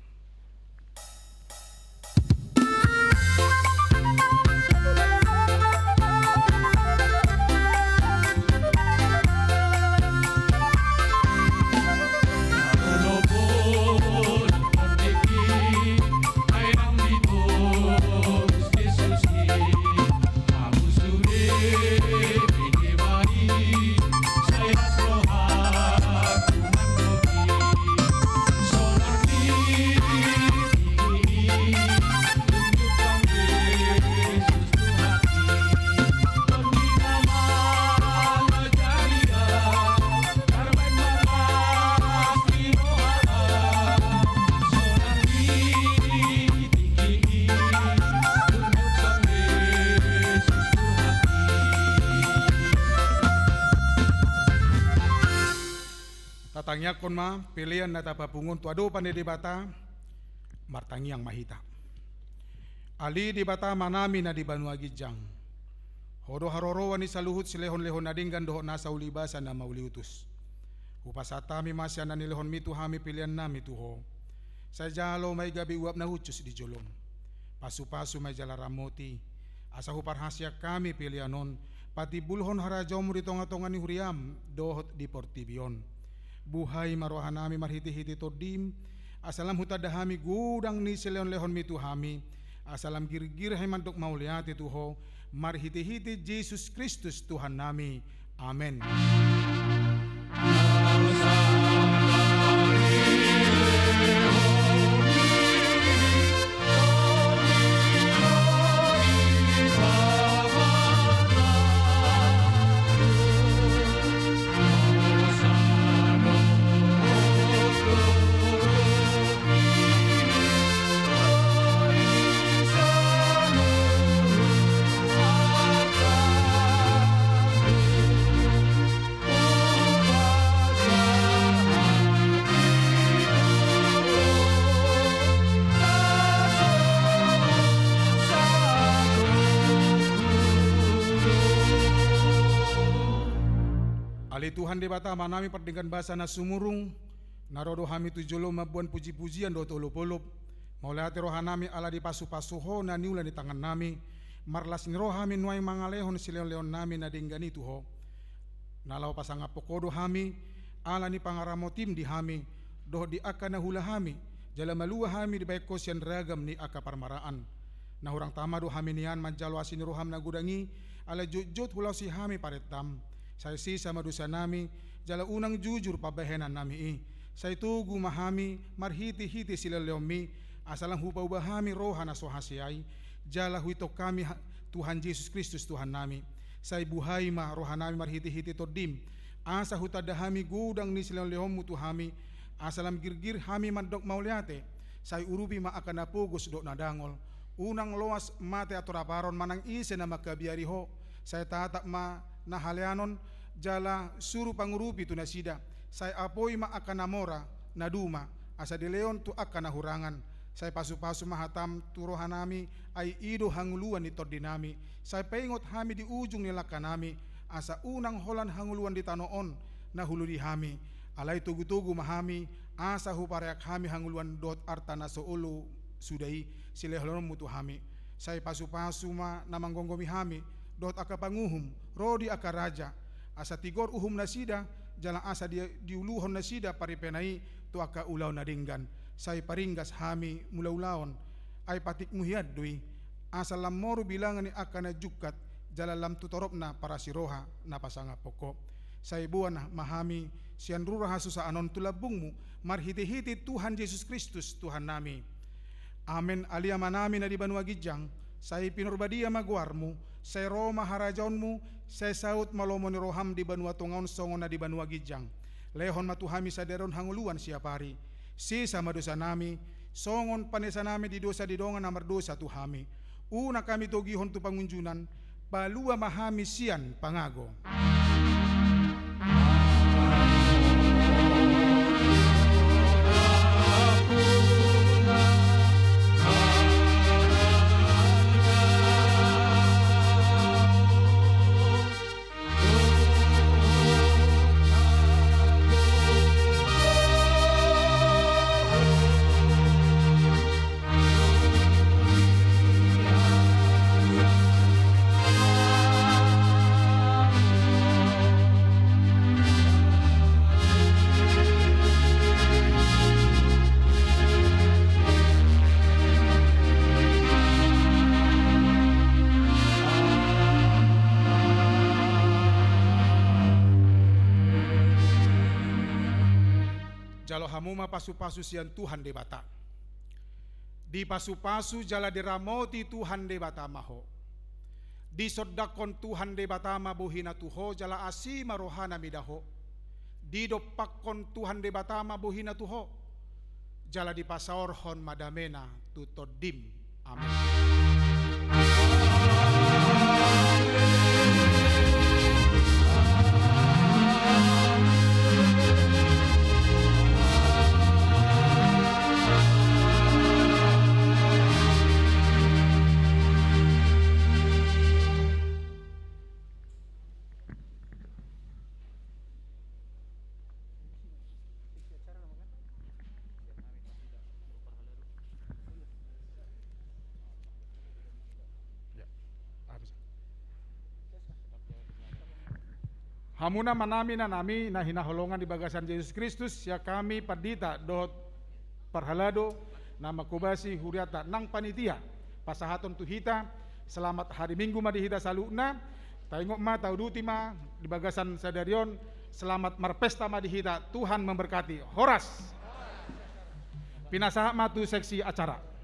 Tatangiangkon ma pelean na tapapungu on tu adopan ni Debata, martangiang ma hita. Ale Debata Amanami na di banua ginjang, Ho do haroroan ni saluhut silehon-lehon na denggan dohot nasa ulibasa na mauliutus. Hupasahat hami ma sian na nilehonMi tu hami peleannami tu Ho. Sai jalo ma i gabe uap na hushus di joloM. Pasu-pasu ma i jala ramoti, asa huparhaseang hami pelean on patimbulhon harajaonMu di tonga-tonga ni huriaM dohot di portibi on. Buhai ma rohanami marhite-hite TondiM, asa lam hutanda hami godang ni silehon-lehonMi tu hami, asa lam girgir hami mandok mauliate tu Ho, marhite-hite Jesus Kristus Tuhannami. Amen. Ale Tuhan Debata Amanami pardenggan basa na sumurung, na ro do hami tu joloM mamboan puji-pujian dohot olop-olop, mauliate rohanami ala dipasu-pasu Ho na niula ni tangannami, marlas ni roha hami nuaeng mangalehon silehon-lehonnami na denggan i tu Ho. Na laho pasangaphon Ho do hami, ala ni pangaramotiM di hami, dohot di angka na huula hami, jala malua hami dibahen Ho sian ragam ni angka parmaraan. Na hurang tama do hami nian manjalo asi ni rohaM na godang i, ala jotjot hulaosi hami parentaM. Sai sesa ma dosanami, jala unang jujur pambahenannami i. Sai togu ma hami marhite-hite silehon-lehonMi, asa lam hupauba hami roha na so hasea i, jala huitong hami ha-, Tuhan Jesus Kristus Tuhannami. Sai buhai ma rohanami marhite-hite TondiM, asa hutanda hami godang ni silehon-lehonMu tu hami, asa lam girgir hami mandok mauliate, sai urupi ma angka na pogos dohot na dangol, unang loas mate antaraparon manang ise na mangkabiari Ho, sai tatap ma na haleanon, jala suru pangurupi tu nasida, sai apoi ma angka na mora, na duma, asa dilehon tu angka na hurangan, sai pasu-pasu ma hataM tu rohanami, ai i do hangoluan ni tondinami, sai paingot hami di ujung ni langkanami, asa unang holan hangoluan di tano on, na hulului hami, alai togu-togu ma hami, asa hupareak hami hangoluan dohot arta na so olo suda i, silehononMu tu hami. Sai pasu-pasu ma na manggomgomi hami, dohot angka panguhum, ro di angka raja, asa tigor uhum nasida, jala asa di-, diuluhon nasida paripena i tu angka ulaon na denggan. Sai paringgas hami mangula ulaon, ai patikMu hian do i, asa lam moru bilangan ni angka na jungkat, jala lam tu toropna parasi roha na pasangaphon Ho. Sai boan ma hami sian rura hasusaan on tu lambungMu, marhite-hite Tuhan Jesus Kristus Tuhannami. Amen. Ale Amanami na di banua ginjang, sai pinarbadia ma goarmu, sai ro ma harajaonmu, sai saut ma lomo ni roham di banua tonga on songon na di banua ginjang. Lehon ma tu hami sadari on hangoluan siapari. Sesa ma dosanami, songon panesanami di dosa di dongan na mardosa tu hami. Unang hami togihon tu pangunjunan, palua ma hami sian pangago. Jalo hamu ma pasupasu sian Tuhan Debata. Dipasupasu jala diramoti Tuhan Debata ma ho. Disondangkon Tuhan Debata ma bohina tu ho jala asi ma rohana mida ho. Didompakkon Tuhan Debata ma bohina tu ho. Jala dipasaorhon ma damena tu tondim. Amen. Hamuna amanami, inanami na hinaholongan di bagasan Jesus Kristus, sian hami pandita dohot parhalado na manghobasi hurianta nang panitia, pasahathon tu hita, selamat hari Minggu ma di hita saluhutna. Taingot ma, tauduti ma di bagasan sadari on, selamat marpesta ma di hita, Tuhan memberkati. Horas. Pinasahat ma tu seksi acara.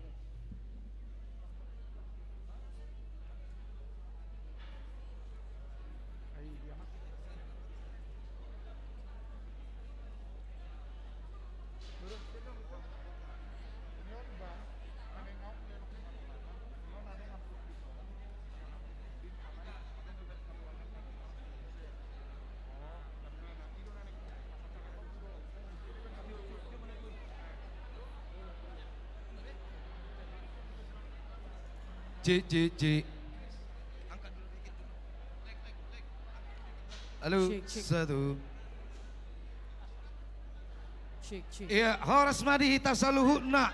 Cik, cik, cik. Halo, cik, cik. Satu. Cik, cik. Iya, horas ma di hita saluhutna.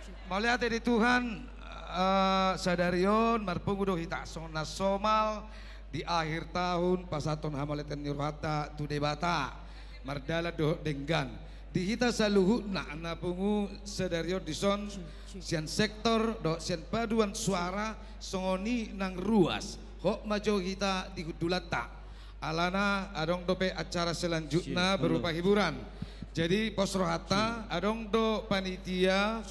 Cik. Mauliate di Tuhan, eh, sadari on marpungu do hita songon na somal di akhir tahun pasahathon hamauliateon ni rohanta tu Debata. Mardalan dohot denggan. Di hita saluhutna na pungu sadari on dison, sian sektor dohot sian paduan suara, songon i nang ruas, hot ma jo hita di hundulanta. Alana adong dope acara selanjutna berupa hiburan. Jadi pos rohanta, adong do panitia,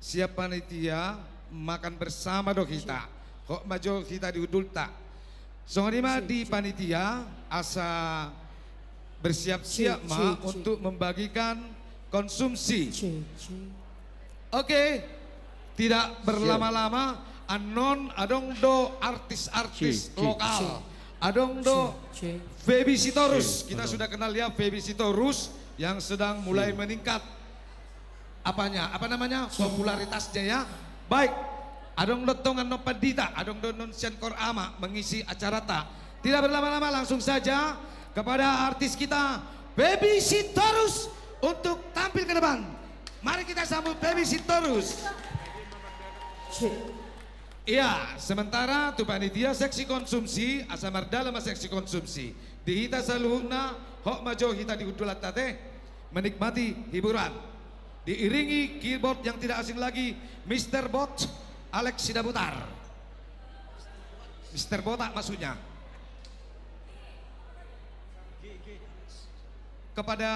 siap panitia, makan bersama do hita. Hot ma jo hita di hundulta. Songon i ma di panitia, asa bersiap-siap ma untuk membagikan konsumsi. Oke, tidak berlama-lama, annon adong do artis-artis lokal. Adong do Feby Sitorus. Kita sudah kenal ya Feby Sitorus yang sedang mulai meningkat. Apanya? Apa namanya? Popularitasnya ya. Baik. Adong do tong annon pandita, adong do annon sian Kor Ama mengisi acarata. Tidak berlama-lama, langsung saja kepada artis kita, Feby Sitorus, untuk tampil ke depan. Mari kita sambut Feby Sitorus. Iya, sementara tu panitia seksi konsumsi, asa mardalan ma seksi konsumsi. Di hita saluhutna, hot ma jo hita di hundulanta te. Menikmati hiburan. Diiringi keyboard yang tidak asing lagi, Mister Bot, Alex Sidabutar. Mister Botak maksudnya. Kepada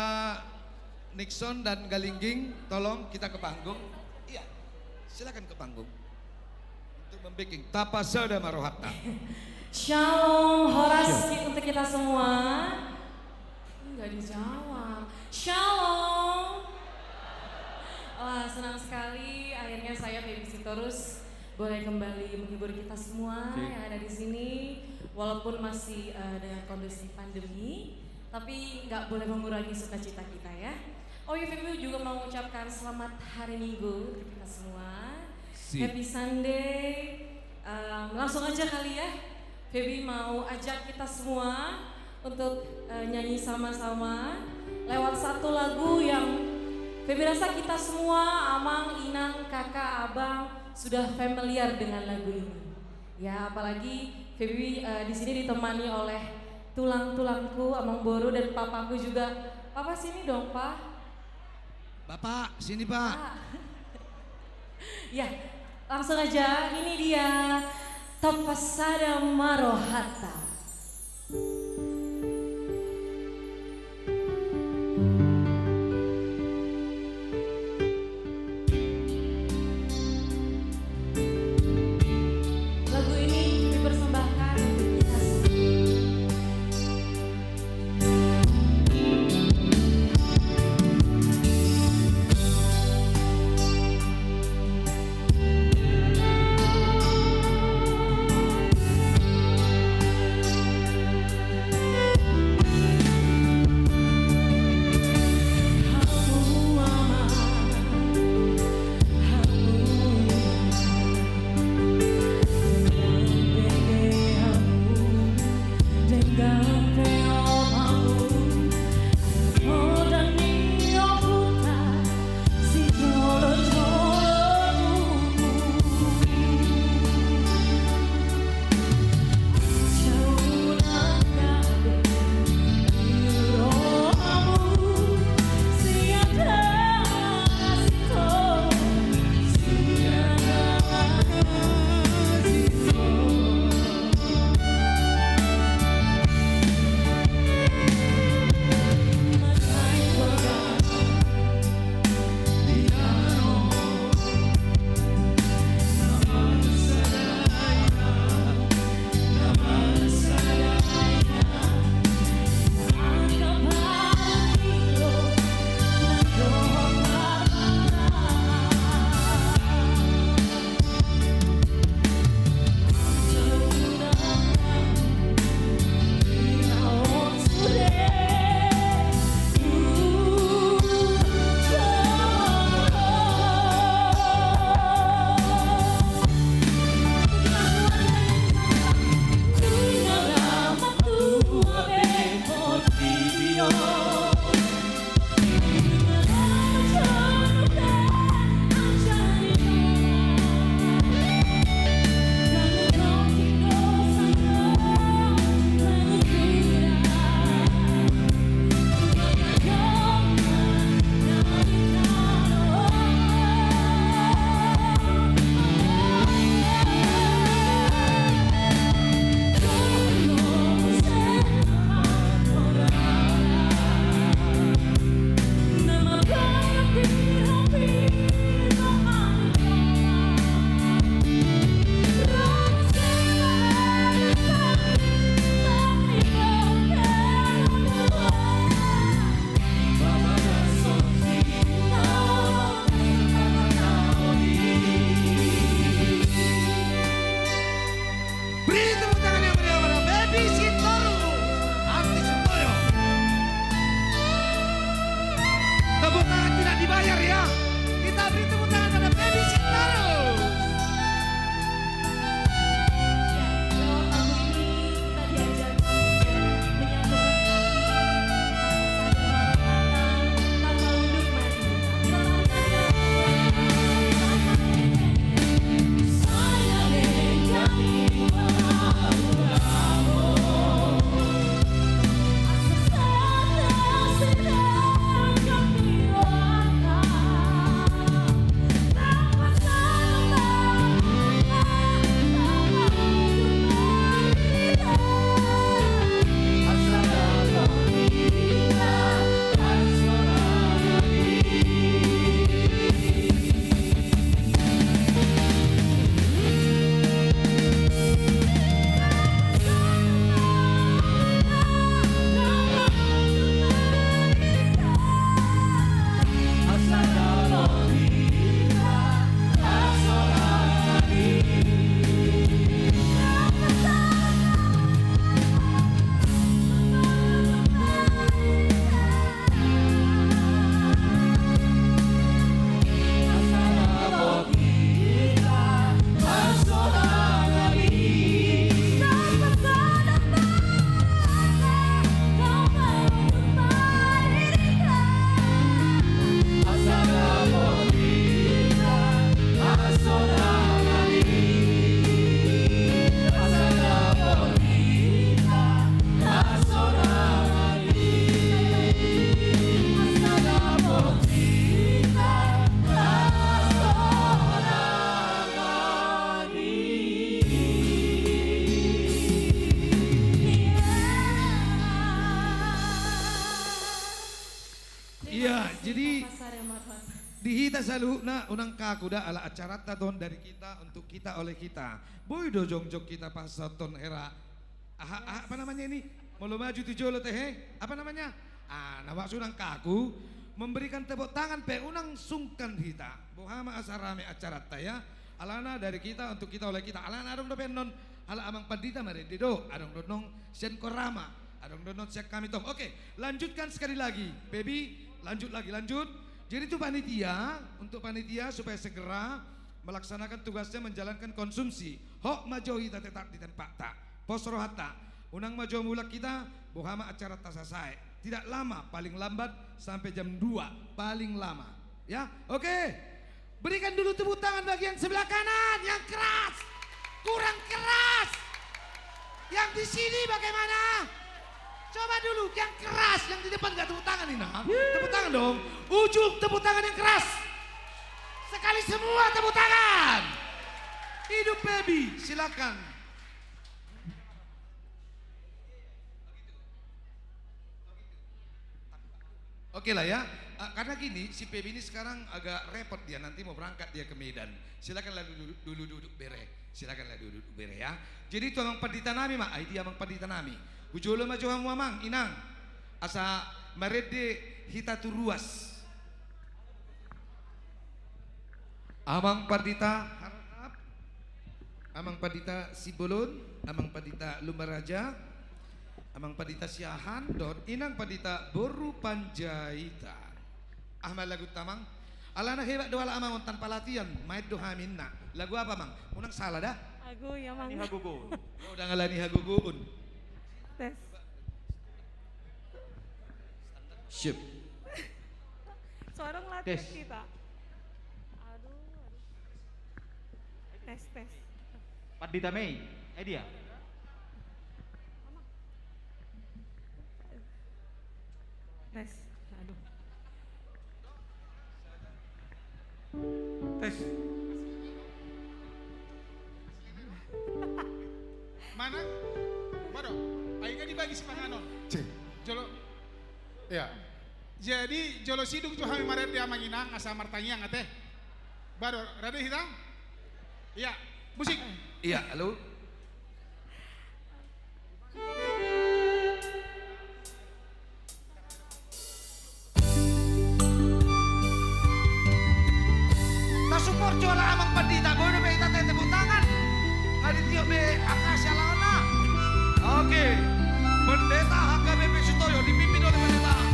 Nixon dan Galingging, tolong kita ke panggung. Iya. Silakan ke panggung untuk membikin Tapasada ma rohanta. Shalom, horas. Shalom. Ki-, untuk kita semua. Enggak dijawab. Shalom. Wah, senang sekali akhirnya saya, Feby Sitorus, boleh kembali menghibur kita semua, oke, yang ada di sini. Walaupun masih, eh, dengan kondisi pandemi, tapi nggak boleh mengurangi sukacita kita, ya. Oh iya, Feby juga mau mengucapkan selamat hari Minggu untuk kita semua. Sip. Happy Sunday. Em, langsung aja kali ya, Feby mau ajak kita semua untuk, eh, nyanyi sama-sama lewat satu lagu yang Feby rasa kita semua, amang, inang, kakak, abang, sudah familiar dengan lagu ini. Ya, apalagi Feby, eh, di sini ditemani oleh tulang-tulangku, amang boru, dan papaku juga. Papa, sini dong, Pa. Bapak, sini, Pak. Pa. Ya, langsung aja. Ini dia Tapasada ma rohanta. Lagu ini dipersembahkan untuk kita semua. Di hita saluhutna, unang kaku da, ala acaranta on dari kita untuk kita oleh kita. Boi do jongjong hita pasahathon hera. Aha, aha, apa namanya ini? Molo maju tu jolo tehe, apa namanya? Ah, na maksud unang kaku, memberikan tepuk tangan pe unang sungkan hita. Boha ma asa rame acaranta, ya. Alana dari kita untuk kita oleh kita. Alana adong dope annon, ala Amang Pandita marende do, adong do annon sian Korama, adong do annon sian hami tong. Oke, lanjutkan sekali lagi. Pebi, lanjut lagi, lanjut. Jadi tu panitia, untuk panitia supaya segera melaksanakan tugasnya menjalankan konsumsi. Hot ma jo hita tetap di tempatna. Pos rohanta. Unang ma jo mulak hita, boha ma acaranta sasae. Tidak lama, paling lambat sampai jam dua, paling lama. Ya, oke. Berikan dulu tepuk tangan bagian sebelah kanan yang keras. Kurang keras. Yang di sini bagaimana? Coba dulu yang keras, yang di depan nggak tepuk tangan ini, nah. Tepuk tangan dong. Ujung tepuk tangan yang keras. Sekali semua tepuk tangan. Hidup Pebi, silakan. Oke lah ya. Ah, karena gini, si Pebi ini sekarang agak repot dia, nanti mau berangkat dia ke Medan. Silakanlah dulu, dulu duduk bere. Silakanlah dulu duduk bere ya. Jadi itu Amang Pandita nami ma, ah, dia Amang Pandita nami. Hujolo ma jo hamu Amang, Inang. Asa marende hita tu ruas. Amang Pandita Harahap, Amang Pandita Simbolon, Amang Pandita Lumaraja, Amang Pandita Siahaan, dohot Inang Pandita boru Panjaitan. Aha ma lagunta Amang? Alana hebat do ala Amang on tanpa latihan, maen do hami ninna. Lagu apa Amang? Unang sala da? Ago, ya Amang. Ni hagogoon. Oh, ndang ala ni hagogoon. Tes. Sip. Sorong latihan kita. Aduh, aduh. Tes, tes. Pandita Mei, eh dia. Tes. Aduh. Tes. Mana? Bodo. Ai kan dibagi sipanganon. Cek. Jolo. Ya. Jadi jolo sidung jo hami marende Amang Inang asa martangiang ate. Bodo, rade hita? Ya. Musik. Iya, halo. Tasupport jo ala Amang Pandita, boi dope hita tete tepuk tangan. Nga ditiop be angka sialaonna. Oke. Pendeta H K B P Sutoyo dipimpin oleh Pendeta Raha.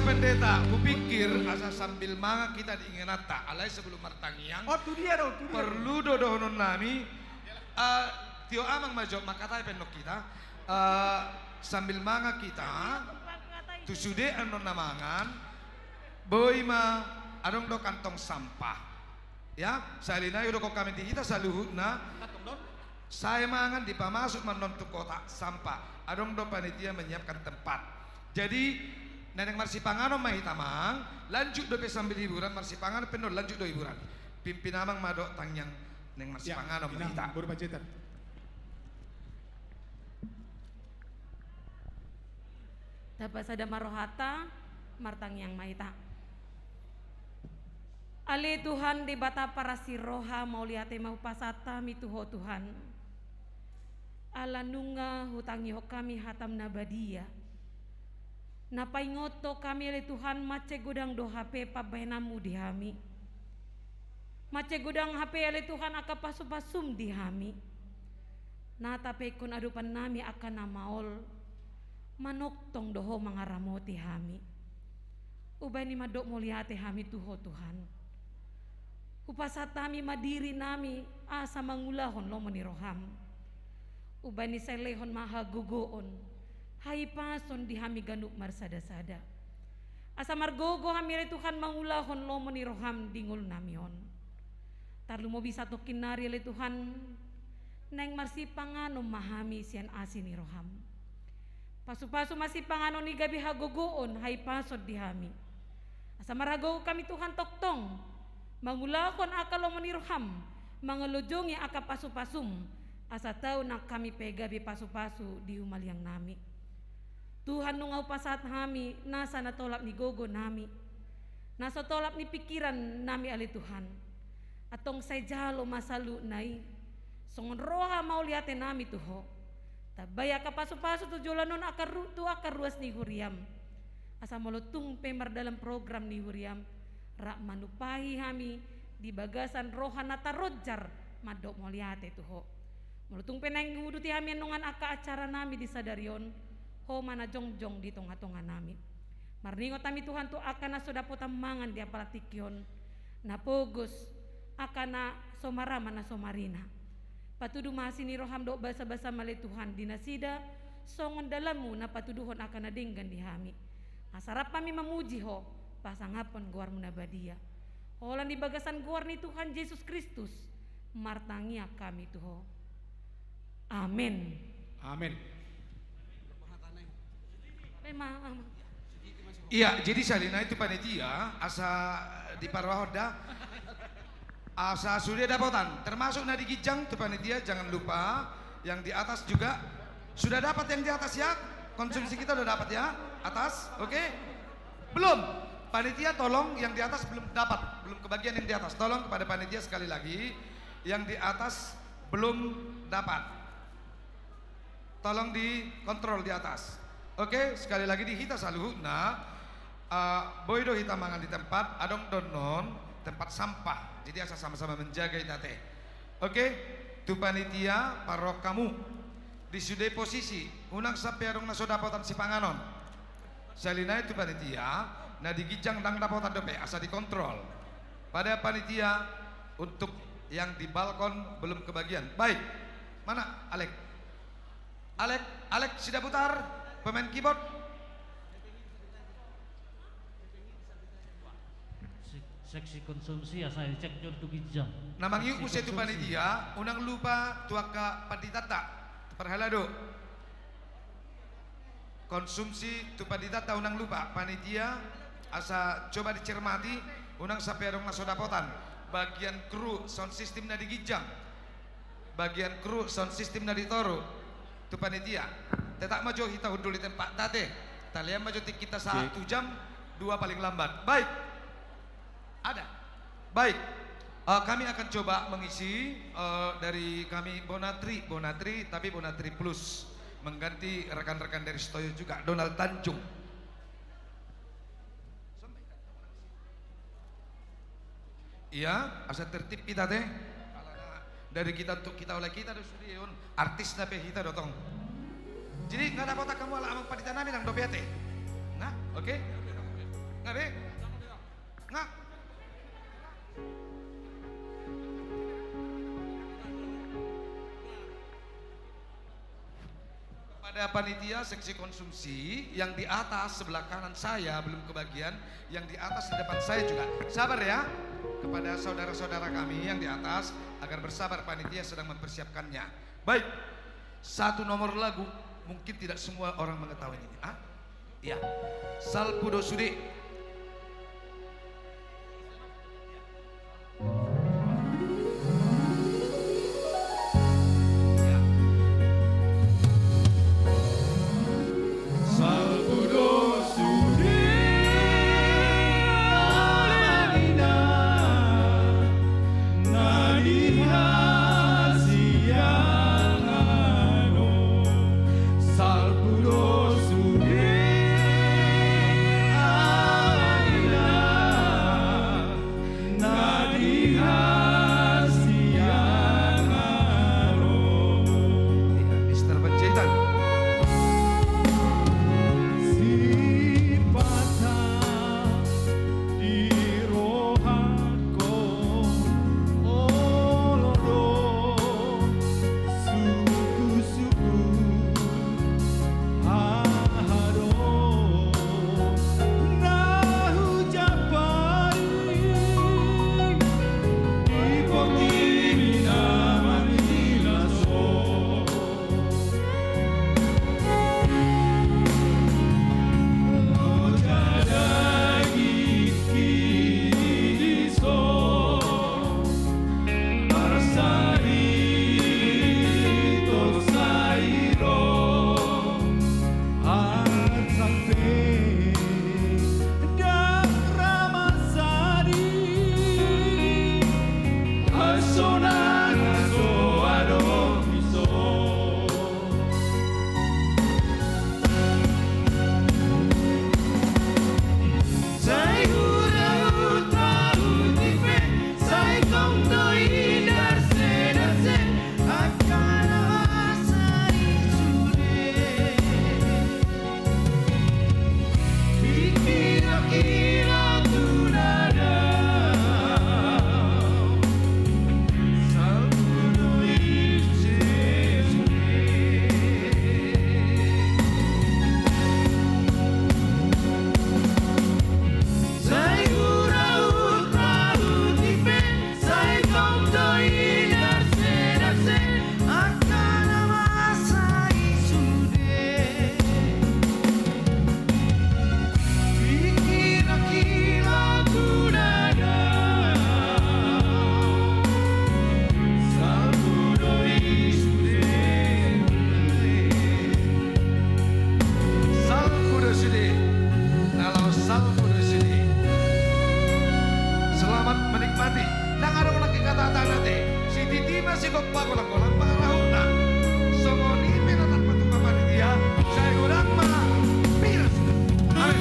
Pendeta, hupikir asa sambil mangan hita di ingananta. Alai sebelum martangiang, oh, tu dia do, tu dia do, perlu do dohonon nami. Eh, tio amang ma jo, mangkatai pe annon hita. Eh, sambil mangan hita, tu sude annon na mangan, boi ma, adong do kantong sampah. Ya, sahali nai hudokhon hami di hita saluhutna, sae mangan dipamasuk ma annon tu kotak sampah. Adong do panitia menyiapkan tempat. Jadi, na naeng marsipanganon ma hita, amang, lanjut dope sambil hiburan, marsipanganon pe annon, lanjut do hiburan. Pimpin amang ma dohot tangiang naeng marsipanganon ma hita. Boru Panjaitan. Tapasada ma rohanta, martangiang ma hita. Ale Tuhan Debata parasi roha, mauliate ma hupasahat hami tu Ho Tuhan. Ala nunga hutangihon hami hataM na badia, na paingothon hami ale Tuhan, mansai godang do hape pambahenanMu di hami. Mansai godang hape ale Tuhan angka pasupasuM di hami. Na tapaihut adopan nami angka na maol, manongtong do Ho mangaramoti hami. Umbahen i mandok mauliate hami tu Ho Tuhan. Hupasahat hami ma diri nami asa mangulahon lomo ni rohaM. Umbahen i sai lehon ma hagogoon, hahipason di hami ganup marsada-sada. Asa margogo hami ale Tuhan mangulahon lomo ni rohaM di ngolu nami on. Tarlumobi satongkin nari ale Tuhan, naeng marsipanganon ma hami sian asi ni rohaM. Pasupasu ma sipanganon i gabe hagogoon, hahipason di hami. Asa marhagogoon hami Tuhan tongtong mangulahon angka lomo ni rohaM, mangalojongi angka pasupasuM, asa tau nang hami pe gabe pasupasu di humaliang nami. Tuhan, nunga hupasahat hami nasa na tolap ni gogo nami, na so tolap ni pingkiran nami ale Tuhan. Antong sai jalo ma saluhutna i songon roha mauliate nami tu Ho. Tambai angka pasupasu tu joloan on, angka ru-, tu angka ruas ni huriaM. Asa molo tung pe mardalan program ni huriaM, rap manumpahi hami di bagasan roha na taronjar mandok mauliate tu Ho. Molo tung pe naeng huuduti hami annon angka acara nami di sadari on, Ho ma na jongjong di tonga-tonga nami. Marningot hami Tuhan tu angka na so dapotan mangan di apala tingki on, na pogos, angka na so marama na so marina. Patudu ma asi ni rohaM dohot basa-basaM ale Tuhan di nasida, songon dalanMu na patuduhon angka na denggan di hami. Asa rap hami mamuji Ho, pasangaphon goarMu na badia. Holan di bagasan goar ni Tuhan Jesus Kristus, martangiang hami tu Ho. Amen. Amen. Iya, jadi sahali nai tu panitia, asa diparrohahon da. Asa sude dapotan, termasuk na di ginjang tu panitia, jangan lupa yang di atas juga. Sudah dapat yang di atas ya? Konsumsi kita udah dapat ya? Atas, oke? Belum. Panitia tolong yang di atas belum dapat, belum kebagian yang di atas. Tolong kepada panitia sekali lagi, yang di atas belum dapat. Tolong dikontrol di atas. Oke, sekali lagi di hita saluhutna, eh, boi do hita mangan di tempat, adong do annon tempat sampah. Jadi asa sama-sama menjaga hita te. Oke, tu panitia, parrohahon hamu. Di sude posisi, unang sampe adong na so dapotan sipanganon. Sahali nai tu panitia, na di ginjang ndang dapotan dope, asa dikontrol. Pada panitia, untuk yang di balkon belum kebagian. Baik. Mana Alek? Alek, Alek Sidabutar, pemain keyboard. Se-, seksi konsumsi asa dicek jolo tu ginjang. Na mangiuk muse tu panitia, unang lupa tu angka panditanta. Parhalado. Konsumsi tu panditanta unang lupa, panitia, asa coba dicermati, unang sampe adong na so dapotan. Bagian kru sound system na di ginjang, bagian kru sound system na di toru, tu panitia. Tetap ma jo hita hundul di tempat ta te. Talean ma jo tingkinta sahat tu jam dua paling lambat. Baik. Ada. Baik. Eh, kami akan coba mengisi, eh, dari kami Bonatri, Bonatri, tapi Bonatri Plus. Mengganti rekan-rekan dari Sitoyo juga, Donald Tanjung. Iya, asa tertib hita te. Dari kita untuk kita oleh kita do sude on. Artisna pe hita do tong. Jadi nunga dapotan hamu ala amang pandita nami nang dope ate. Nah, oke. Nga be? Nga. Kepada panitia seksi konsumsi yang di atas sebelah kanan saya belum kebagian, yang di atas di depan saya juga. Sabar ya, kepada saudara-saudara kami yang di atas, agar bersabar, panitia sedang mempersiapkannya. Baik, satu nomor lagu, mungkin tidak semua orang mengetahui ini. Ah? Iya. Salpu do sude. Iya, Mister Panjaitan. Salpu do sude. Na laos salpu do sude. Selamat menikmati. Ndang adong nangkin hata-hata na te. Sititi ma sigompa, golanggolang pangarahutna. Songon i pe na tarpatupa panitia. Sai godang ma. Pir. Amin.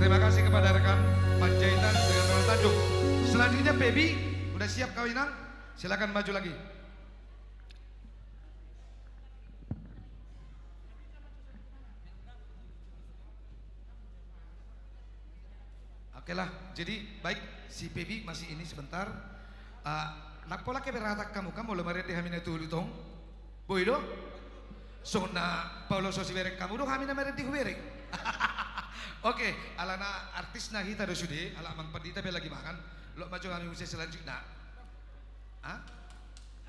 Terima kasih kepada rekan Panjaitan dengan Tanjung. Selanjutnya Feby, udah siap kau, Inang? Silakan maju lagi. Oke lah, jadi baik, si Feby masih ini sebentar. Ah, ndang pola keberatan hamu kan molo marende hami na tolu tong? Boi do? Songon na paulosi bereng hamu do hami na marende hubereng. Oke, alana artisna hita do sude, ala Amang Pandita pe lagi mangan. Lot maju hami muse selanjutna. Hah?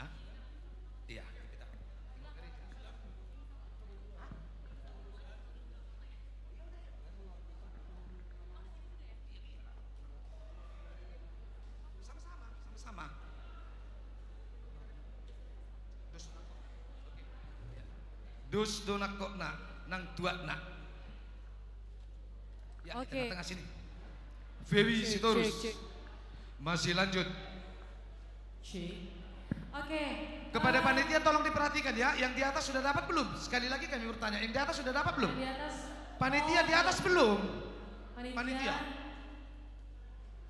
Hah? Iya, kita. Sama-sama, sama-sama. Dos do nangkokna, nang tuatna. Ya, di tengah-tengah sini. Feby Sitorus. Masih lanjut. Oke. Kepada panitia tolong diperhatikan ya, yang di atas sudah dapat belum? Sekali lagi kami bertanya, yang di atas sudah dapat belum? Panitia di atas belum? Panitia.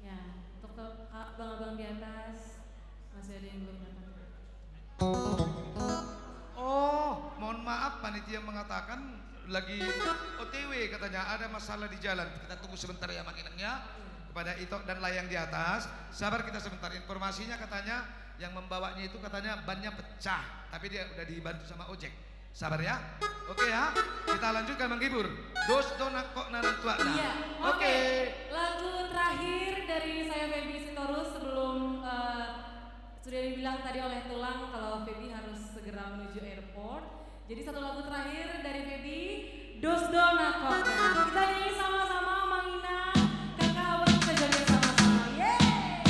Ya, untuk abang-abang di atas masih ada yang belum dapat. Oh, mohon maaf, panitia mengatakan lagi O T W katanya, ada masalah di jalan. Kita tunggu sebentar ya, Mang Inang ya. Kepada Ito dan Layang di atas, sabar kita sebentar. Informasinya katanya yang membawanya itu katanya bannya pecah, tapi dia udah dibantu sama ojek. Sabar ya. Oke ya. Kita lanjutkan menghibur. Dos do nangkokna nang tuatna. Iya. Oke. Lagu terakhir dari saya, Feby Sitorus, sebelum eh, sudah dibilang tadi oleh Tulang kalau Feby harus segera menuju airport. Jadi satu lagu terakhir dari Feby, Dos do nangkokna. Kita nyanyi sama-sama, Amang Inang, kakak abang, kita joget sama-sama. Yeay!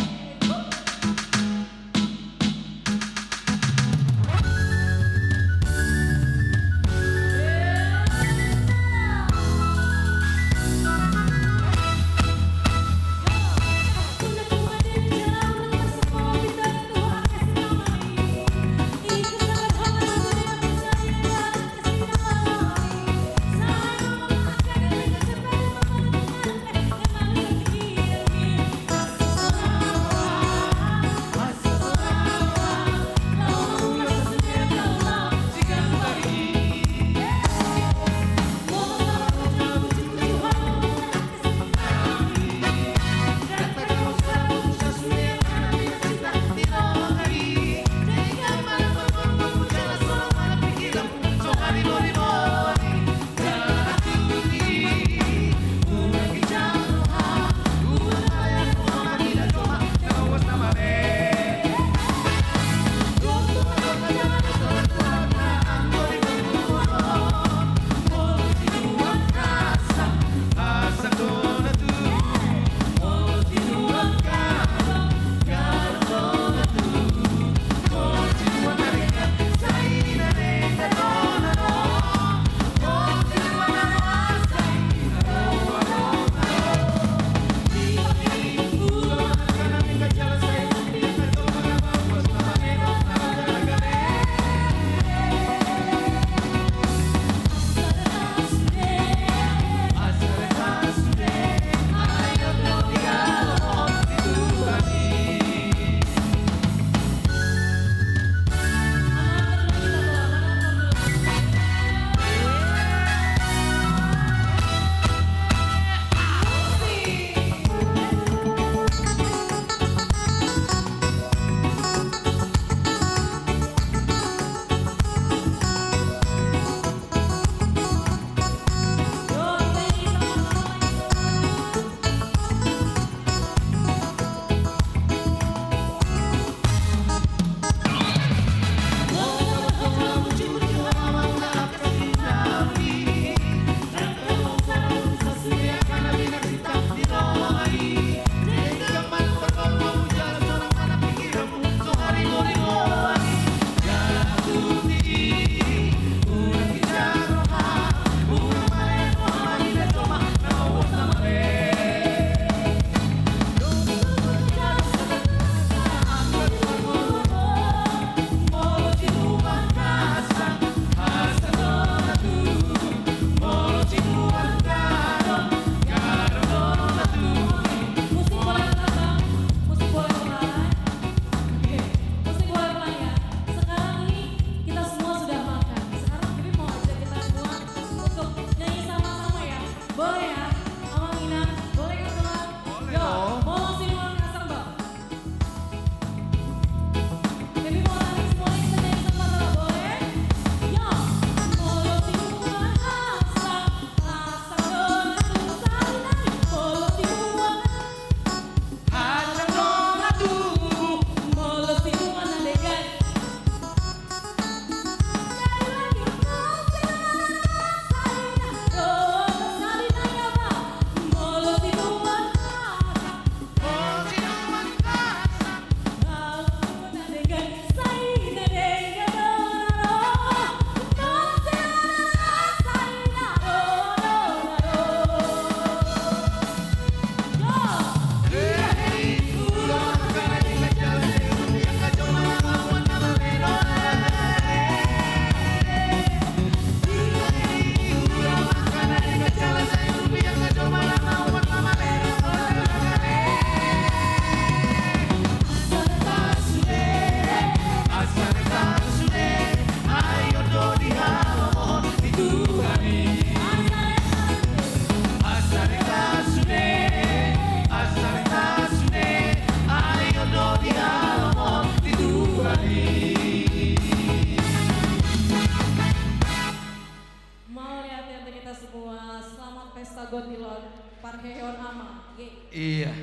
semua, selamat pesta Gotilon, parheheon ama. Ye. Iya.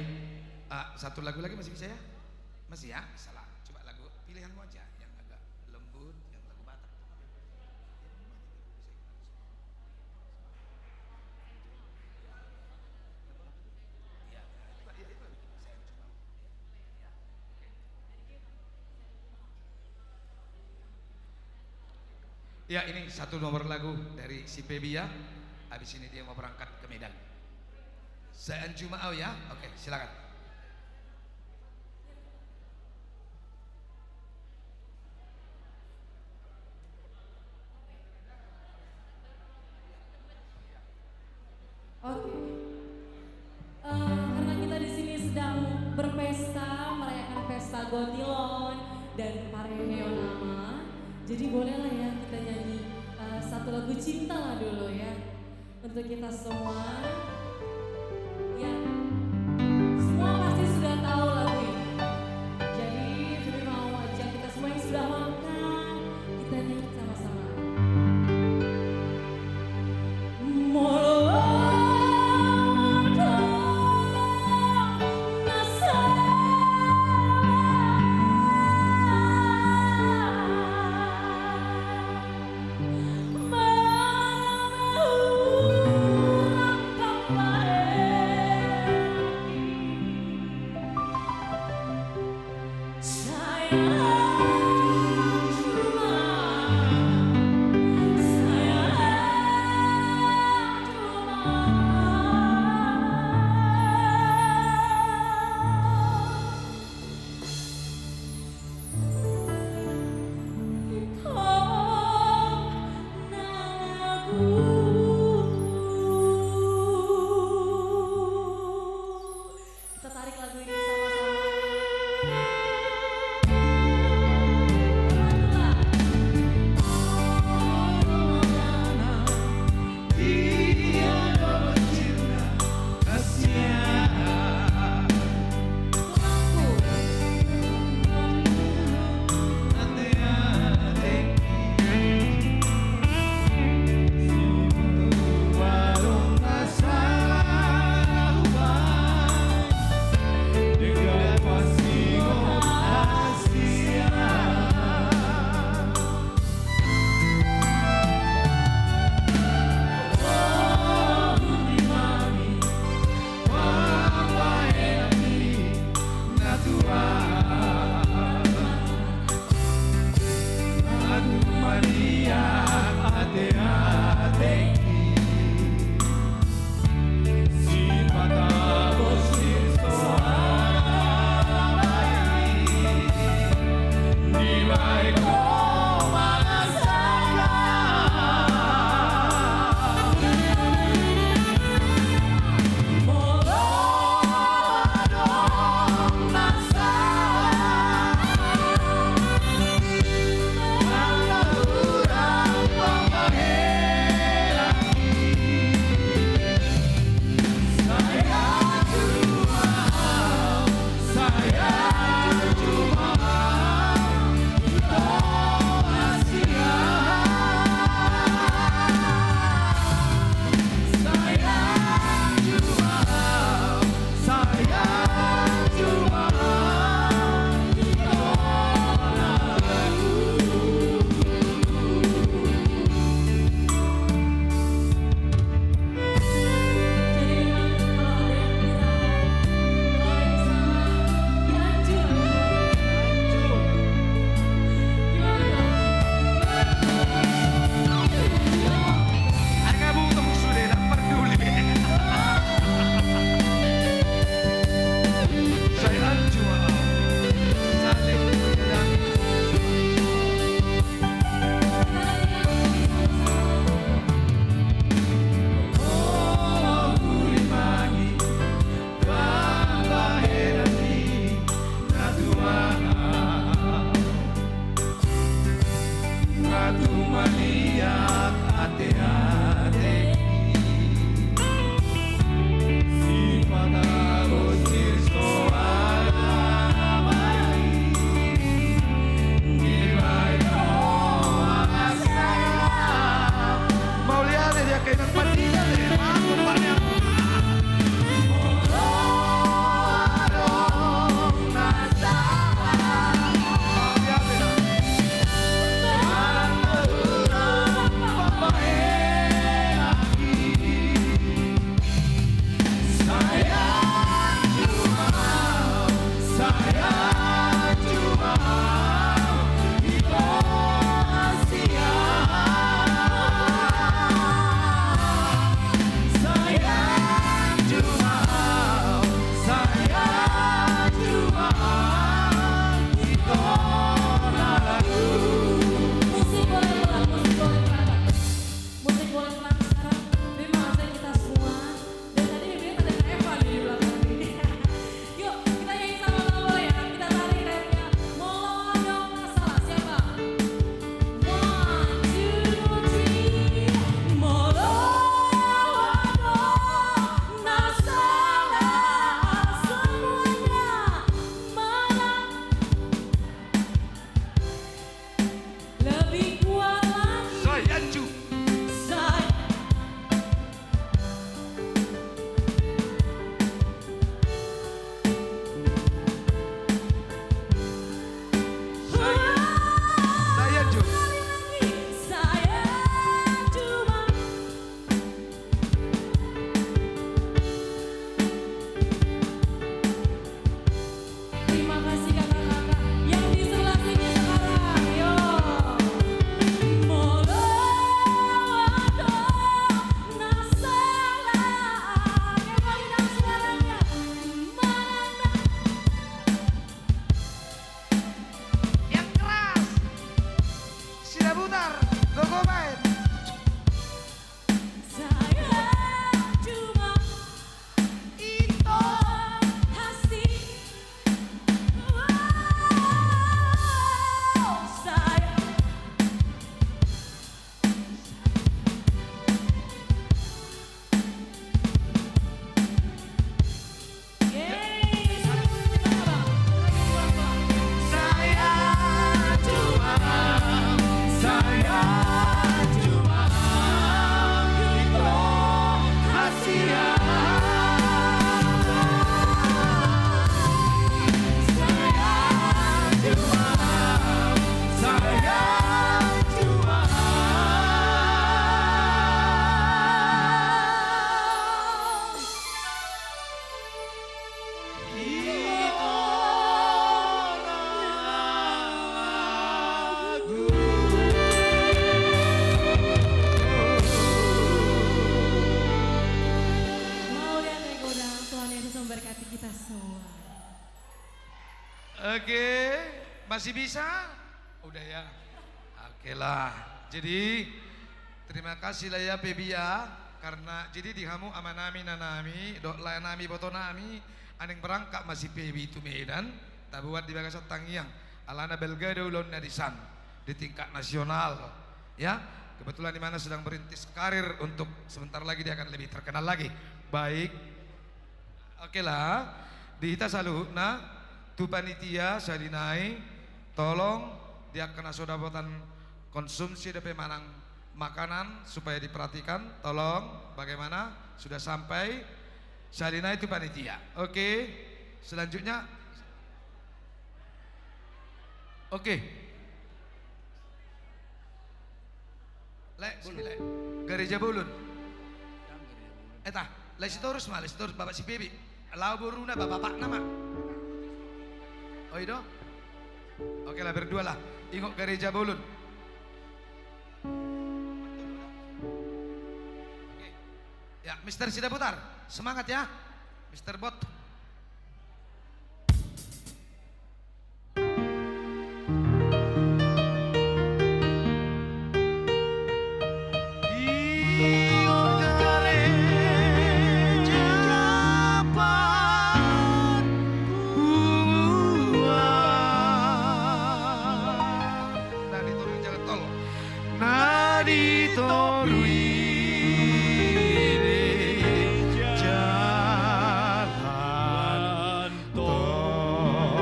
Ah, satu lagu lagi masih bisa ya? Masih ya? Bisa lah. Coba lagu pilihanmu aja yang agak lembut, yang lagu Batak. Ya, ini satu nomor lagu dari si Feby ya. Habis ini dia mau berangkat ke Medan. Seanjuma au ya. Oke, silakan. Oke. Eh, karena kita di sini sedang berpesta, merayakan pesta Gotilon dan parheheon ama, jadi bolehlah ya kita nyanyi, eh, satu lagu cinta lah dulu ya, untuk kita semua. Ya, semua pasti sudah tahu lagu ini. Jadi, Feby mau ajak kita semua yang sudah makan, kita nyanyi sama-sama. Oke, masih bisa? Udah ya. Oke lah. Jadi, terima kasih lah ya, Pebi ya. Karena, jadi di hamu amanami, inanami, dohot laenami, ibotonami, naeng berangkat ma si Pebi tu Medan, tabuat di bagasan tangiang. Alana balga do ulaonna disan, di tingkat nasional. Ya, kebetulan Imana sedang merintis karir untuk sebentar lagi dia akan lebih terkenal lagi. Baik. Oke lah, di hita saluhutna, tu panitia sahali nai, tolong di angka na so dapotan konsumsi dope manang makanan supaya diperhatikan, tolong bagaimana sudah sampai sahali nai tu panitia. Oke, selanjutnya. Oke. Lae, sini lae. Gareja Bolon. Eta, lae Sitorus ma, lae Sitorus, bapak si Pebi. Laho boruna, bapak, bapakna ma. Oh, i do? Oke lah, berdua lah. Ingot Gareja Bolon. Oke. Ya, Mister Sidabutar, semangat ya. Mister Bot. Na di toru i jalan tol. Na di toru i jalan tol.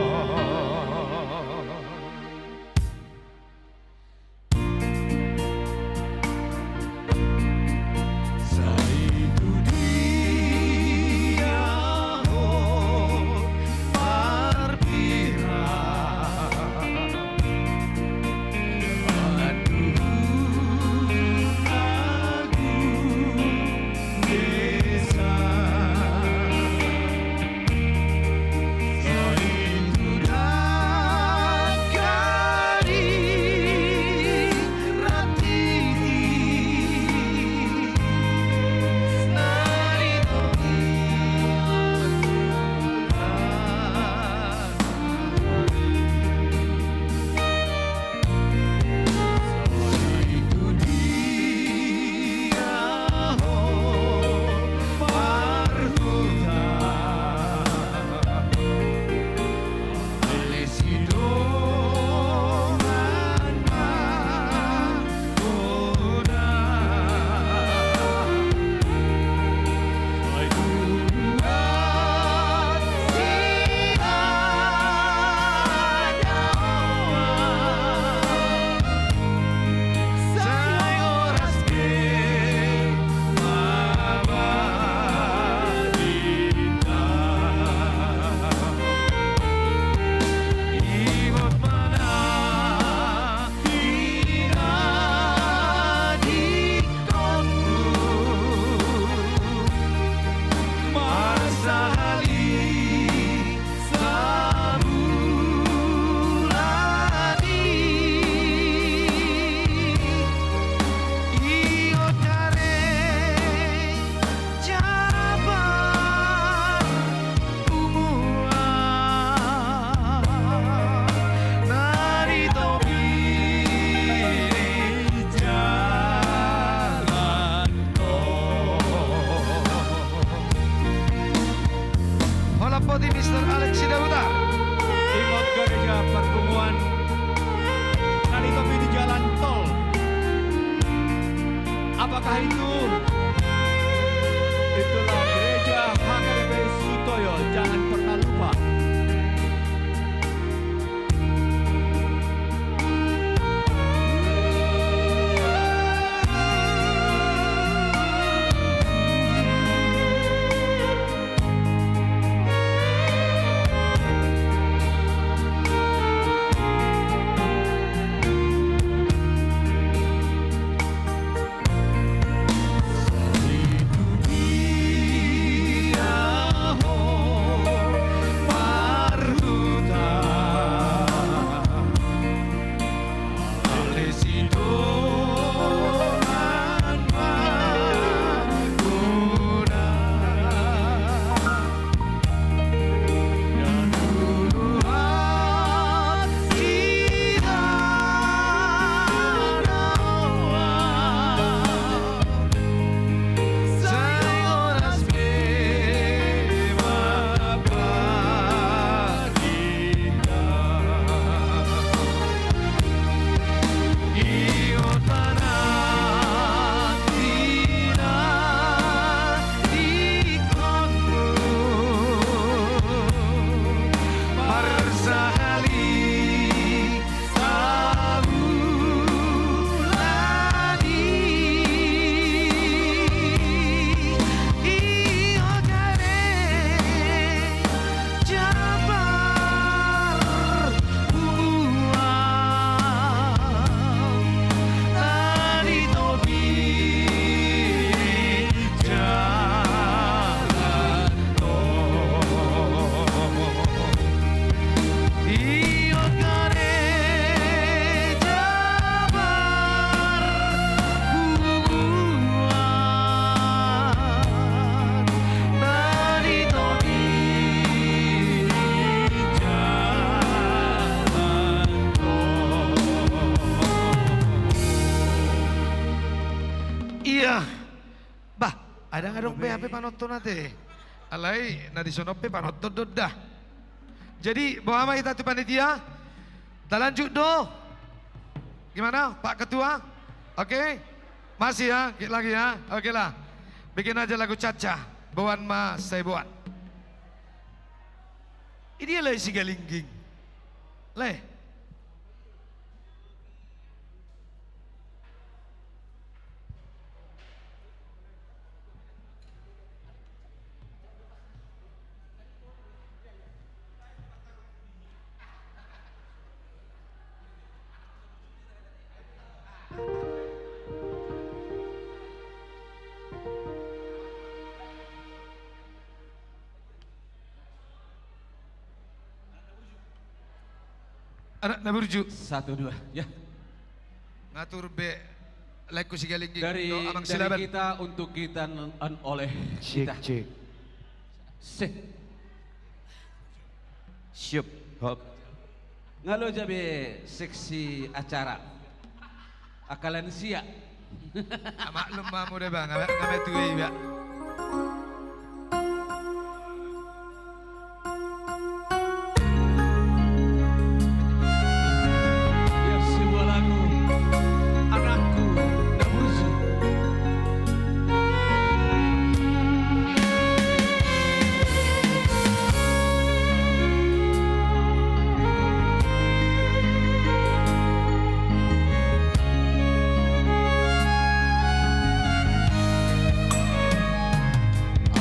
Sai tu dia ho parpira? Holan poti Mister Alex Sidabutar. Ingot Gareja Parpunguan na di topi di jalan tol. Apakah itu? Itulah Gereja H K B P I Sutoyo, jangan pernah lupa. Sampe panonton ate. Alai na di sonon pe panonton do da. Jadi boha ma hita tu panitia? Talanjut do. Gimana Pak Ketua? Oke. Masih ya, dikit lagi ya. Oke lah. Bikin aja lagu Caca. Boan ma sai boan. Idia lae Sigalingging? Lae. Anak na burju. Satu, dua, ya. Ngatur be laengku Sigalingging. Dari, do Amang dari Silaban. Kita untuk kita, dan oleh cek, kita. Cek. Sip. Siap. Hop. Nga loja be seksi acara. Angka lansia. Ah, maklum ma hamu da, Bang. Nga, nga metua iba. Biar sebuah lagu, Anakku na Burju.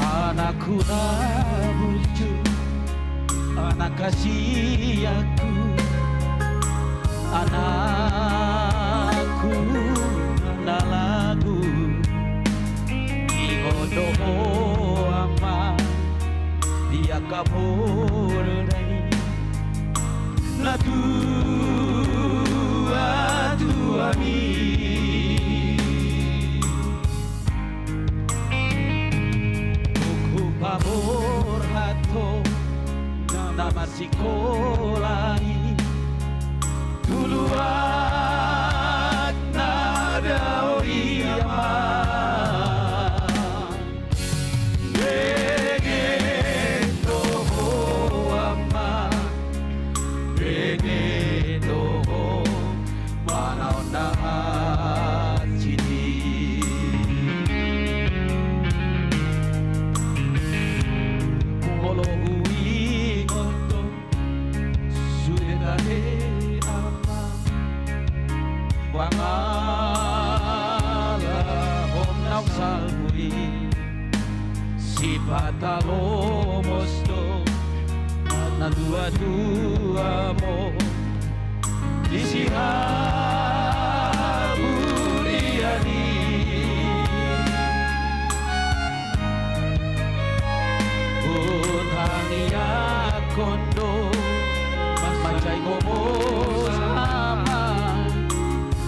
Anakku na burju, anak hasianku, anakku na lagu, ingot do ho ama, di angka poda i, na tuatuami. Tung hupaborhat ho na marsikola i, tu luat na dao i ama. Benget do ho ama, benget do ho, manaon na hansit i. Molo huingot do sude tahe ama, mangalahon naung salpu i, sipatalomos do na tuatuam on di sihabulian i. Hutangiangkon do mansai gomos ama,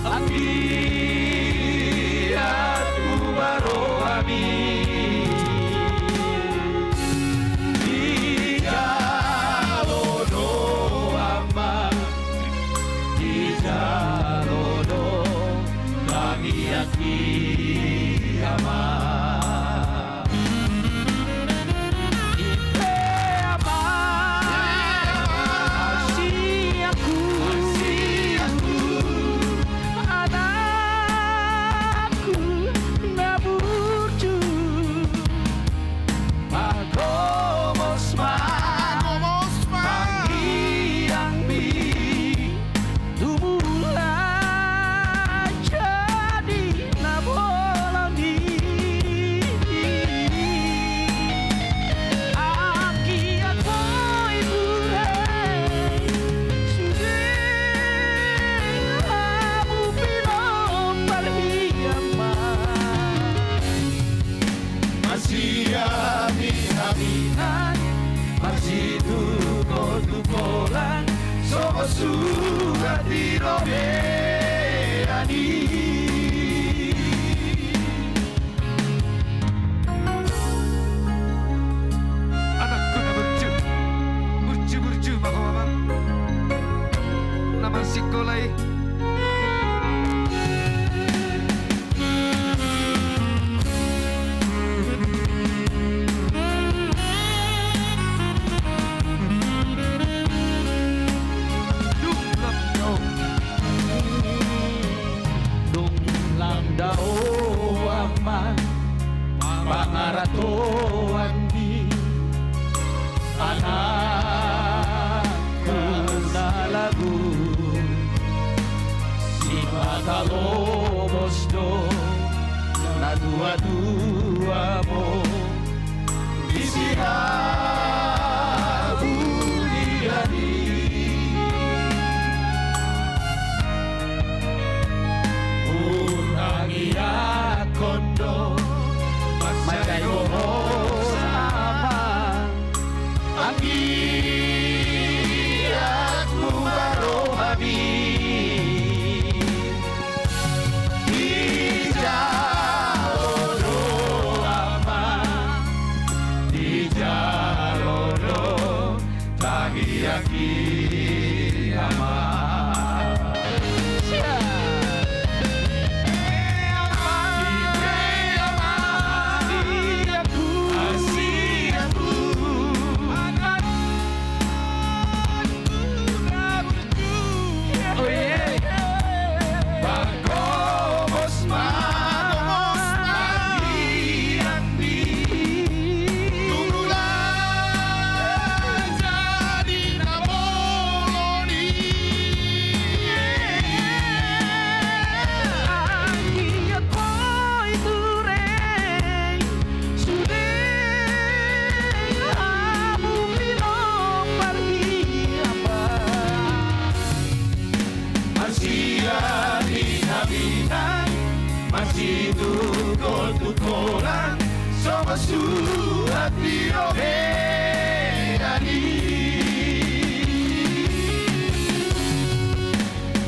anggiat hubaro hami. Dijalo do ama, dijalo do tangiangki ama. Ipe ama, hasianku, anakku na burju. Pagomos ma, pagomos ma tangiangmi tu mulak jadi na bolon i. Anggiat boi buhai sude hamu pinompar i ama. Marsiaminaminan, marsitungkoltungkolan, songon suhat di robean i. Anakku na burju, burju-burju ma ho amang, na marsikola i. Ratoan ni anakku na lagu, sipatalomos do natuatuamon di sihabulian i. Hutangiangkon do mansai gomos, Ama, anggiat muba rohami. Dijalo do, Ama, dijalo do tangiangki, Ama. Sude hamu pinompar ni Ama. Marsiaminaminan, marsitungkoltungkolan, songon suhat ni robean i.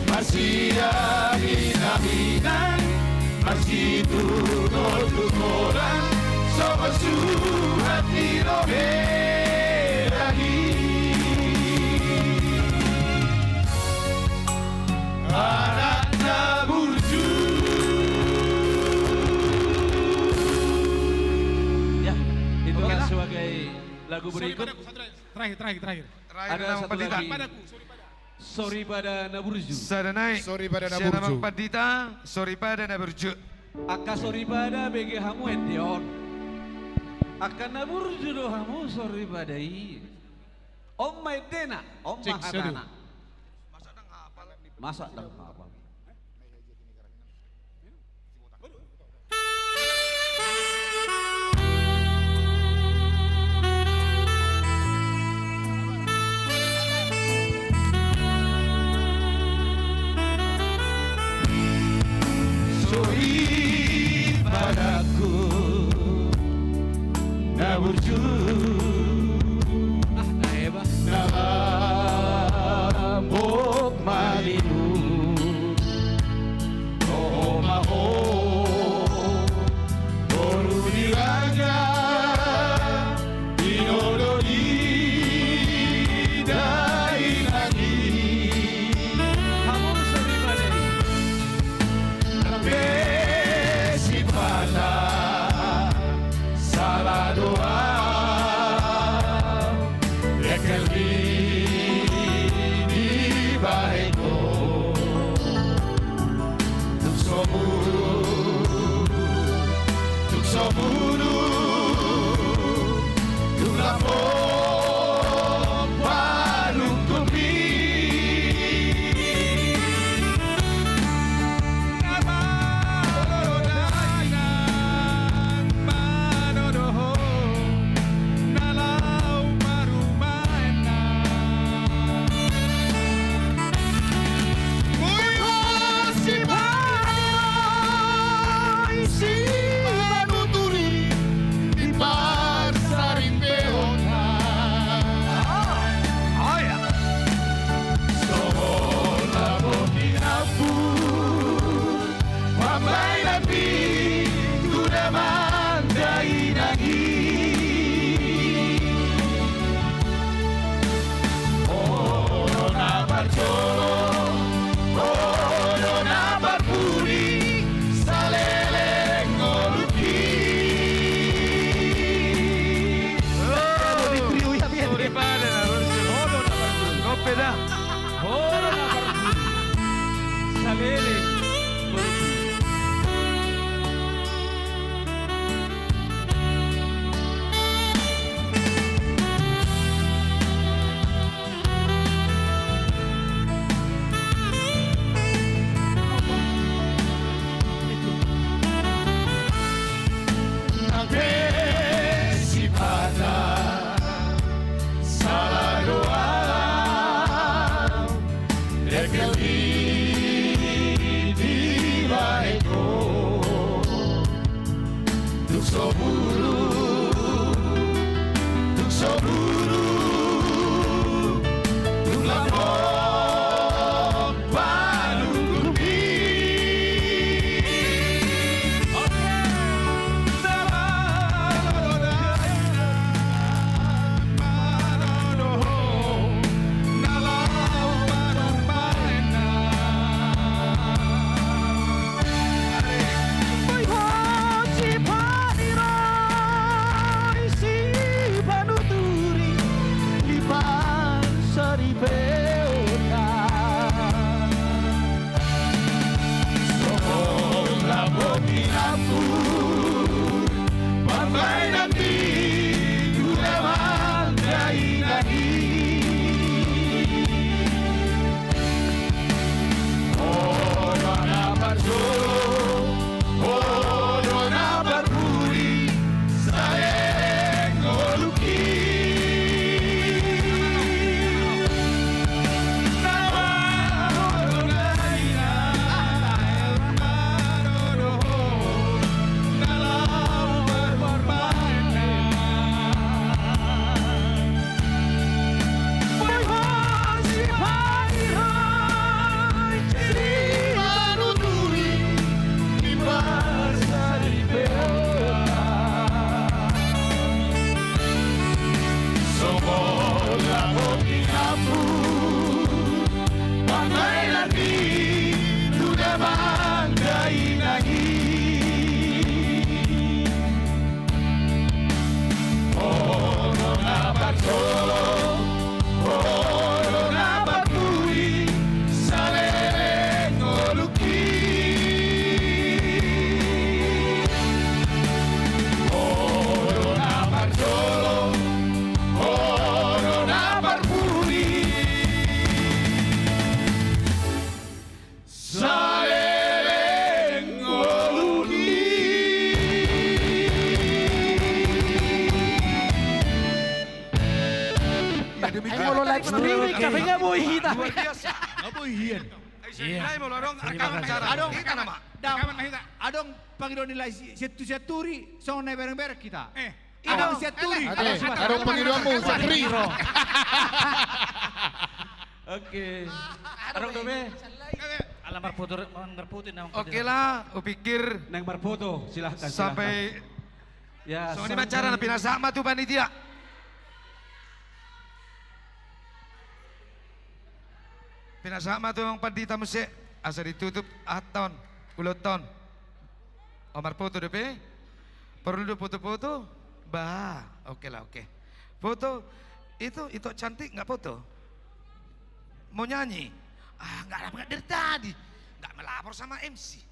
Marsiaminaminan, marsitungkoltungkolan, songon suhat ni robean i. Anak na burju. Ya, itulah sebagai lagu berikut. Terakhir, terakhir, terakhir. Ada satu lagi. Padaku, sorry, padaku. Soripada na burju. Sada nai. Soripada na burju. Sian Amang Pandita, soripada na burju. Angka soripada, bege hamu ende on. Angka na burju do hamu soripada i. On ma endena, on ma hatana. Masa ndang hapal? Soripadangku na burju, na lambok maningon. Toho ma ho, boru ni raja, tinodo ni dainang i. Hamu soripada i. Be sipata sala do au. Ayo, molo live streaming, oke. Tapi nggak boi hita. Luar biasa. Nggak boi hian. Iya. Mulai molo adong, terima kasih. Adong, hita nama. Adong pangidoan ni lae si, sian tu, sian turi, songon na bereng-bereng hita. Eh. Adong sian turi. Adong pangidoanmu, sian turi. Oke. Adong dope. Ala marfoto, marfoto nang. Oke lah, hupikir. Nang marfoto, silahkan, silahkan. Sampai. Ya, songon i ma carana, pinasahat ma tu panitia. Pinasahat ma tu amang pandita muse, asa ditutup ahatta on, ulaonta on. O, marfoto dope? Porlu do foto-foto? Bah, oke lah, oke. Foto, itu, itu cantik nggak foto? Mau nyanyi? Ah, nggak ada, nggak dari tadi. Nggak melapor sama M C.